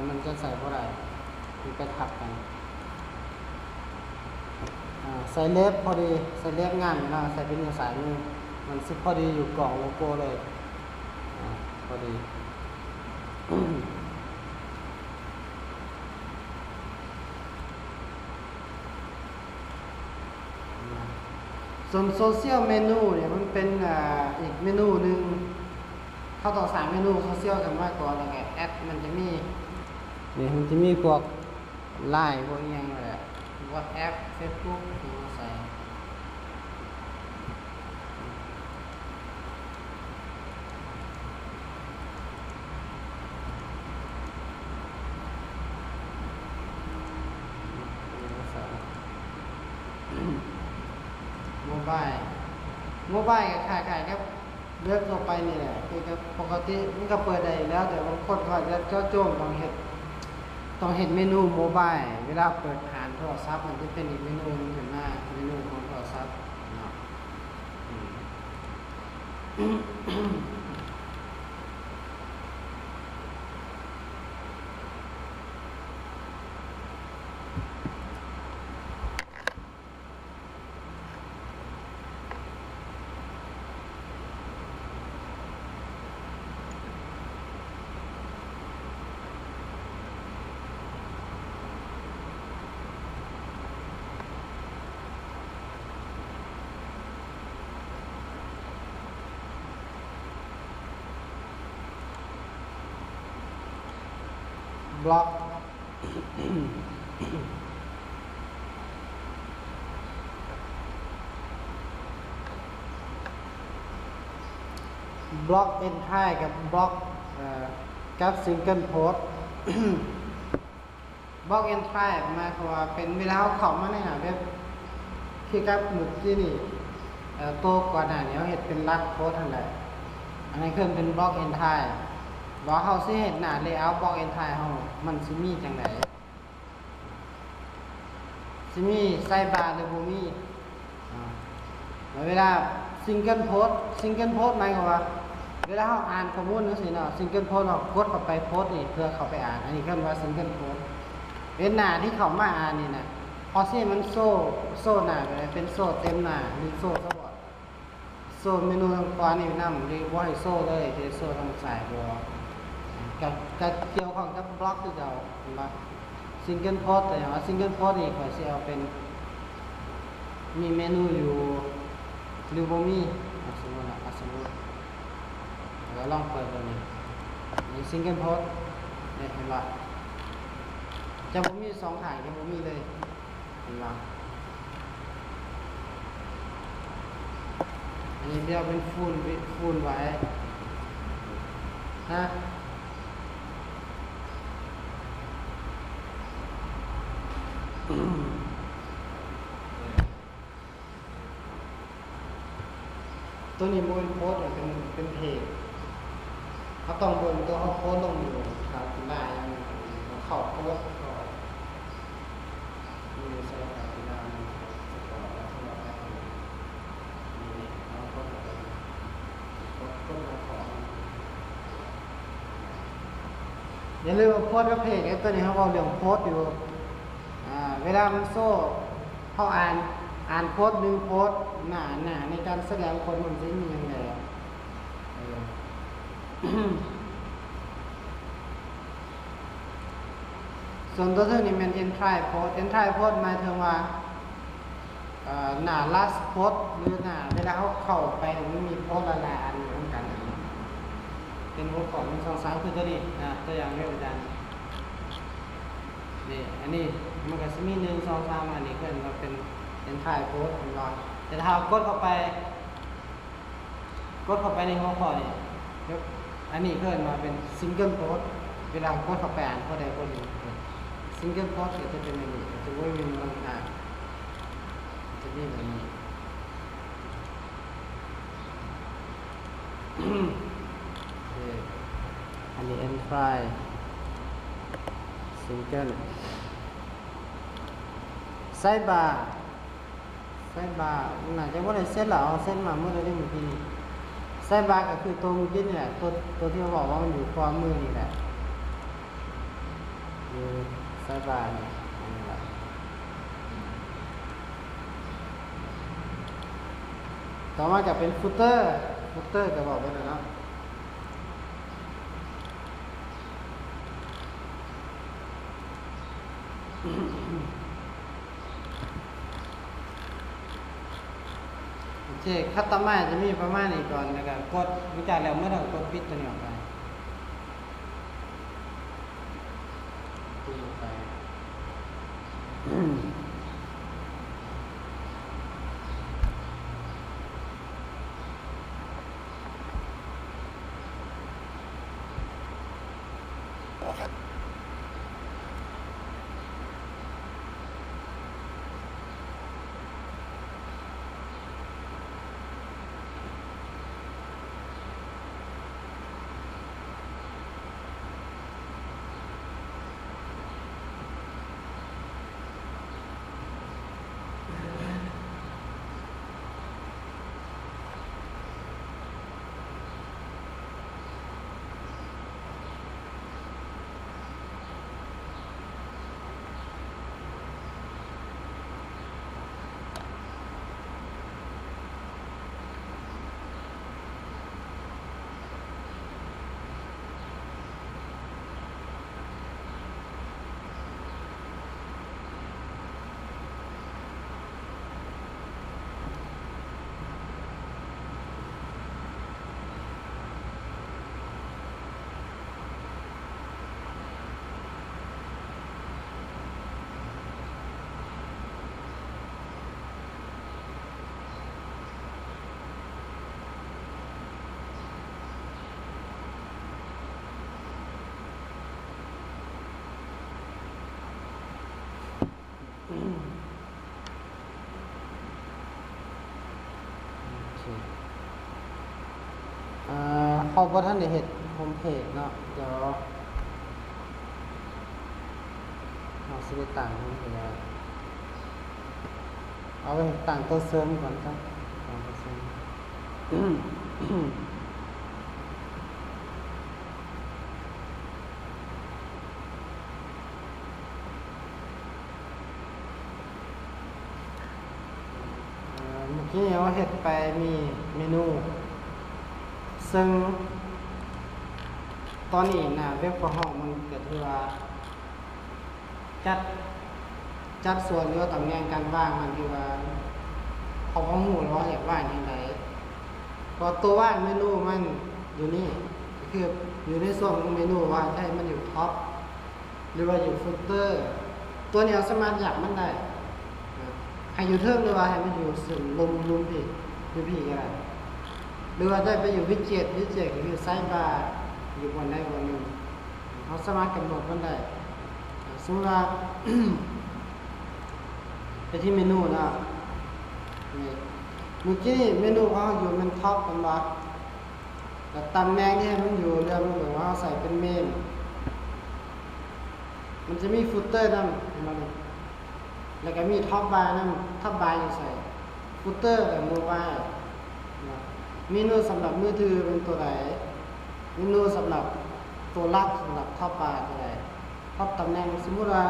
ມັນຈະໃສ່ບໍ່ໄດ້ ມັນໄປທັບກັນ. ອາ ໃສ່ left ພໍດີ ໃສ່ left ງາມຢູ່ນະ ໃສ່ເປັນມືຊ້າຍມື ມັນຊິພໍດີຢູ່ກ້ອງໂລໂກ້ເລີຍ ອາ ພໍດີ. ສ່ວນ social menu ນີ້ ມັນເປັນ ອາ ອີກເມນູໜຶ່ງ ເຮົາຕ້ອງສ້າງເມນູ social ຂຶ້ນມາກ່ອນ ແລ້ວກໍ add ມັນຈະມີ ນີ້ ມັນຈະມີພວກ Line ພວກອີ່ຫຍັງນັ້ນແຫຼະ WhatsApp Facebook ໂທໃສ່. Mobile Mobile ກໍຄ້າຍໆກັບ ເວັບທົ່ວໄປນີ້ແຫຼະ ຄືກັບປົກກະຕິມັນກໍເປີດໄດ້ຢູ່ແລ້ວ ແຕ່ບາງຄົນເຂົາຈະເຈາະຈົງຕ້ອງເຮັດ ຕ້ອງເຮັດເມນູໂມບາຍ ເວລາເປີດຜ່ານໂທລະສັບ ມັນຈະເປັນອີກເມນູໜຶ່ງຂຶ້ນມາ ເມນູຂອງໂທລະສັບເນາະ. ອືມ Block Block Entry ກັບ Block ເອີ ກັບ Single Post. Block Entry ໝາຍຄວາມວ່າເປັນເວລາເຮົາເຂົ້າມາໃນໜ້າເວັບ ຄືກັບມື້ກີ້ນີ້ ເອີ ໂຕກ່ອນໜ້ານີ້ເຮົາເຮັດເປັນລັດໂພສຫັ້ນແຫຼະ ອັນນັ້ນຄືເປັນ Block Entry ວ່າເຮົາຊິເຮັດໜ້າ layout Block Entry ເຮົາ ມັນຊິມີຈັ່ງໃດ ຊິມີ sidebar ຫຼືບໍ່ມີ. ອາ ແລ້ວເວລາ Single Post Single Post ໝາຍຄວາມວ່າ ເວລາເຮົາອ່ານຂໍ້ມູນຈັ່ງຊີ້ເນາະ Single Post ເຮົາກົດເຂົ້າໄປໂພສນີ້ ເພື່ອເຂົ້າໄປອ່ານ ອັນນີ້ເອີ້ນວ່າ Single Post ເປັນໜ້າທີ່ເຂົ້າມາອ່ານນີ້ນະ ເຮົາຊິໃຫ້ມັນໂຊ ໂຊໜ້າແບບໃດ ເປັນໂຊເຕັມໜ້າ ຫຼືໂຊສະບອດ ໂຊເມນູທາງຂວານີ້ນຳ ຫຼືບໍ່ໃຫ້ໂຊເລີຍ ຈະໂຊທາງຊ້າຍບໍ່ ກະ ກະກ່ຽວຂ້ອງກັບບລັອກຄືເກົ່າ ເຫັນບໍ່? Single Post ແຕ່ຫຍັງວ່າ Single Post ນີ້ຂ້ອຍຊິເອົາເປັນ ມີເມນູຢູ່ ຫຼືບໍ່ມີ ອາ ສົມມຸດນະ ອາ ສົມມຸດ ລອງເປີດເບິ່ງນີ້ ນີ້ Single Post ນີ້ ເຫັນບໍ່? ຈະບໍ່ມີສອງຂ້າງ ຈະບໍ່ມີເລີຍ ເຫັນບໍ່? ອັນນີ້ດຽວເປັນຟູນ ຟູນໄວ້ ຮະ? ໂຕນີ້ບໍ່ແມ່ນໂພສ ເປັນ ເປັນເພຈ ເຮົາຕ້ອງເບິ່ງໂຕເຮົາໂພສລົງຢູ່ ຄາວກິລາຫຍັງ ເຂົ້າໂພສກ່ອນ ຢ່າລືມວ່າໂພສກັບເພຈ ໂຕນີ້ເຮົາເວົ້າເລື່ອງໂພສຢູ່ ອາ ເວລາມັນໂຊ ເຮົາອ່ານ ອ່ານໂພສໜຶ່ງໂພສ ໜ້າ ໜ້າໃນການສະແດງຜົນມັນຊິມີຫຍັງແດ່ ເອີ ສ່ວນຕົວເທິງນີ້ແມ່ນ Entry Post Entry Post ໝາຍເຖິງວ່າ ເອີ ໜ້າ Last Post ຫຼືໜ້າ ເວລາເຮົາເຂົ້າໄປ ມັນມີໂພສຫຼາຍໆອັນຢູ່ນຳກັນ ເປັນຫົວຂໍ້ ໜຶ່ງ ສອງ ສາມ ຄືຕົວນີ້ນະ ຕົວຢ່າງເດີ ອາຈານ ນີ້ ອັນນີ້ມັນກໍຊິມີ ໜຶ່ງ ສອງ ສາມ ອັນນີ້ເອີ້ນວ່າເປັນ Entry Post ເຫັນບໍ່? ແຕ່ຖ້າເຮົາກົດເຂົ້າໄປ ກົດເຂົ້າໄປໃນຫົວຂໍ້ນີ້ ເວ ອັນນີ້ເອີ້ນວ່າເປັນ single port ເວລາກົດເຂົ້າໄປອ່ານ ໂພດໃດໂພດໜຶ່ງ single port ກໍຈະເປັນແບບນີ້ ກໍຈະບໍ່ມີມັນອ່ານ ຈະມີແບບນີ້ ໂອເຄ ອັນນີ້ entry single sidebar sidebar ໜ້າຈະບໍ່ໄດ້ເຊັດລະ ເອົາເຊັດມາມື້ໃດເດ້ມື້ກີ້ນີ້ sidebar ກໍຄືໂຕມື້ກີ້ນີ້ແຫຼະ ໂຕ ໂຕທີ່ເຮົາເວົ້າວ່າມັນຢູ່ຂວາມືນີ້ແຫຼະ ຢູ່ sidebar ນີ້ ອັນນີ້ລະ ຕໍ່ມາຈະເປັນ footer footer ກໍບອກໄປແລ້ວເນາະ ໂອເຄ ຄັດຕໍ່ມາຈະມີປະມານນີ້ກ່ອນ ແລ້ວກໍກົດ ຫຼັງຈາກແລ້ວໝົດແລ້ວກໍກົດປິດຕົວນີ້ອອກໄປ ປິດອອກໄປ. ໂອເຄ ເອີ ເຮົາບໍ່ທັນໄດ້ເຮັດໂຮມເພຈເນາະ ດຽວເຮົາຊິໄດ້ຕັ້ງໂຮມເພຈ ເອົາໄວ້ຕັ້ງໂຕເສີມກ່ອນ ຕັ້ງໂຕເສີມ. ເອີ ເມື່ອກີ້ເຮົາເຮັດໄປມີເມນູ ເຊິ່ງຕອນນີ້ໜ້າເວັບຂອງເຮົາມັນກໍຖືວ່າ ຈັດ ຈັດສ່ວນ ຫຼືວ່າຕຳແໜ່ງການວາງມັນ ທີ່ວ່າເຮົາບໍ່ຮູ້ວ່າເຮົາຢາກວາງຈັ່ງໃດ ເພາະໂຕວາງເມນູມັນຢູ່ນີ້ ກໍຄືຢູ່ໃນສ່ວນຂອງເມນູ ວ່າໃຫ້ມັນຢູ່ທັອບ ຫຼືວ່າຢູ່ຟຸດເຕີ ຕົວນີ້ເຮົາສາມາດຍັບມັນໄດ້ ໃຫ້ຢູ່ເທິງ ຫຼືວ່າໃຫ້ມັນຢູ່ເຊິ່ງລຸ່ມ ລຸ່ມພີ້ ຢູ່ພີ້ກໍໄດ້ ຫຼືວ່າຈະໄປຢູ່ວິດເຈັດ ວິດເຈັດກໍຄືໄຊບາ ຢູ່ບ່ອນໃດບ່ອນໜຶ່ງ. ເຮົາສາມາດກຳນົດມັນໄດ້ ສົມມຸດວ່າ ໄປທີ່ເມນູເນາະ ນີ້ ເມື່ອກີ້ເມນູຂອງເຮົາຢູ່ແມ່ນທັອບແມ່ນບໍ່ ແລ້ວຕຳແໜ່ງທີ່ໃຫ້ມັນຢູ່ ເລື່ອງມັນເບິ່ງວ່າເຮົາໃສ່ເປັນເມນ ມັນຈະມີຟຸດເຕີນຳ ເຫັນບໍ່ນີ້ ແລ້ວກໍມີທັອບບານຳ ທັອບບາຢູ່ໃສ ຟຸດເຕີກັບໂມບາຍ ເມນູສຳລັບມືຖືເປັນຕົວໃດ ເມນູສຳລັບຕົວຫຼັກ ສຳລັບທັອບບາຕົວໃດ ທັອບຕຳແໜ່ງ ສົມມຸດວ່າ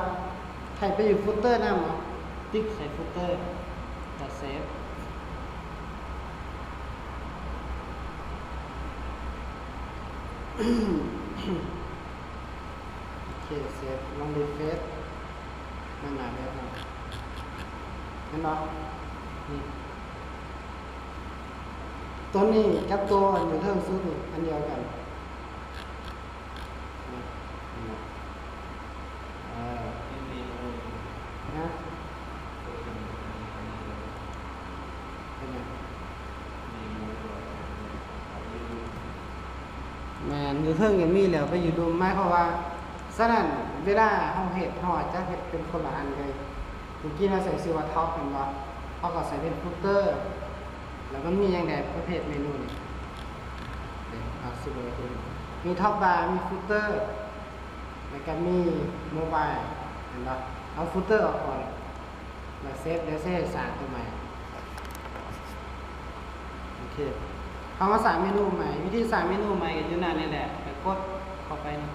ໃຫ້ໄປຢູ່ຟຸດເຕີນຳ ຕິກໃສ່ຟຸດເຕີ ແລ້ວເຊບ ໂອເຄ ເຊບ ລອງຣີເຟຣຊ ໜ້າເວັບເຮົາ ເຫັນບໍ່ ນີ້ ຕົວນີ້ກັບຕົວອັນຢູ່ເທິງສຸດນີ້ ອັນດຽວກັນ ນີ້ ເຫັນບໍ່ ເອີ ຮະ ເປັນຫຍັງ ແມ່ ຢູ່ເທິງກໍມີແລ້ວ ໄປຢູ່ລຸ່ມ ໝາຍຄວາມວ່າ ສະນັ້ນ ເວລາເຮົາເຮັດ ເຮົາອາດຈະເຮັດເປັນຄົນລະອັນເລີຍ. ເມື່ອກີ້ເຮົາໃສ່ຊື່ວ່າ Top ແມ່ນບໍ່? ເຮົາກໍໃສ່ເປັນ Footer ແລ້ວມັນມີຫຍັງແດ່ປະເພດເມນູນີ້? ເອີ ເຮົາຊິເບິ່ງ ມີ Top Bar ມີ Footer ແລ້ວກໍມີ Mobile ແມ່ນບໍ່? ເອົາ Footer ອອກກ່ອນ ແລ້ວເຊບ ແລ້ວຊິໃຫ້ສ້າງຕົວໃໝ່. ໂອເຄ ເຮົາມາສ້າງເມນູໃໝ່. ວິທີສ້າງເມນູໃໝ່ກໍຢູ່ໜ້ານີ້ແຫຼະ ໄປກົດເຂົ້າໄປນີ້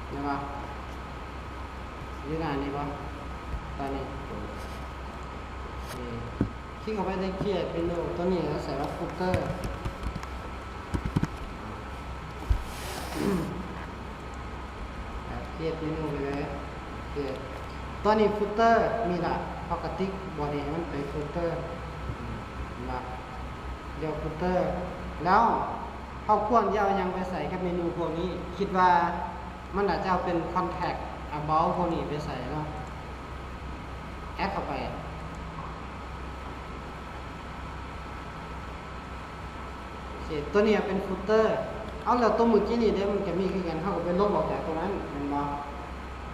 ເຫັນບໍ່? ຢູ່ໜ້ານີ້ບໍ່? ຕອນນີ້ ນີ້ ຄລິກເຂົ້າໄປໃນ Create Menu ຕົວນີ້ ແລ້ວໃສ່ວ່າ Footer ເຮັດເມນູໄປເລີຍ. ໂອເຄ ຕອນນີ້ Footer ມີລະ ເຮົາກໍຕິກບ່ອນນີ້ໃຫ້ມັນໄປ Footer ເຫັນບໍ່? ເລືອກ Footer ແລ້ວເຮົາຄວນຈະເອົາຫຍັງໄປໃສ່ກັບເມນູພວກນີ້? ຄິດວ່າມັນອາດຈະເອົາເປັນ Contact About ພວກນີ້ໄປໃສ່ເນາະ. ແອັດເຂົ້າໄປ. ໂອເຄ ຕົວນີ້ເປັນ Footer ເອົາ ແລ້ວຕົວມື້ກີ້ນີ້ເດ້ ມັນກໍມີຄືກັນ ເຮົາກໍໄປລົບອອກຈາກຕົວນັ້ນແມ່ນບໍ່?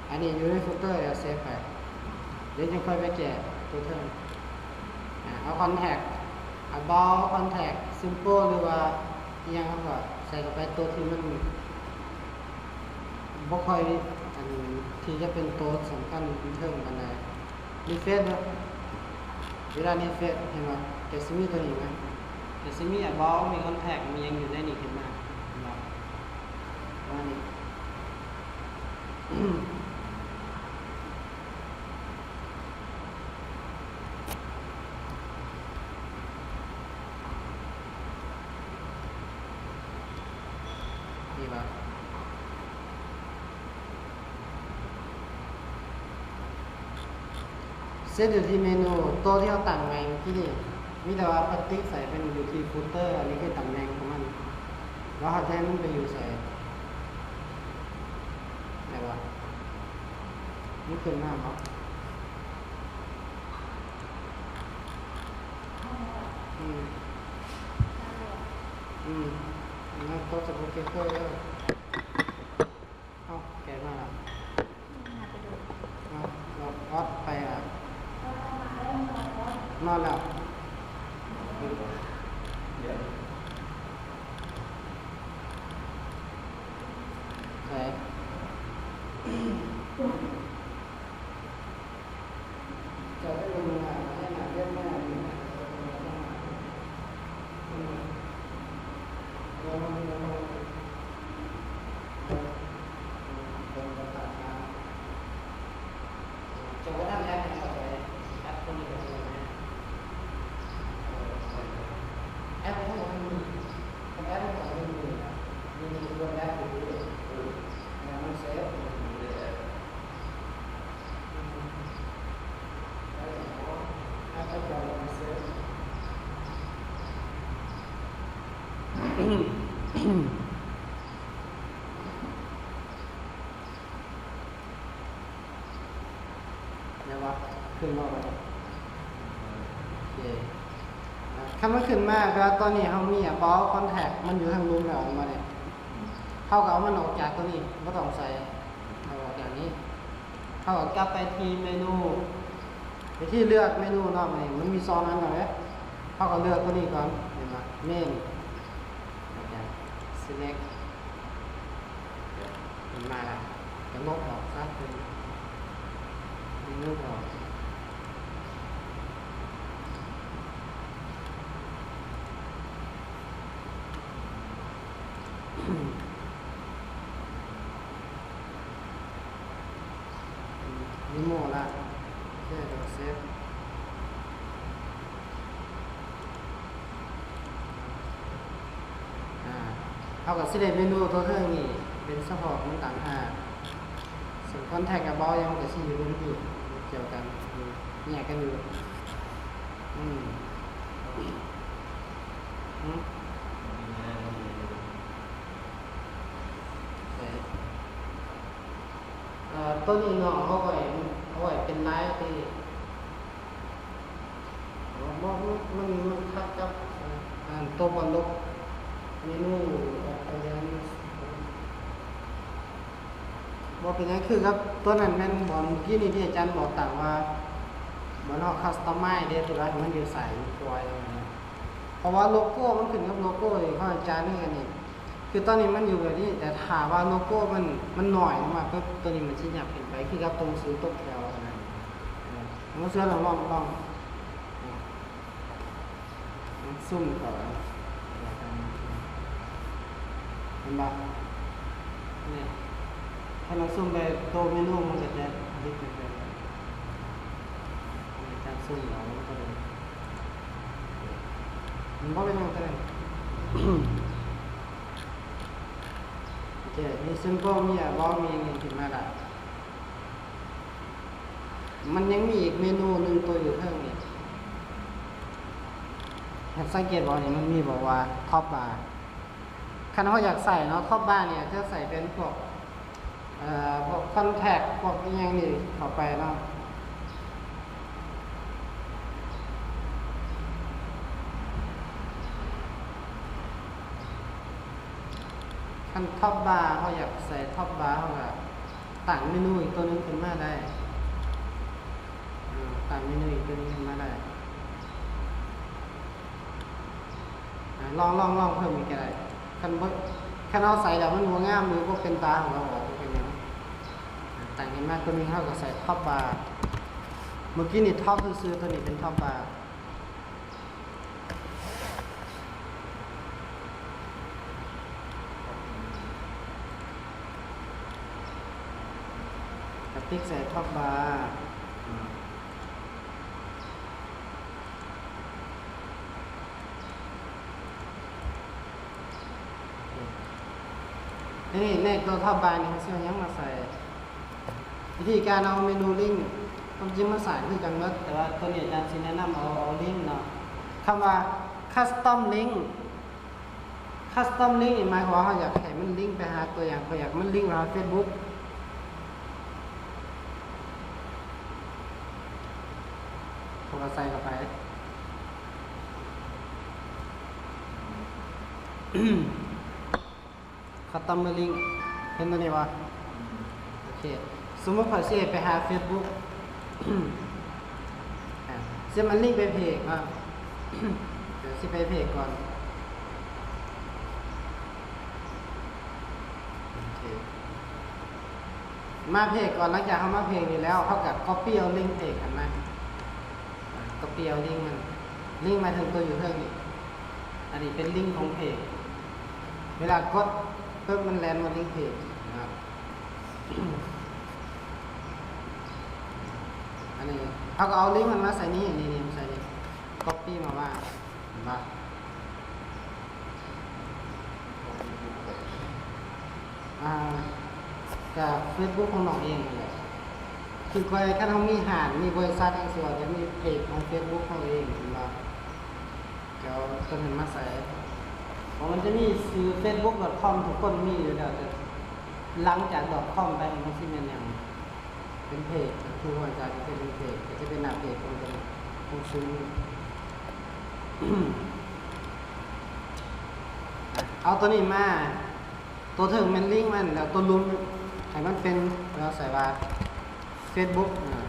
ອັນນີ້ຢູ່ໃນ Footer ແລ້ວເຊບໄປ ດຽວຈັ່ງຄ່ອຍໄປແກ້ຕົວເທິງ. ອາ ເອົາ Contact About Contact Simple ຫຼືວ່າອີ່ຫຍັງ ເຮົາກໍໃສ່ເຂົ້າໄປ ຕົວທີ່ມັນບໍ່ຄ່ອຍ ອັນທີ່ຈະເປັນຕົວສຳຄັນເທິງປານໃດ. ຣີເຟຣຊເນາະ ເວລາຣີເຟຣຊເຫັນບໍ່? ກໍຊິມີຕົວນີ້ນະ ກໍຊິມີ About ມີ Contact ມີຫຍັງຢູ່ໃນນີ້ຂຶ້ນມາ ເຫັນບໍ່? ປະມານນີ້ ນີ້ວ່າ ເຊັດຢູ່ທີ່ເມນູ ໂຕະທີ່ເຮົາຕັ້ງໄວ້ເມື່ອກີ້ນີ້ ມີແຕ່ວ່າໄປຕິກໃສ່ເປັນຢູ່ທີ່ Footer ອັນນີ້ຄືຕຳແໜ່ງຂອງມັນ ແລ້ວເຮົາຈະໃຫ້ມັນໄປຢູ່ໃສ ໄດ້ບໍ່? ມັນຂຶ້ນມາບໍ່? ອືມ ອືມ ແລ້ວໂຕະຈະບໍ່ເກັບເລີຍ. ເອົ້າ ແກະມາລະ ເອົາ ອອດໄປລະ ນອນແລ້ວ ໃສ. ແລ້ວວ່າຂຶ້ນມາບັດນີ້ ໂອເຄ ຄັນມັນຂຶ້ນມາ ແປວ່າຕອນນີ້ເຮົາມີ About Contact ມັນຢູ່ທາງລຸ່ມແລ້ວ ເຫັນບໍ່ນີ້? ເຮົາກໍເອົາມັນອອກຈາກຕົວນີ້ ບໍ່ຕ້ອງໃສ່ ເອົາອອກຈາກນີ້ ເຮົາກໍກັບໄປທີ່ເມນູ ໄປທີ່ເລືອກເມນູເນາະ ມັນມີສອງອັນເນາະເດ້ ເຮົາກໍເລືອກຕົວນີ້ກ່ອນ ເຫັນບໍ່? Main ແລ້ວກໍ Select ມັນມາລະ ກໍລົບອອກຊະ ລົບອອກ. ມີໂມລະ ໂອເຄ ເດີເຊບ ອາ ເຮົາກໍຊິໄດ້ເມນູຕົວເທິງນີ້ເປັນສະເພາະມັນຕ່າງຫາກ ສ່ວນ Contact About ຫຍັງມັນກໍຊິຢູ່ເທິງນີ້ ບໍ່ກ່ຽວກັນ ແຍກກັນຢູ່ ອືມ ຫຶ ເອີ ຕົວນີ້ເນາະ ເອົາໄວ້ ເອົາໄວ້ເປັນລາຍທີ່ ບໍ່ ບໍ່ ບໍ່ ມັນ ມັນຂັດກັບ ອັນ ຕົວບອນລົກເມນູອອກໄປແລ້ວ. ບໍ່ເປັນຫຍັງ ຄືກັບຕົວນັ້ນແມ່ນບ່ອນເມື່ອກີ້ນີ້ທີ່ອາຈານບອກຕາມວ່າ ບ່ອນເຮົາຄັສຕອມໄມເດ້ ທີ່ວ່າໃຫ້ມັນຢູ່ໃສ ຢູ່ຂວາ ເພາະວ່າໂລໂກ້ມັນຂຶ້ນກັບໂລໂກ້ຂອງອາຈານນີ້. ອັນນີ້ຄືຕອນນີ້ມັນຢູ່ແບບນີ້ ແຕ່ຖ້າວ່າໂລໂກ້ມັນ ມັນນ້ອຍລົງມາປຶບ ຕົວນີ້ມັນຊິຫຍັບຂຶ້ນໄປ ຄືກັບຕົວໜັງສືຕົກແຖວຫັ້ນນະ. ເອີ ເມື່ອເຊື່ອລອງ ລອງ ລອງ ຊູມເຂົ້າ ເຫັນບໍ່? ນີ້ ຖ້າເຮົາຊູມໄປໂຕເມນູ ມັນກໍຈະເປັນແບບນີ້. ການຊູມເອົາ ມັນກໍເລີຍ ມັນບໍ່ເປັນຫຍັງເທົ່ານັ້ນ. ໂອເຄ ມີ Simple ມີ About ມີຫຍັງຂຶ້ນມາລະ. ມັນຍັງມີອີກເມນູໜຶ່ງຕົວຢູ່ເທິງນີ້ ເຫັນ ສັງເກດບໍ່ນີ້ ມັນມີບອກວ່າ Top Bar. ຄັນເຮົາຢາກໃສ່ເນາະ Top Bar ນີ້ຈະໃສ່ເປັນພວກ ເອີ ພວກ Contact ພວກອີຫຍັງນີ້ເຂົ້າໄປເນາະ. ຄັນ Top Bar ເຮົາຢາກໃສ່ Top Bar ເຮົາກໍ ຕັ້ງເມນູອີກຕົວໜຶ່ງຂຶ້ນມາໄດ້ ເອີ ຕັ້ງເມນູອີກຕົວໜຶ່ງຂຶ້ນມາໄດ້. ອາ ລອງ ລອງ ລອງເພີ່ມອີກກໍໄດ້. ຄັນບໍ່ ຄັນເຮົາໃສ່ແລ້ວມັນບໍ່ງາມ ຫຼືບໍ່ເປັນຕາຂອງເຮົາ ອອກ ບໍ່ເປັນຫຍັງ. ອາ ຕັ້ງຂຶ້ນມາຕົວໜຶ່ງ ເຮົາກໍໃສ່ Top Bar. ເມື່ອກີ້ນີ້ Top ຊື່ໆ ຕົວນີ້ເປັນ Top Bar. ກະຕິກໃສ່ Top Bar. ນີ້ ໃນຕົວ Top Bar ນີ້ ເຮົາຊິເອົາຫຍັງມາໃສ່? ວິທີການເອົາເມນູລິ້ງ ຄວາມຈິງມັນສ້າງຄືກັນໝົດ ແຕ່ວ່າຕົວນີ້ອາຈານຊິແນະນຳເອົາ ເອົາລິ້ງເນາະ. ຄຳວ່າ Custom Link Custom Link ນີ້ໝາຍຄວາມວ່າເຮົາຢາກໃຫ້ມັນລິ້ງໄປຫາຕົວຢ່າງ ຂ້ອຍຢາກມັນລິ້ງໄປຫາ Facebook ເຮົາກໍໃສ່ເຂົ້າໄປ. Custom Link ເຫັນຕົວນີ້ບໍ່? ໂອເຄ ສົມມຸດຂ້ອຍຊິໃຫ້ໄປຫາ Facebook ອາ ຊິມັນລິ້ງໄປເພຈເນາະ ດຽວຊິໄປເພຈກ່ອນ. ໂອເຄ ມາເພຈກ່ອນ ຫຼັງຈາກເຮົາມາເພຈນີ້ແລ້ວ ເຮົາກໍ Copy ເອົາລິ້ງເພຈຫັ້ນມາ ອາ Copy ເອົາລິ້ງມັນ ລິ້ງໝາຍເຖິງຕົວຢູ່ເທິງນີ້. ອັນນີ້ເປັນລິ້ງຂອງເພຈ ເວລາກົດປຶບ ມັນແລ່ນມາລິ້ງເພຈນະ. ອັນນີ້ເຮົາກໍເອົາລິ້ງມັນມາໃສ່ນີ້ ນີ້ ນີ້ ໃສ່ນີ້ ກັອບປີ້ມາວາງ ເຫັນບໍ່? ອ່າ ກະເຟສບຸກຂອງນ້ອງເອງຫັ້ນແຫຼະ ຄືຂ້ອຍ ຄັນເຮົາມີຮ້ານ ມີບໍລິສັດຫຍັງຊີ້ ຈະມີເພຈຂອງເຟສບຸກເຮົາເອງ ເຫັນບໍ່? ເຈົ້າ ເພິ່ນເຫັນມາໃສ່ ເພາະມັນຈະມີຊື່ເຟສບຸກດອດຄອມ ທຸກຄົນມີຢູ່ແລ້ວ ແຕ່ຫຼັງຈາກດອດຄອມໄປ ມັນຊິແມ່ນຫຍັງ? ເປັນເພຈ ຄືວ່າຈະເປັນເພຈ ກໍຈະເປັນໜ້າເພຈຂອງຕົວ ຂອງຊຸມນີ້. ເອົາຕົວນີ້ມາ ຕົວເທິງແມ່ນລິ້ງມັນ ແລ້ວຕົວລຸ່ມໃຫ້ມັນເປັນ ເຮົາໃສ່ວ່າເຟສບຸກ ອາ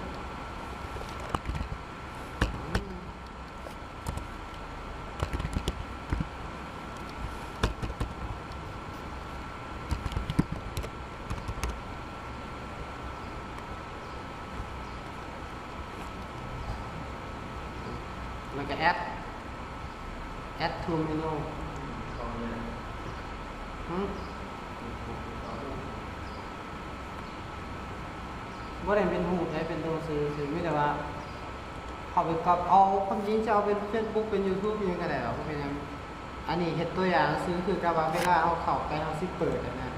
ແລ້ວກໍ add add to menu ຫື? ບໍ່ໄດ້ເປັນຮູບໃດ ເປັນໂຕຊື່ໆ ມີແຕ່ວ່າເຂົ້າໄປກັອບເອົາ ຄວາມຈິງຈະເອົາເປັນເຟສບຸກ ເປັນຢູທູບ ອີ່ຫຍັງກໍໄດ້ດອກ ບໍ່ເປັນຫຍັງ. ອັນນີ້ເຮັດຕົວຢ່າງຊື່ໆ ຄືກັບວ່າເວລາເຮົາເຂົ້າໄປ ເຮົາຊິເປີດຫັ້ນນະ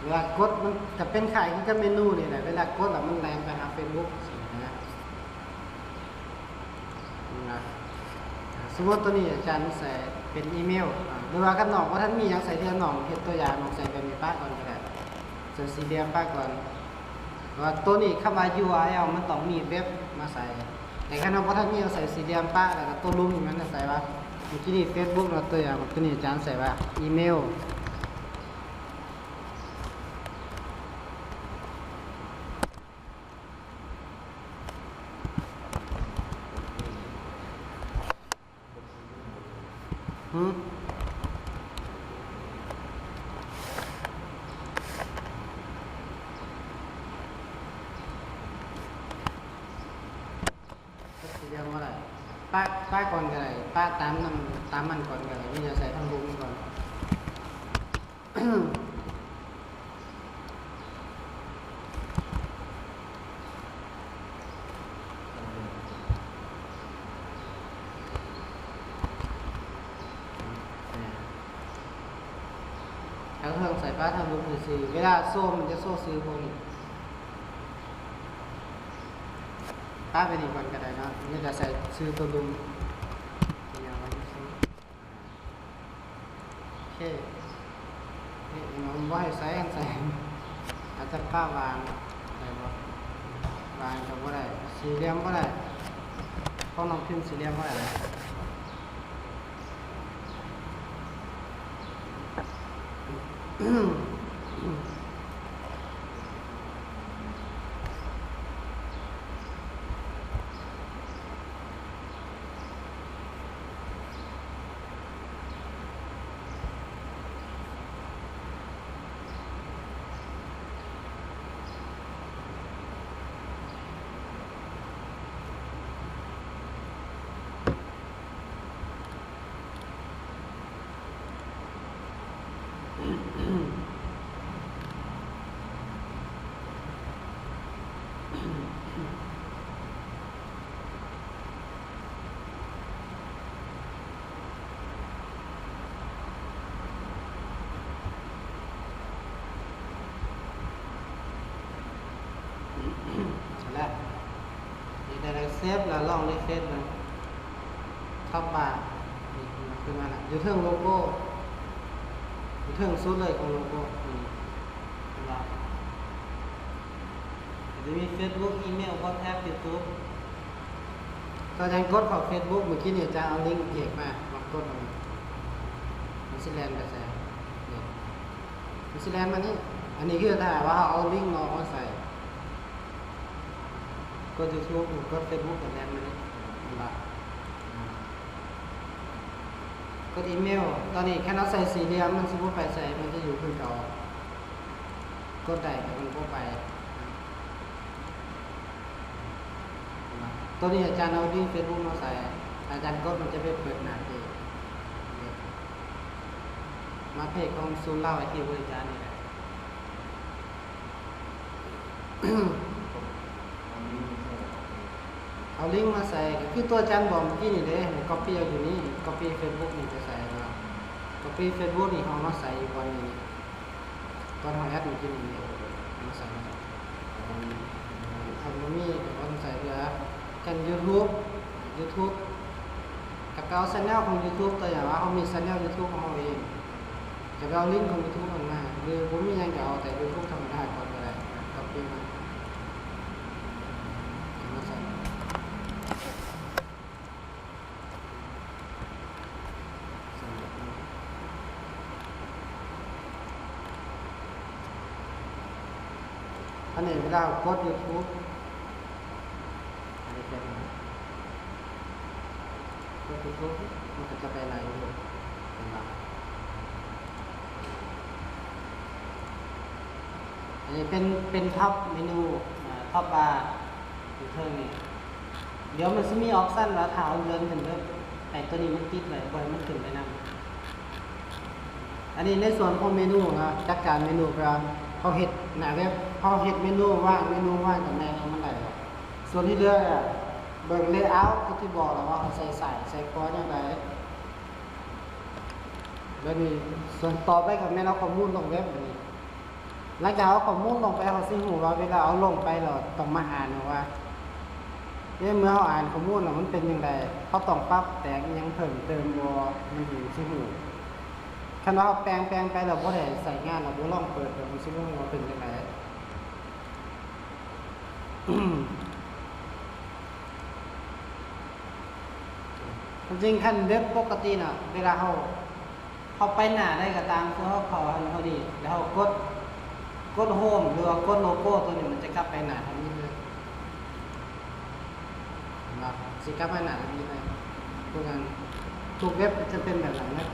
ເວລາກົດ ມັນຈະເປັນຄ້າຍຄືກັບເມນູນີ້ແຫຼະ ເວລາກົດແລ້ວມັນແລ່ນໄປຫາເຟສບຸກຊີ້ນະ. ນະ ສົມມຸດຕົວນີ້ອາຈານໃສ່ເປັນອີເມວ ອາ ຫຼືວ່າຄັນນ້ອງບໍ່ທັນມີຫຍັງໃສ່ເທື່ອ ນ້ອງເຮັດຕົວຢ່າງ ນ້ອງໃສ່ແບບນີ້ປະກ່ອນກໍໄດ້ ໃສ່ສີ່ຫຼ່ຽມປະກ່ອນ ເພາະວ່າຕົວນີ້ຄຳວ່າ URL ມັນຕ້ອງມີເວັບມາໃສ່ ແຕ່ຄັນເຮົາບໍ່ທັນມີ ເຮົາໃສ່ສີ່ຫຼ່ຽມປະ ແລ້ວກໍຕົວລຸ່ມນີ້ມັນໃສ່ວ່າ ເມື່ອກີ້ນີ້ເຟສບຸກເນາະ ຕົວຢ່າງ ຕົວນີ້ອາຈານໃສ່ວ່າອີເມວ. ຫື ຊິເລື່ອງບໍ່ໄດ້ ປະ ປະກ່ອນກໍໄດ້ ປະຕາມນັ້ນ ຕາມມັນກ່ອນກໍໄດ້ ມີແຕ່ໃສ່ທາງລຸ່ມນີ້ກ່ອນ. ທາງເທິງໃສ່ປະທາງລຸ່ມຊື່ໆ ເວລາໂຊ ມັນຈະໂຊຊື່ພວກນີ້ ປະໄປນີ້ກ່ອນກໍໄດ້ເນາະ ມີແຕ່ໃສ່ຊື່ຕົວລຸ່ມ ເປັນຫຍັງວະ? ໂອເຄ ນີ້ມັນບໍ່ໃຫ້ໃສ່ ໃສ່ ອາດຈະປະຫວ່າງໄດ້ບໍ່? ຫວ່າງກໍບໍ່ໄດ້ ສີ່ຫຼ່ຽມບໍ່ໄດ້ ຂອງນ້ອງພິມສີ່ຫຼ່ຽມບໍ່ໄດ້. ແລ້ວ ເຮັດໄດ້ແລ້ວ ເຊຟ ແລ້ວລອງຣີເຟຣຊເບິ່ງ ທັອບບາ ນີ້ ຂຶ້ນມາລະ ຢູ່ເທິງໂລໂກ້ ຢູ່ເທິງສຸດເລີຍຂອງໂລໂກ້ ນີ້ ເຫັນບໍ່? ຈະມີເຟສບຸກ ອີເມວ ວັອດແອັບ ຢູທູບ ຕອນຍັງກົດເຂົ້າເຟສບຸກ ເມື່ອກີ້ນີ້ອາຈານເອົາລິ້ງເພຈມາ ມາກົດເບິ່ງ ມັນຊິແລ່ນໄປໃສ? ນີ້ ມັນຊິແລ່ນມານີ້ ອັນນີ້ຄືຖ້າວ່າເຮົາເອົາລິ້ງເນາະມາໃສ່ ກົດຢູທູບ ກົດເຟສບຸກ ກໍແລ່ນມານີ້ ເຫັນບໍ່? ກົດອີເມວ ຕອນນີ້ຄັນເຮົາໃສ່ສີ່ຫຼ່ຽມ ມັນຊິບໍ່ໄປໃສ ມັນຈະຢູ່ຄືເກົ່າ ກົດໄດ້ ແຕ່ມັນບໍ່ໄປ. ໂຕນີ້ອາຈານເອົາລິ້ງເຟສບຸກມາໃສ່ ອາຈານກົດມັນຈະໄປເປີດໜ້າເພຈ ມາເພຈຂອງສູນລາວໄອທີບໍລິການນີ້ແຫຼະ ເອົາລິ້ງມາໃສ່ ກໍຄືຕົວອາຈານບອກເມື່ອກີ້ນີ້ເດ້ ກັອບປີ້ເອົາຢູ່ນີ້ ກັອບປີ້ເຟສບຸກນີ້ໄປໃສ່ເນາະ ກັອບປີ້ເຟສບຸກນີ້ເຮົາມາໃສ່ຢູ່ບ່ອນນີ້ ຕອນເຮົາແອັດເມື່ອກີ້ນີ້ ມາໃສ່ ຄັນບໍ່ມີກໍບໍ່ຕ້ອງໃສ່ເທື່ອ ຄັນຢູທູບ ຢູທູບ ກໍເອົາແຊນແນວຂອງຢູທູບ ຕົວຢ່າງວ່າເຮົາມີແຊນແນວຢູທູບຂອງເຮົາເອງ ກໍໄປເອົາລິ້ງຂອງຢູທູບຫັ້ນມາ ຫຼືບໍ່ມີຫຍັງກໍເອົາແຕ່ຢູທູບທຳມະດາກ່ອນກໍໄດ້ ກັອບປີ້ມາ ມາໃສ່. ອັນນີ້ເວລາເຮົາກົດຢູທູບ ອັນນີ້ເປັນ ກົດຢູທູບ ມັນກໍຈະໄປໄລ່ເລີຍ ເຫັນບໍ່? ອັນນີ້ເປັນ ເປັນທັອບເມນູ ອາ ທັອບບາ ຢູ່ເທິງນີ້ ດຽວມັນຊິມີອອບຊັນວ່າຖ້າເຮົາເລື່ອນຂຶ້ນເດີ ໃຫ້ຕົວນີ້ມັນຕິດໄວ້ ບໍ່ໃຫ້ມັນຂຶ້ນໄປນຳ. ອັນນີ້ໃນສ່ວນຂອງເມນູເນາະ ຈັດການເມນູ ແປວ່າເຮົາເຮັດໜ້າເວັບ ເຮົາເຮັດເມນູວ່າງ ເມນູວ່າງ ຕຳແໜ່ງມັນໄດ້ແລ້ວ ສ່ວນທີ່ເຫຼືອ ເບິ່ງເລເອົາ ຄືທີ່ບອກແລ້ວວ່າເຮົາໃສ່ຊ້າຍ ໃສ່ຂວາແນວໃດ. ແບບນີ້ ສ່ວນຕໍ່ໄປກໍແມ່ນເອົາຂໍ້ມູນລົງເວັບ ບາດນີ້ ຫຼັງຈາກເອົາຂໍ້ມູນລົງໄປ ເຮົາຊິຮູ້ວ່າເວລາເອົາລົງໄປແລ້ວຕ້ອງມາອ່ານວ່າ ເອີ ເມື່ອເຮົາອ່ານຂໍ້ມູນແລ້ວມັນເປັນຈັ່ງໃດ ເຮົາຕ້ອງປັບແຕ່ງອີ່ຫຍັງເພີ່ມເຕີມບໍ່ ມັນເຖິງຊິຮູ້. ຄັນວ່າເຮົາແປງ ແປງໄປແລ້ວບໍ່ໄດ້ໃຊ້ງານ ແລ້ວບໍ່ລອງເປີດ ແລ້ວມັນຊິບໍ່ຮູ້ວ່າເປັນຈັ່ງໃດ. ອືມ ຈິງໆ ຄັນເວັບປົກກະຕິນະ ເວລາເຮົາ ເຮົາໄປໜ້າໃດກໍຕາມ ຄືເຮົາເຂົ້າອັນເຮົານີ້ ແລ້ວເຮົາກົດ ກົດໂຮມ ຫຼືວ່າກົດໂລໂກ້ຕົວນີ້ ມັນຈະກັບໄປໜ້າທຳອິດເລີຍ ເຫັນບໍ່? ຊິກັບໄປໜ້າທຳອິດເລີຍ. ທຸກອັນ ທຸກເວັບຈະເປັນແບບນັ້ນເນາະ.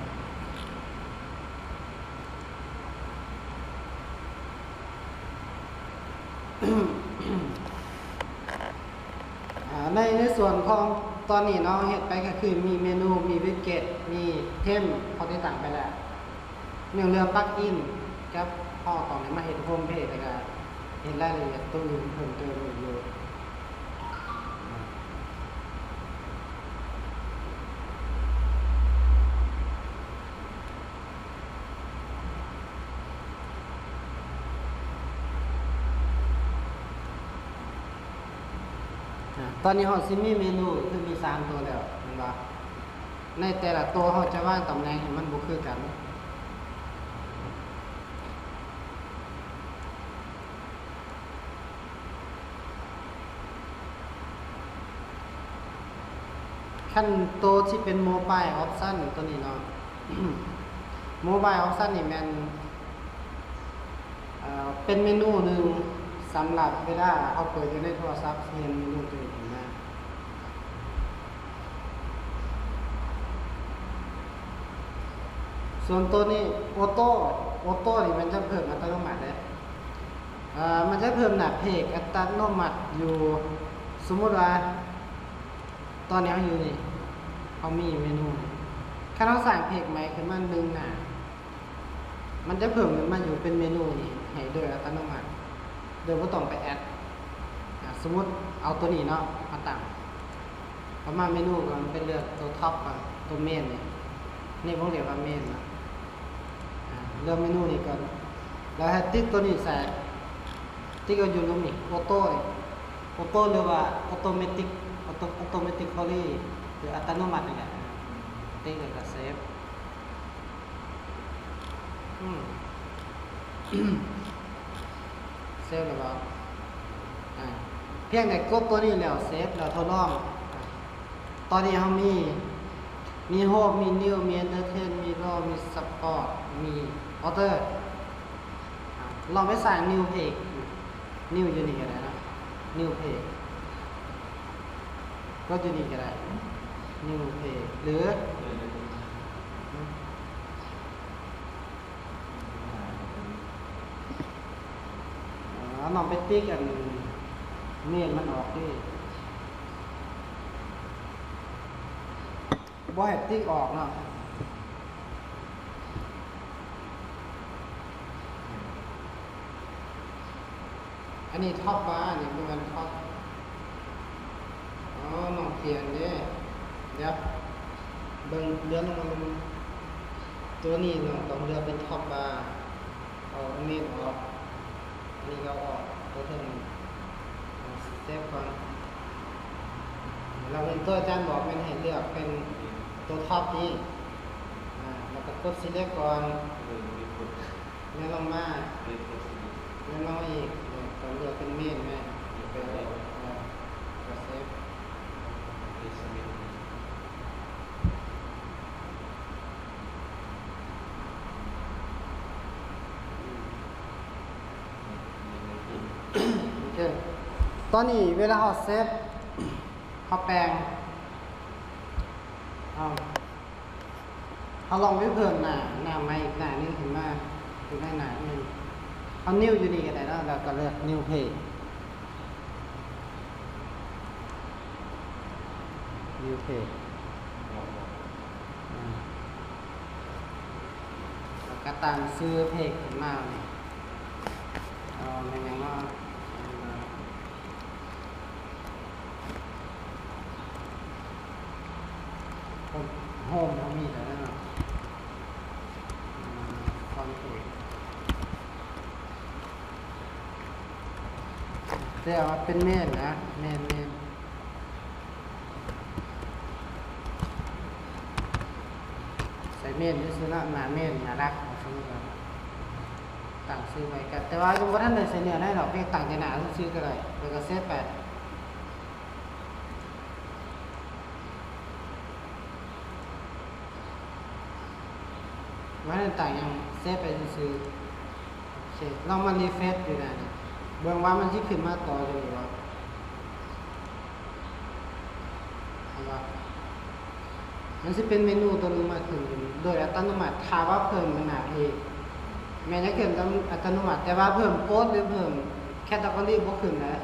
ອາ ໃນ ໃນສ່ວນຂອງຕອນນີ້ເນາະ ເຮັດໄປກໍຄືມີເມນູ ມີວິດເຈັດ ມີເທມ ເຮົາຕິດຕັ້ງໄປແລ້ວ. ຍັງເຫຼືອປັກອິນກັບ ເຮົາຕ້ອງໄດ້ມາເຮັດໂຮມເພຈ ແລ້ວກໍເຮັດລາຍລະອຽດຕົວອື່ນເພີ່ມເຕີມອີກຢູ່. ອາ ຕອນນີ້ເຮົາຊິມີເມນູ ຄືມີສາມຕົວແລ້ວ ແມ່ນບໍ່? ໃນແຕ່ລະໂຕເຮົາຈະວາງຕຳແໜ່ງໃຫ້ມັນບໍ່ຄືກັນ. ຄັນໂຕທີ່ເປັນໂມບາຍອອບຊັນຕົວນີ້ເນາະ ໂມບາຍອອບຊັນນີ້ແມ່ນ ເອີ ເປັນເມນູໜຶ່ງສຳລັບເວລາເຮົາເປີດຢູ່ໃນໂທລະສັບ ຊິເຫັນເມນູຕົວນີ້ຂຶ້ນມາ. ສ່ວນໂຕນີ້ ໂອໂຕ້ ໂອໂຕ້ນີ້ມັນຈະເພີ່ມອັດຕະໂນມັດເດ້. ເອີ ມັນຈະເພີ່ມໜ້າເພຈອັດຕະໂນມັດຢູ່. ສົມມຸດວ່າຕອນນີ້ເຮົາຢູ່ນີ້ ເຮົາມີເມນູນີ້ ຄັນເຮົາສ້າງເພຈໃໝ່ຂຶ້ນມາໜຶ່ງໜ້າ ມັນຈະເພີ່ມຂຶ້ນມາຢູ່ເປັນເມນູນີ້ໃຫ້ໂດຍອັດຕະໂນມັດ ໂດຍບໍ່ຕ້ອງໄປແອັດ. ອາ ສົມມຸດເອົາຕົວນີ້ເນາະມາຕັ້ງ ເຂົ້າມາເມນູກໍໄປເລືອກຕົວທັອບກ່ອນ ຕົວເມນນີ້ ນີ້ເຮົາຮຽກວ່າເມນເນາະ. ອາ ເລືອກເມນູນີ້ກ່ອນ ແລ້ວໃຫ້ຕິກຕົວນີ້ໃສ່ ຕິກເອົາຢູ່ລຸ່ມນີ້ ໂອໂຕ້ນີ້ ໂອໂຕ້ ຫຼືວ່າ ອອໂຕເມຕິກ ອອໂຕ ອອໂຕເມຕິກຄໍລີ ຫຼືອັດຕະໂນມັດນີ້ແຫຼະ ຕິກແລ້ວກໍເຊບ. ອືມ ເຊບແລ້ວບໍ່? ອາ ພຽງແຕ່ກົດຕົວນີ້ແລ້ວ ເຊບແລ້ວທົດລອງ. ອາ ຕອນນີ້ເຮົາມີ ມີໂຮມ ມີນິວ ມີເອັນເຕີເທນ ມີລໍ ມີສະປອດ ມີອໍເຕີ. ອາ ລອງໄປສ້າງນິວເພຈ ນິວຢູ່ນີ້ກໍໄດ້ເນາະ ນິວເພຈ ກົດຢູ່ນີ້ກໍໄດ້ ນິວເພຈ ຫຼື ເອົານ້ອງໄປຕິກອັນເມນມັນອອກເດ້ ບໍ່ໃຫ້ຕິກອອກເນາະ. ອັນນີ້ທັອບບາ ອັນນີ້ບໍ່ແມ່ນທັອບ. ອໍ ນ້ອງປ່ຽນເດ້ ດຽວເບິ່ງ ເລື່ອນລົງມາເບິ່ງ ຕົວນີ້ນ້ອງຕ້ອງເລືອກເປັນທັອບບາ ເອົາເມນອອກ ອັນນີ້ກໍເອົາອອກ ຕົວເທິງນີ້ເຊບກ່ອນ. ແລ້ວເປັນຕົວອາຈານບອກແມ່ນໃຫ້ເລືອກເປັນຕົວທັອບນີ້ ອາ ແລ້ວກໍກົດຊີເລັກກ່ອນ. ເອີ ເລີຍກົດ ແລ້ວລົງມາ ເລີຍກົດຊີເລັກ ແລ້ວລົງມາອີກ ເອີ ຕ້ອງເລືອກເປັນເມນແມ່ນ ເລືອກເປັນເມນ ເອີ ກໍເຊບ ເປັນຊີເລັກ. ໂອເຄ ຕອນນີ້ເວລາເຮົາເຊບ ເຮົາແປງ ເຮົາ ເຮົາລອງໄປເພີ່ມໜ້າ ໜ້າໃໝ່ອີກໜ້າໜຶ່ງຂຶ້ນມາ ຢູ່ໃນໜ້າອື່ນ ເຮົານິວຢູ່ນີ້ກໍໄດ້ເນາະ ແລ້ວກໍເລືອກນິວເພຈ ນິວເພຈ ອາ ແລ້ວກໍຕັ້ງຊື່ເພຈຂຶ້ນມານີ້ ເອົາແມ່ນຫຍັງເນາະ? ໂຮມ ໂຮມເຮົາມີແລ້ວເນາະ ອາ ຄອນເພຈ ແຕ່ວ່າເປັນເມນນະ ເມນ ເມນ ໃສ່ເມນຊື່ໆເນາະ ໜ້າເມນໜ້າຫຼັກ ສົມມຸດວ່າຕັ້ງຊື່ໄວ້ ແຕ່ວ່າຍັງບໍ່ທັນໄດ້ໃສ່ເນື້ອໃນດອກ ພຽງຕັ້ງແຕ່ໜ້າຊື່ໆກໍໄດ້ ແລ້ວກໍເຊບໄປ. ບໍ່ໄດ້ຕັ້ງຫຍັງ ເຊຟໄປຊື່ໆ. ໂອເຄ ລອງມາຣີເຟຣຊຢູ່ໜ້ານີ້ ເບິ່ງວ່າມັນຊິຂຶ້ນມາຕໍ່ຢູ່ນີ້ບໍ່. ເຫັນບໍ່? ມັນຊິເປັນເມນູໂຕໜຶ່ງມາຂຶ້ນໂດຍອັດຕະໂນມັດ. ຖ້າວ່າເພີ່ມໜ້າເພຈ ແມ່ນຈະຂຶ້ນອັດຕະໂນມັດ, ແຕ່ວ່າເພີ່ມໂພສ ຫຼື ເພີ່ມແຄດຕາກອຣີບໍ່ຂຶ້ນນະ.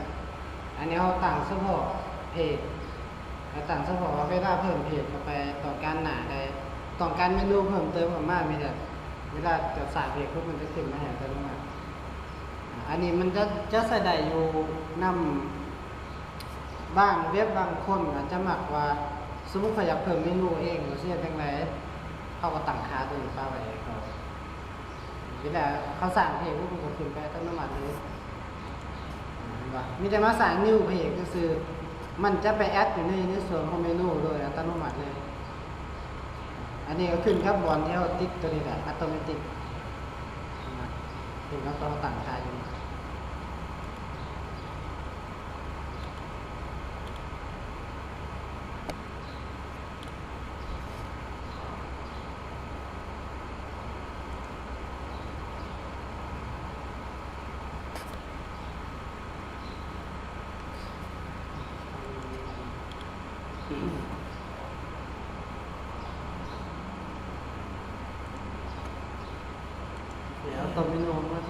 ອັນນີ້ເຮົາຕັ້ງສະເພາະເພຈ ເຮົາຕັ້ງສະເພາະວ່າເວລາເພີ່ມເພຈເຂົ້າໄປ ຕ້ອງການໜ້າໃດ ຕ້ອງການເມນູເພີ່ມເຕີມເຂົ້າມາ ມີແຕ່ເວລາຈະສ້າງເພຈ ມັນຈະຂຶ້ນມາໃຫ້ອັດຕະໂນມັດ. ອັນນີ້ມັນຈະ ຈະໃຊ້ໄດ້ຢູ່ນຳ ບາງເວັບບາງຄົນອາດຈະມັກວ່າ ສົມມຸດຂ້ອຍຢາກເພີ່ມເມນູເອງ ເຮົາຊິເຮັດຈັ່ງໃດ? ເຮົາກໍຕັ້ງຄ່າໂຕນີ້ປະໄວ້ໃຫ້ເຂົາ ເວລາເຂົາສ້າງເພຈ ມັນກໍຂຶ້ນໄປອັດຕະໂນມັດເລີຍ ເຫັນບໍ່? ມີແຕ່ມາສ້າງນິວເພຈຊື່ໆ ມັນຈະໄປແອັດຢູ່ໃນ ໃນສ່ວນຂອງເມນູໂດຍອັດຕະໂນມັດເລີຍ. ອັນນີ້ກໍຂຶ້ນກັບບ່ອນທີ່ເຮົາຕິດໂຕນີ້ແຫຼະ ອັດໂຕເມຕິກ ຂຶ້ນກັບຕົວເຮົາຕັ້ງຄ່າຢູ່. ແລ້ວຕໍ່ເມນູມາ.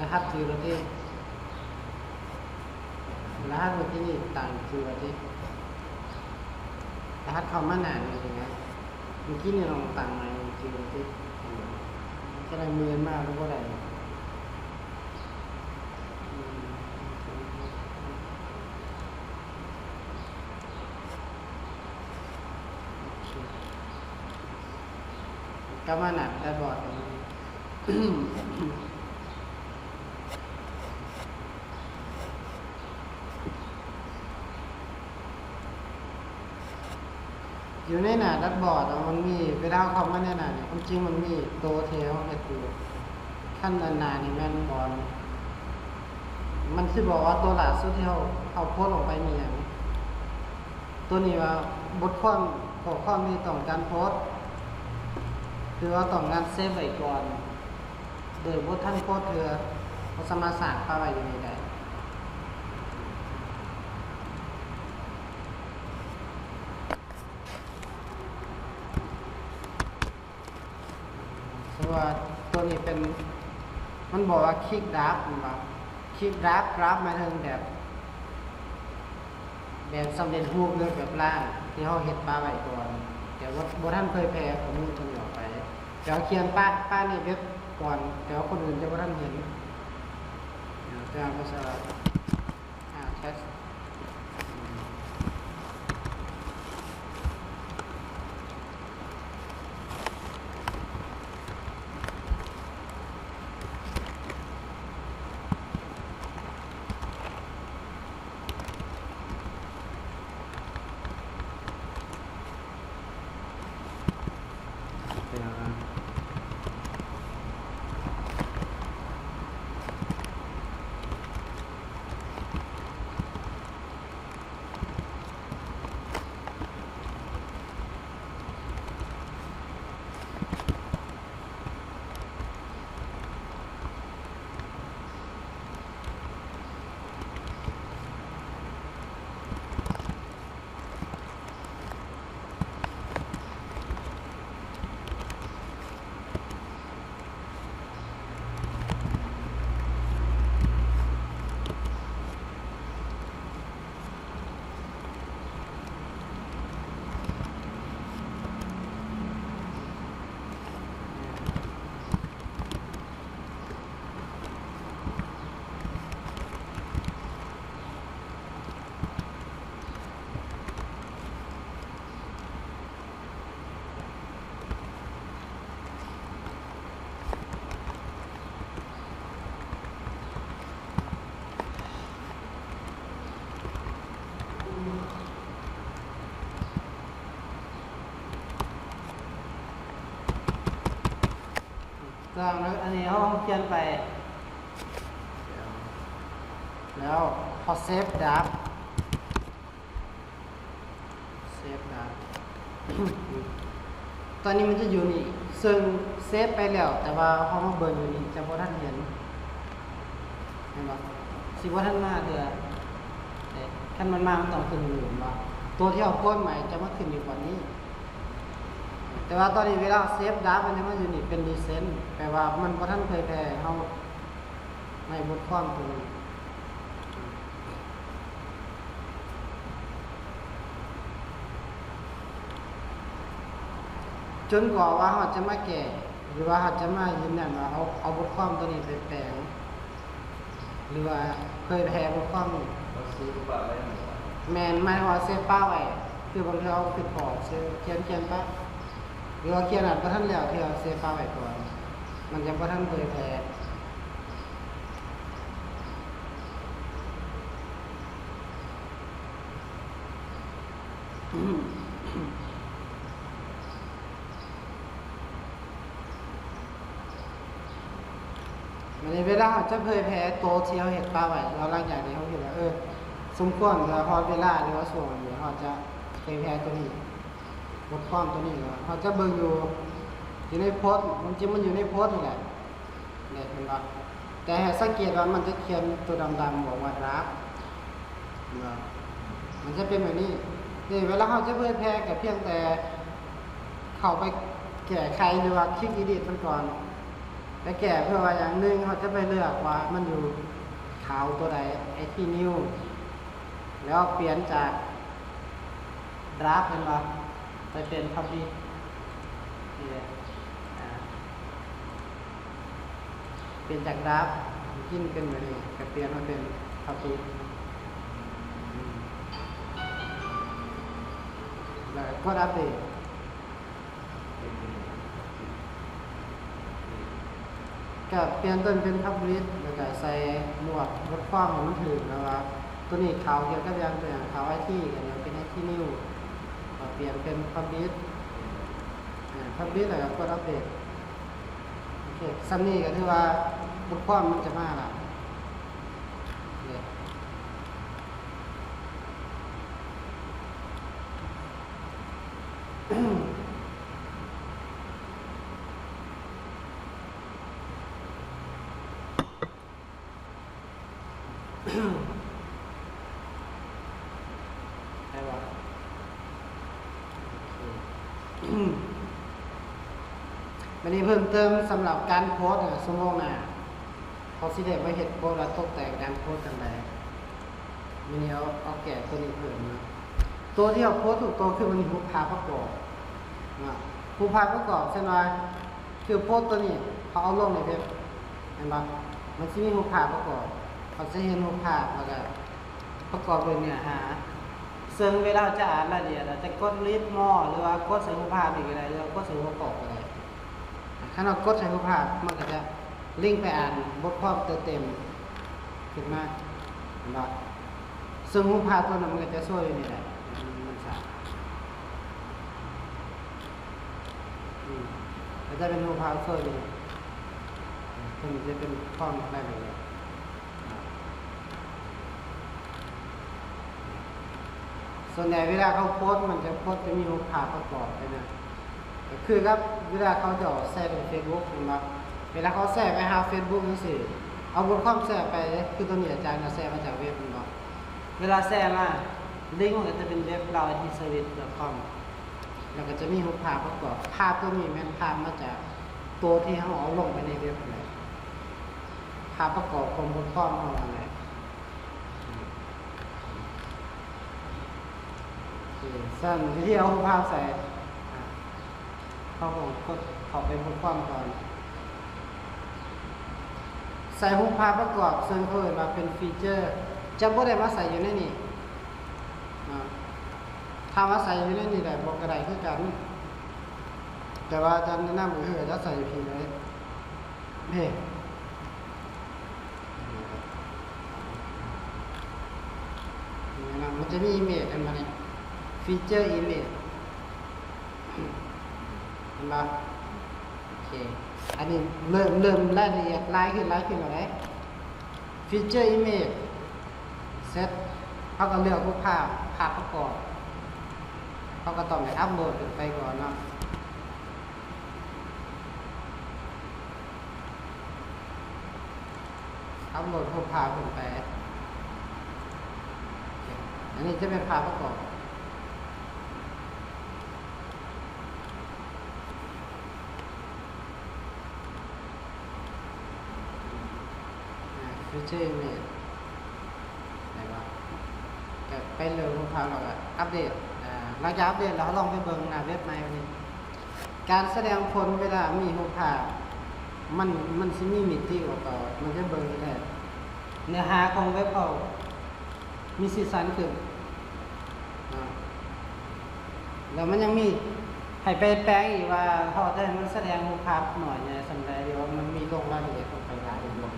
ລະຫັດຖືກແລ້ວຕິ ລະຫັດເມື່ອກີ້ນີ້ຕັ້ງຖືກແລ້ວຕິ ລະຫັດເຂົ້າມາໜ້ານີ້ນະ ເມື່ອກີ້ນີ້ລອງຕັ້ງໃໝ່ ເມື່ອກີ້ນີ້ຕິ ຈະໄດ້ໝື່ນມາ ຫຼືບໍ່ໄດ້. ກັບມາໜ້າແດດບອດ ຢູ່ໃນໜ້າແດດບອດ ມັນມີ ເວລາເຮົາເຂົ້າມາໃນໜ້ານີ້ ຄວາມຈິງມັນມີໂຕທີ່ເຮົາເຮັດຢູ່ ຄັນອັນໜ້ານີ້ແມ່ນບອນ ມັນຊິບອກວ່າໂຕລ່າສຸດທີ່ເຮົາ ເຮົາໂພສລົງໄປມີຫຍັງ. ໂຕນີ້ວ່າບົດຄວາມ ຂໍ້ຄວາມທີ່ຕ້ອງການໂພສ ຫຼືວ່າຕ້ອງການເຊຟໄວ້ກ່ອນ ໂດຍບໍ່ທັນໂພສເທື່ອ ເຮົາສາມາດສ້າງປະໄວ້ຢູ່ນີ້ໄດ້. ເພາະວ່າໂຕນີ້ເປັນ ມັນບອກວ່າຄິກດຣາຟ ແມ່ນບໍ່? ຄິກດຣາຟ ດຣາຟໝາຍເຖິງແບບ ແບບສຳເລັດຮູບ ຫຼືແບບລ່າງ ທີ່ເຮົາເຮັດປະໄວ້ກ່ອນ ແຕ່ວ່າບໍ່ທັນເຜີຍແຜ່ຂໍ້ມູນຕົວນີ້ອອກໄປ. ແຕ່ວ່າຂຽນປະ ປະໃນເວັບກ່ອນ ແຕ່ວ່າຄົນອື່ນຈະບໍ່ທັນເຫັນ ແຕ່ວ່າພາສາ ອ່າ ແທັກ. ເປັນຫຍັງ? ເລື່ອງ ອັນນີ້ເຮົາຂຽນໄປ ແລ້ວເຮົາເຊບດັບ ເຊບດັບ ຕອນນີ້ມັນຈະຢູ່ນີ້ ເຊິ່ງເຊບໄປແລ້ວ ແຕ່ວ່າເຮົາມາເບິ່ງຢູ່ນີ້ຈະບໍ່ທັນເຫັນ ເຫັນບໍ່? ຊິບໍ່ທັນມາເທື່ອ ແຕ່ຄັນມັນມາ ມັນຕ້ອງຂຶ້ນຢູ່ ເຫັນບໍ່? ຕົວທີ່ເຮົາໂພສໃໝ່ຈະມາຂຶ້ນຢູ່ບ່ອນນີ້ ແຕ່ວ່າຕອນນີ້ເວລາເຊບດັບ ມັນຈະມາຢູ່ນີ້ເປັນຣີເຊັນ ແປວ່າມັນບໍ່ທັນເຜີຍແຜ່ໃຫ້ເຮົາໃນບົດຄວາມຕົວນີ້ ຈົນກວ່າວ່າເຮົາຈະມາແກ້ ຫຼືວ່າເຮົາຈະມາຢືນຢັນວ່າເຮົາເອົາບົດຄວາມຕົວນີ້ໄປແປງ ຫຼືວ່າເຜີຍແຜ່ບົດຄວາມນີ້ ເຮົາເຊບປະໄວ້ຫັ້ນແຫຼະ ແມ່ນ ໝາຍເຖິງວ່າເຊບປະໄວ້ ຄືບາງເທື່ອເຮົາຄຶດບໍ່ອອກ ເຊີ ຂຽນ ຂຽນປະ ຫຼືວ່າຂຽນອັນບໍ່ທັນແລ້ວ ທີ່ເຮົາເຊບປະໄວ້ກ່ອນ ມັນຍັງບໍ່ທັນເຜີຍແຜ່. ບາດນີ້ເວລາເຮົາຈະເຜີຍແຜ່ໂຕທີ່ເຮົາເຮັດປະໄວ້ ແລ້ວຫຼັງຈາກນີ້ເຮົາຄິດວ່າ ເອີ ສົມຄວນ ຫຼືວ່າຮອດເວລາ ຫຼືວ່າຊ່ວງນີ້ ເຮົາຈະເຜີຍແຜ່ໂຕນີ້ ບົດຄວາມໂຕນີ້ ເຮົາຈະເບິ່ງຢູ່ ຢູ່ໃນໂພສ ຄວາມຈິງມັນຢູ່ໃນໂພສນີ້ແຫຼະ ເຫັນບໍ່? ແຕ່ໃຫ້ສັງເກດວ່າມັນຈະຂຽນຕົວດຳໆ ບອກວ່າດຣາຟ ເຫັນບໍ່? ມັນຈະເປັນແບບນີ້ ນີ້ ເວລາເຮົາຈະເຜີຍແຜ່ກໍພຽງແຕ່ເຂົ້າໄປແກ້ໄຂ ຫຼືວ່າຄລິກອີດິດມັນກ່ອນ ໄປແກ້ເພື່ອວ່າຫຍັງ? ໜຶ່ງ ເຮົາຈະໄປເລືອກວ່າມັນຢູ່ຄາວຕົວໃດ ໄອທີນິວ ແລ້ວປ່ຽນຈາກ ດຣາຟ ແມ່ນບໍ່? ໄປເປັນພັບລິກ ນີ້ແຫຼະ ອາ ປ່ຽນຈາກດຣາຟ ກິນເປັນແບບນີ້ ກະປ່ຽນມາເປັນພັບລິກ ອືມ ແລ້ວກະກົດອັບເດດ. ກະປ່ຽນຕົວນີ້ເປັນ Publish ແລ້ວກະໃສ່ໝວດບົດຄວາມໃຫ້ມັນຖືກ ແລ້ວວ່າຕົວນີ້ຂ່າວກ່ຽວກັບຫຍັງ ຕົວຢ່າງຂ່າວໄອທີ ກະເປັນໄອທີນິວ ກະປ່ຽນເປັນ Publish ອາ Publish ແລ້ວກະກົດອັບເດດ ໂອເຄ ສ່ຳນີ້ກະຖືວ່າບົດຄວາມມັນຈະມາລະ ໂອເຄ. ໄດ້ບໍ່? ໂອເຄ ບາດນີ້ເພີ່ມເຕີມສຳລັບການໂພສນະ ຊົ່ວໂມງໜ້າ ເຮົາຊິໄດ້ມາເຮັດໂພສ ແລະ ຕົກແຕ່ງການໂພສຈັ່ງໃດ? ມື້ນີ້ເຮົາເອົາແກ້ຕົວນີ້ເພີ່ມເນາະ ຕົວທີ່ເຮົາໂພສທຸກຕົວຄືມັນມີຮູບພາບປະກອບເນາະ ຮູບພາບປະກອບ ເຊັ່ນວ່າ ຄືໂພສຕົວນີ້ເຮົາເອົາລົງໃນເວັບ ແມ່ນບໍ່? ມັນຊິມີຮູບພາບປະກອບ ເຮົາຈະເຫັນຮູບພາບ ແລ້ວກະປະກອບດ້ວຍເນື້ອຫາ ເຊິ່ງເວລາເຮົາຈະອ່ານລາຍລະອຽດ ອາດຈະກົດ Read More ຫຼືວ່າກົດໃສ່ຮູບພາບນີ້ກະໄດ້ ຫຼືວ່າກົດໃສ່ຫົວຂໍ້ກະໄດ້ ຄັນເຮົາກົດໃສ່ຮູບພາບ ມັນກະຈະລິງໄປອ່ານບົດຄວາມເຕັມໆ ຂຶ້ນມາ ເຫັນບໍ່? ເຊິ່ງຮູບພາບຕົວນັ້ນມັນກະຈະໂຊຢູ່ນີ້ແຫຼະ ມັນສາ ອືມ ກະຈະເປັນຮູບພາບໂຊຢູ່ນີ້ ຕົວນີ້ຈະເປັນຄວາມລາຍລະອຽດ ສ່ວນໃຫຍ່ເວລາເຂົາໂພສ ມັນຈະໂພສຈະມີຮູບພາບປະກອບໄປນຳ ກະຄືກັບເວລາເຂົາເຈົ້າແຊລົງເຟສບຸກ ແມ່ນບໍ່? ເວລາເຂົາແຊໄປຫາເຟສບຸກຈັ່ງຊີ້ ເອົາບົດຄວາມແຊໄປ ຄືໂຕນີ້ອາຈານກະແຊມາຈາກເວັບ ແມ່ນບໍ່? ເວລາແຊມາ ລິງມັນກະຈະເປັນເວັບ Lao IT Service dot com ແລ້ວກະຈະມີຮູບພາບປະກອບ ພາບໂຕນີ້ແມ່ນພາບມາຈາກໂຕທີ່ເຮົາເອົາລົງໄປໃນເວັບຫັ້ນແຫຼະ ພາບປະກອບຂອງບົດຄວາມເຮົາຫັ້ນແຫຼະ. ໂອເຄ ຊັ້ນວິທີເອົາຮູບພາບໃສ່ ອາ ເຮົາກະກົດເຂົ້າໄປບົດຄວາມກ່ອນ ໃສ່ຮູບພາບປະກອບ ເຊິ່ງເຂົາເອີ້ນວ່າເປັນຟີເຈີ ຈະບໍ່ໄດ້ມາໃສ່ຢູ່ໃນນີ້ ອາ ຖ້າມາໃສ່ຢູ່ໃນນີ້ໄດ້ບໍ່ກະໄດ້ຄືກັນ ແຕ່ວ່າອາຈານແນະນຳກະຄືຈະໃສ່ຢູ່ພີ້ເລີຍ. ນີ້ ນີ້ນະ ມັນຈະມີ image ເຫັນບໍ່ນີ້ feature image ເຫັນບໍ່? ໂອເຄ ອັນນີ້ເລີ່ມ ເລີ່ມລາຍລະອຽດຫຼາຍຂຶ້ນ ຫຼາຍຂຶ້ນແລ້ວເດ້. Feature Image ເສັດ ເຮົາກໍເລືອກຮູບພາບ ພາບປະກອບ ເຮົາກໍຕ້ອງໄດ້ອັບໂຫຼດຂຶ້ນໄປກ່ອນເນາະ. ອັບໂຫຼດຮູບພາບຂຶ້ນໄປ. ໂອເຄ ອັນນີ້ຈະເປັນພາບປະກອບ. ອ່າ Feature Image ແມ່ນບໍ່? ກໍໄປເລືອກຮູບພາບ ແລ້ວກໍອັບເດດ. ອ່າ ຫຼັງຈາກອັບເດດແລ້ວ ເຮົາລອງໄປເບິ່ງໜ້າເວັບໃໝ່ບັດນີ້. ການສະແດງຜົນເວລາມີຮູບພາບ ມັນ ມັນຊິມີມິຕິອອກ ກໍມັນຈະເບິ່ງຢູ່ແລ້ວ ເນື້ອຫາຂອງເວັບເຮົາມີສີສັນຂຶ້ນເນາະ. ແລ້ວມັນຍັງມີໃຫ້ໄປແປງອີກວ່າ ເຮົາຈະໃຫ້ມັນສະແດງຮູບພາບໜ້ອຍໃຫຍ່ສ່ຳໃດ ຫຼືວ່າມັນມີລົງລາຍລະອຽດລົງໄປຫຼາຍ ເຫັນບໍ່?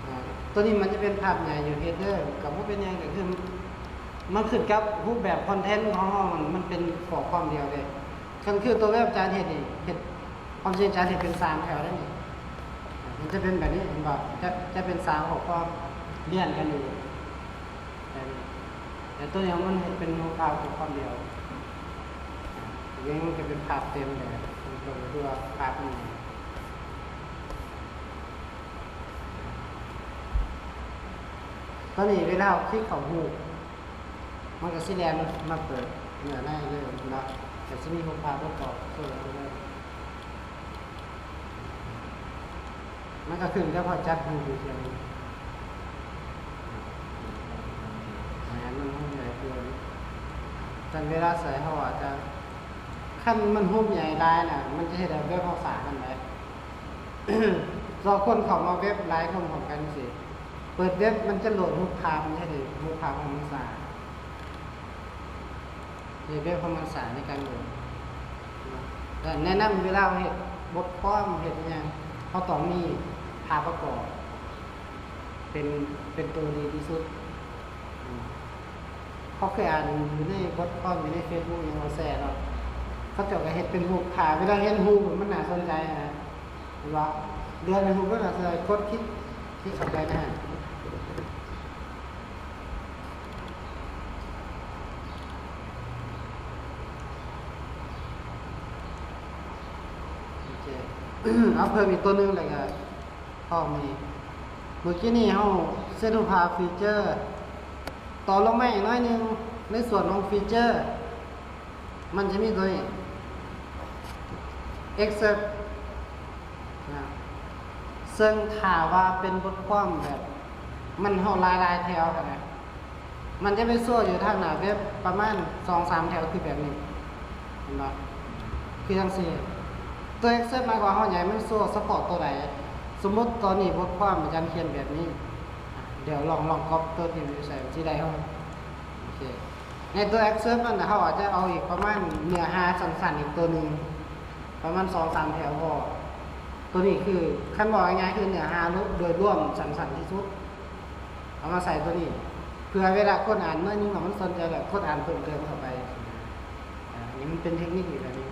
ອ່າ ຕົວນີ້ມັນຈະເປັນພາບໃຫຍ່ຢູ່ header ກໍບໍ່ເປັນຫຍັງ ກໍຄືມັນຂຶ້ນກັບຮູບແບບຄອນເທັນຂອງເຮົາ ມັນ ມັນເປັນຂໍ້ຄວາມດຽວເດ້. ຄັນຄືຕົວເວັບອາຈານເຮັດນີ້ ເຮັດ ຄວາມຈິງອາຈານເຮັດເປັນສາມແຖວໄດ້ນີ້ ມັນຈະເປັນແບບນີ້ ເຫັນບໍ່? ຈະ ຈະເປັນສາມຂໍ້ຄວາມລຽນກັນຢູ່ແບບນີ້ ແຕ່ຕົວນີ້ມັນເຮັດເປັນຮູບພາບຂໍ້ຄວາມດຽວ ເຮັດມັນຈະເປັນພາບເຕັມແບບ ຕົວ ຕົວພາບນີ້. ຕອນນີ້ເວລາເຮົາຄລິກເຂົ້າຮູບ ມັນກໍຊິແລ່ນມາເປີດເນື້ອໃນເລີຍເນາະ ກໍຊິມີຮູບພາບປະກອບໂຊໃຫ້ເບິ່ງ. ມັນກໍຂຶ້ນກັບເຮົາຈັດຮູບຢູ່ເທື່ອໜຶ່ງ ແມ່ນ ມັນຮູບໃຫຍ່ເກີນ. ຄັນເວລາໃສ່ເຮົາອາດຈະ ຄັນມັນຮູບໃຫຍ່ຫຼາຍນະ ມັນຈະເຮັດໃຫ້ເວັບເຮົາຊ້ານຳໄດ. ເວລາຄົນເຂົ້າມາເວັບຫຼາຍຄົນພ້ອມກັນຈັ່ງຊີ້ ເປີດເວັບມັນຈະໂຫຼດຮູບພາບ ມັນຈະເຮັດໃຫ້ຮູບພາບຂອງມັນຊ້າ ເຮັດໃຫ້ເວັບຂອງມັນຊ້າໃນການໂຫຼດ. ແລະ ແນະນຳເວລາເຮົາເຮັດບົດຄວາມ ເຮັດອີ່ຫຍັງ ເຮົາຕ້ອງມີພາບປະກອບເປັນ ເປັນໂຕດີທີ່ສຸດ. ເຮົາເຄີຍອ່ານຢູ່ໃນບົດຄວາມ ຢູ່ໃນເຟສບຸກຫຍັງເຂົາແຊເນາະ ເຂົາເຈົ້າກໍເຮັດເປັນຮູບພາບ ເວລາເຫັນຮູບມັນໜ້າສົນໃຈນະ ເຫັນບໍ່? ເດືອນໃນຮູບມັນໜ້າສົນໃຈ ກົດຄລິກ ຄລິກເຂົ້າໄປນະ ໂອເຄ ເອົາເພີ່ມອີກຕົວໜຶ່ງ ແລ້ວກໍ ພ້ອມນີ້ ເມື່ອກີ້ນີ້ເຮົາເຊັດຮູບພາບຟີເຈີ ຕໍ່ລົງມາອີກໜ້ອຍໜຶ່ງ ໃນສ່ວນຂອງຟີເຈີ ມັນຈະມີຕົວນີ້ Excerpt ນະ ເຊິ່ງຖ້າວ່າເປັນບົດຄວາມແບບ ມັນເຮົາຫຼາຍໆແຖວຫັ້ນນະ ມັນຈະໄປໂຊຢູ່ທາງໜ້າເວັບປະມານສອງສາມແຖວ ຄືແບບນີ້ ເຫັນບໍ່? ຄືຈັ່ງຊີ້ ຕົວ Excerpt ໝາຍຄວາມວ່າເຮົາຢາກໃຫ້ມັນໂຊສະເພາະຕົວໃດ. ສົມມຸດຕອນນີ້ບົດຄວາມອາຈານຂຽນແບບນີ້ ດຽວລອງ ລອງກັອບຕົວທີ່ມັນຢູ່ໃສ່ ມັນຊິໄດ້ເຮົາ. ໂອເຄ ໃນຕົວ Excerpt ນັ້ນນະ ເຮົາອາດຈະເອົາອີກປະມານເນື້ອຫາສັ້ນໆອີກຕົວໜຶ່ງ ປະມານສອງສາມແຖວພໍ. ຕົວນີ້ຄື ຄັນເວົ້າງ່າຍໆ ຄືເນື້ອຫາໂດຍລວມສັ້ນໆທີ່ສຸດ. ເອົາມາໃສ່ຕົວນີ້ ເພື່ອເວລາຄົນອ່ານໜ້ອຍໜຶ່ງແລ້ວມັນສົນໃຈ ແລ້ວຄົນອ່ານເພີ່ມເຕີມເຂົ້າໄປ. ອາ ອັນນີ້ມັນເປັນເທັກນິກອີກແບບໜຶ່ງ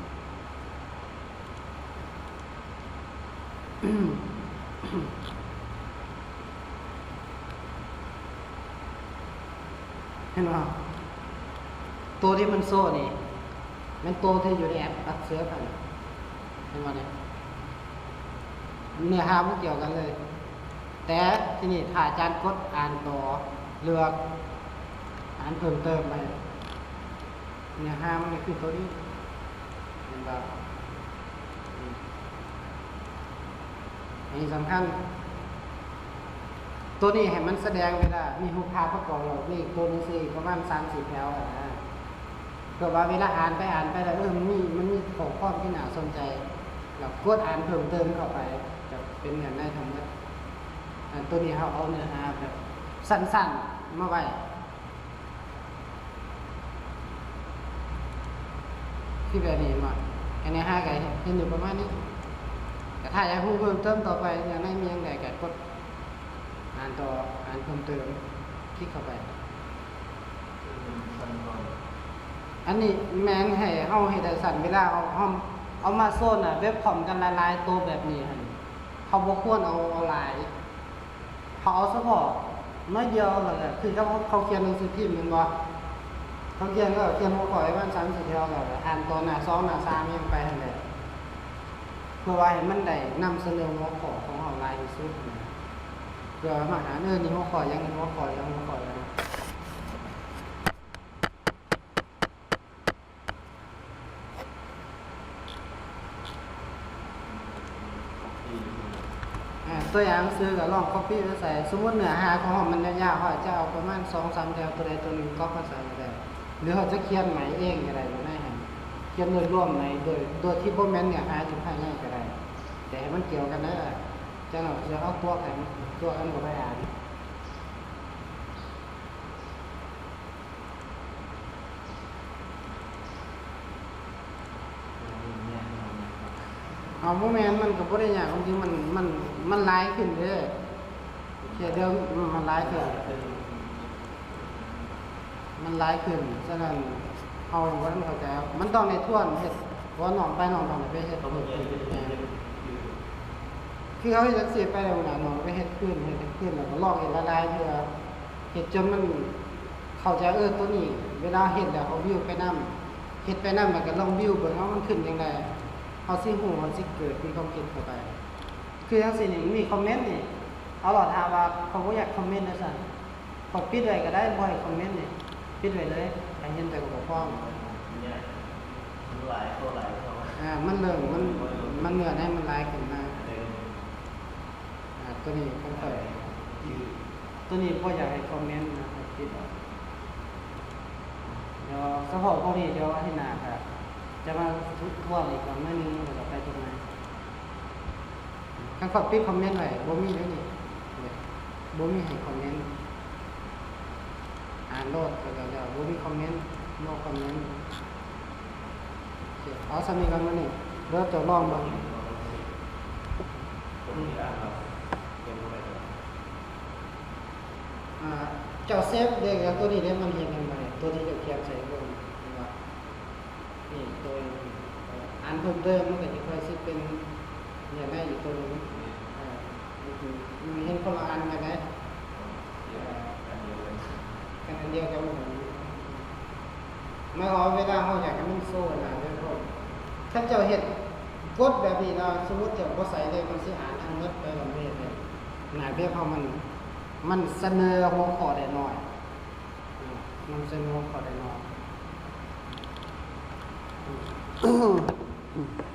ເຫັນບໍ່? ໂຕທີ່ມັນໂຊນີ້ ແມ່ນໂຕທີ່ຢູ່ໃນແອັບອັກເຊີບຫັ້ນ ເຫັນບໍ່ນີ້? ເນື້ອຫາບໍ່ກ່ຽວກັນເລີຍ. ແຕ່ທີນີ້ຖ້າອາຈານກົດອ່ານຕໍ່ ເລືອກອ່ານເພີ່ມເຕີມໄປ ເນື້ອຫາມັນກໍຄືໂຕນີ້ ເຫັນບໍ່? ອືມ ອັນນີ້ສຳຄັນ ໂຕນີ້ໃຫ້ມັນສະແດງເວລາມີຮູບພາບປະກອບ ແລ້ວມີໂຕໜັງສືອີກປະມານສາມສີ່ແຖວຫັ້ນນະ ເພື່ອວ່າເວລາອ່ານໄປອ່ານໄປແລ້ວ ເອີ ມັນມີ ມັນມີຂໍ້ຄວາມທີ່ໜ້າສົນໃຈ ແລ້ວກົດອ່ານເພີ່ມເຕີມເຂົ້າໄປ ຈະເປັນເນື້ອໃນທັງໝົດ. ອັນໂຕນີ້ເຮົາເອົາເນື້ອຫາແບບສັ້ນໆມາໄວ້ ຄືແບບນີ້ເຫັນບໍ່? ອັນເນື້ອຫາກໍເຫັນຢູ່ປະມານນີ້ ແຕ່ຖ້າຢາກຮູ້ເພີ່ມເຕີມຕໍ່ໄປ ເນື້ອໃນມີຫຍັງແດ່ ກໍກົດອ່ານຕໍ່ ອ່ານເພີ່ມເຕີມ ຄລິກເຂົ້າໄປ. ອັນນີ້ແມ່ນໃຫ້ເຮົາເຮັດໃຫ້ສັ້ນ ເວລາເຮົາ ເຮົາ ເອົາມາໂຊນະ ເວັບຄອມກັນຫຼາຍໆໂຕແບບນີ້ຫັ້ນ ເຮົາບໍ່ຄວນເອົາ ເອົາຫຼາຍ ເຮົາເອົາສະເພາະໜ້ອຍດຽວ ແລ້ວກໍຄືກັບເຮົາຂຽນໜັງສືພິມແມ່ນບໍ່? ເຮົາຂຽນກໍຂຽນຫົວຂໍ້ປະມານສາມສີ່ແຖວ ແລ້ວກໍອ່ານຕໍ່ໜ້າສອງ ໜ້າສາມຫຍັງໄປຫັ້ນແຫຼະ ເພື່ອວ່າໃຫ້ມັນໄດ້ນຳສະເໜີຫົວຂໍ້ຂອງເຮົາຫຼາຍທີ່ສຸດຫັ້ນນະ ເພື່ອມາຫາ ເອີ ນີ້ຫົວຂໍ້ຫຍັງ ນີ້ຫົວຂໍ້ຫຍັງ ຫົວຂໍ້ຫຍັງ. ອາ ຕົວຢ່າງຊື່ກໍລອງກັອບປີ້ໄປໃສ່ ສົມມຸດເນື້ອຫາຂອງເຮົາມັນຍາວໆ ເຮົາອາດຈະເອົາປະມານສອງສາມແຖວ ຕົວໃດຕົວໜຶ່ງກັອບມາໃສ່ກໍໄດ້ ຫຼືເຮົາຈະຂຽນໃໝ່ເອງກໍໄດ້ ຢູ່ໃນຫັ້ນ ຂຽນໂດຍລວມໃໝ່ ໂດຍ ໂດຍທີ່ບໍ່ແມ່ນເນື້ອຫາຢູ່ພາຍໃນກໍໄດ້ ແຕ່ໃຫ້ມັນກ່ຽວກັນເດີ ຈັ່ງນັ້ນເຮົາເອົາຕົວກັນ ຕົວກັນກໍໄປອ່ານ. ເອົາ ບໍ່ແມ່ນ ມັນກໍບໍ່ໄດ້ຍາກ ຄວາມຈິງມັນ ມັນ ມັນຫຼາຍຂຶ້ນເດ້ ແຄ່ເດີມ ມັນຫຼາຍຂຶ້ນ ມັນຫຼາຍຂຶ້ນ ສະນັ້ນເຮົາບໍ່ທັນເຂົ້າໃຈ ມັນຕ້ອງໄດ້ທວນເຮັດ ເພາະວ່ານ້ອງໄປ ນ້ອງຕ້ອງໄດ້ໄປເຮັດ ເຮັດ ເຮັດ ຄືເຮົາເຮັດຈັ່ງຊີ້ໄປແລ້ວນະ ນ້ອງໄປເຮັດຄືນ ເຮັດ ເຮັດຄືນ ແລ້ວກໍລອງເຮັດຫຼາຍໆເທື່ອ ເຮັດຈົນມັນເຂົ້າໃຈ ເອີ ໂຕນີ້ເວລາເຮັດແລ້ວເຮົາບິວໄປນຳ ເຮັດໄປນຳ ແລ້ວກໍລອງບິວເບິ່ງວ່າມັນຂຶ້ນຈັ່ງໃດ ເຮົາຊິຮູ້ ເຮົາຊິເກີດມີຄວາມຄິດເຂົ້າໄປ ຄືຈັ່ງຊີ້ນີ້ ມີຄອມເມັນນີ້ ເອົາລອດ ຫາວ່າເຂົາບໍ່ຢາກຄອມເມັນວ່າຊັ້ນ ຂ້ອຍປິດໄວ້ກໍໄດ້ ບໍ່ໃຫ້ຄອມເມັນນີ້ ປິດໄວ້ເລີຍ ໃຫ້ເຫັນແຕ່ຂໍ້ຄວາມ ມັນຫຼາຍ ເຂົາຫຼາຍ ເຂົາ ອ່າ ມັນເລີ່ມ ມັນ ມັນເນື້ອໃນມັນຫຼາຍຂຶ້ນມາ ອ່າ ຕົວນີ້ຂ້ອຍ ຕົວນີ້ບໍ່ຢາກໃຫ້ຄອມເມັນນະ ປິດອອກ ດຽວສະເພາະພວກນີ້ ດຽວອາທິດໜ້າກໍຈະມາທວນອີກ ເອົາໜ້ອຍໜຶ່ງ ແລ້ວກໍໄປຕົວໃໝ່ ຄັນຂ້ອຍປິດຄອມເມັນໄວ້ ບໍ່ມີເດ້ນີ້ ບໍ່ມີໃຫ້ຄອມເມັນ ອ່ານໂລດກໍແລ້ວ ບໍ່ມີຄອມເມັນ no comment. ໂອເຄ ເອົາສ່ຳນີ້ກ່ອນມື້ນີ້ ເດີ ເຈົ້າລອງເບິ່ງ ອ່າ ເຈົ້າເຊບເດ້ ແລ້ວຕົວນີ້ເດ້ ມັນເຮັດຫຍັງບາດນີ້ ຕົວທີ່ເຈົ້າຂຽນໃສ່ເບິ່ງ ເຫັນບໍ່? ນີ້ ຕົວນີ້ ອ່ານເພີ່ມເຕີມ ມັນກໍຊິຄ່ອຍຊິເປັນ ເຮັດໄດ້ອີກຕົວໜຶ່ງ ເອີ ມັນເຫັນຄົນລະອັນກັນເດ້ ເອີ ກັນອັນດຽວກັນ ໝາຍຄວາມວ່າເວລາເຮົາຢາກໃຫ້ມັນໂຊໜ້າເວັບເຮົາ ຄັນເຈົ້າເຮັດກົດແບບນີ້ລະ ສົມມຸດເຈົ້າບໍ່ໃສ່ເລີຍ ມັນຊິອ່ານທັງໝົດໄປ ມັນບໍ່ເຮັດເລີຍ ໜ້າເວັບເຮົາມັນ ມັນສະເໜີຫົວຂໍ້ໄດ້ໜ້ອຍ ອືມ ນຳສະເໜີຫົວຂໍ້ໄດ້ໜ້ອຍ ອືມ.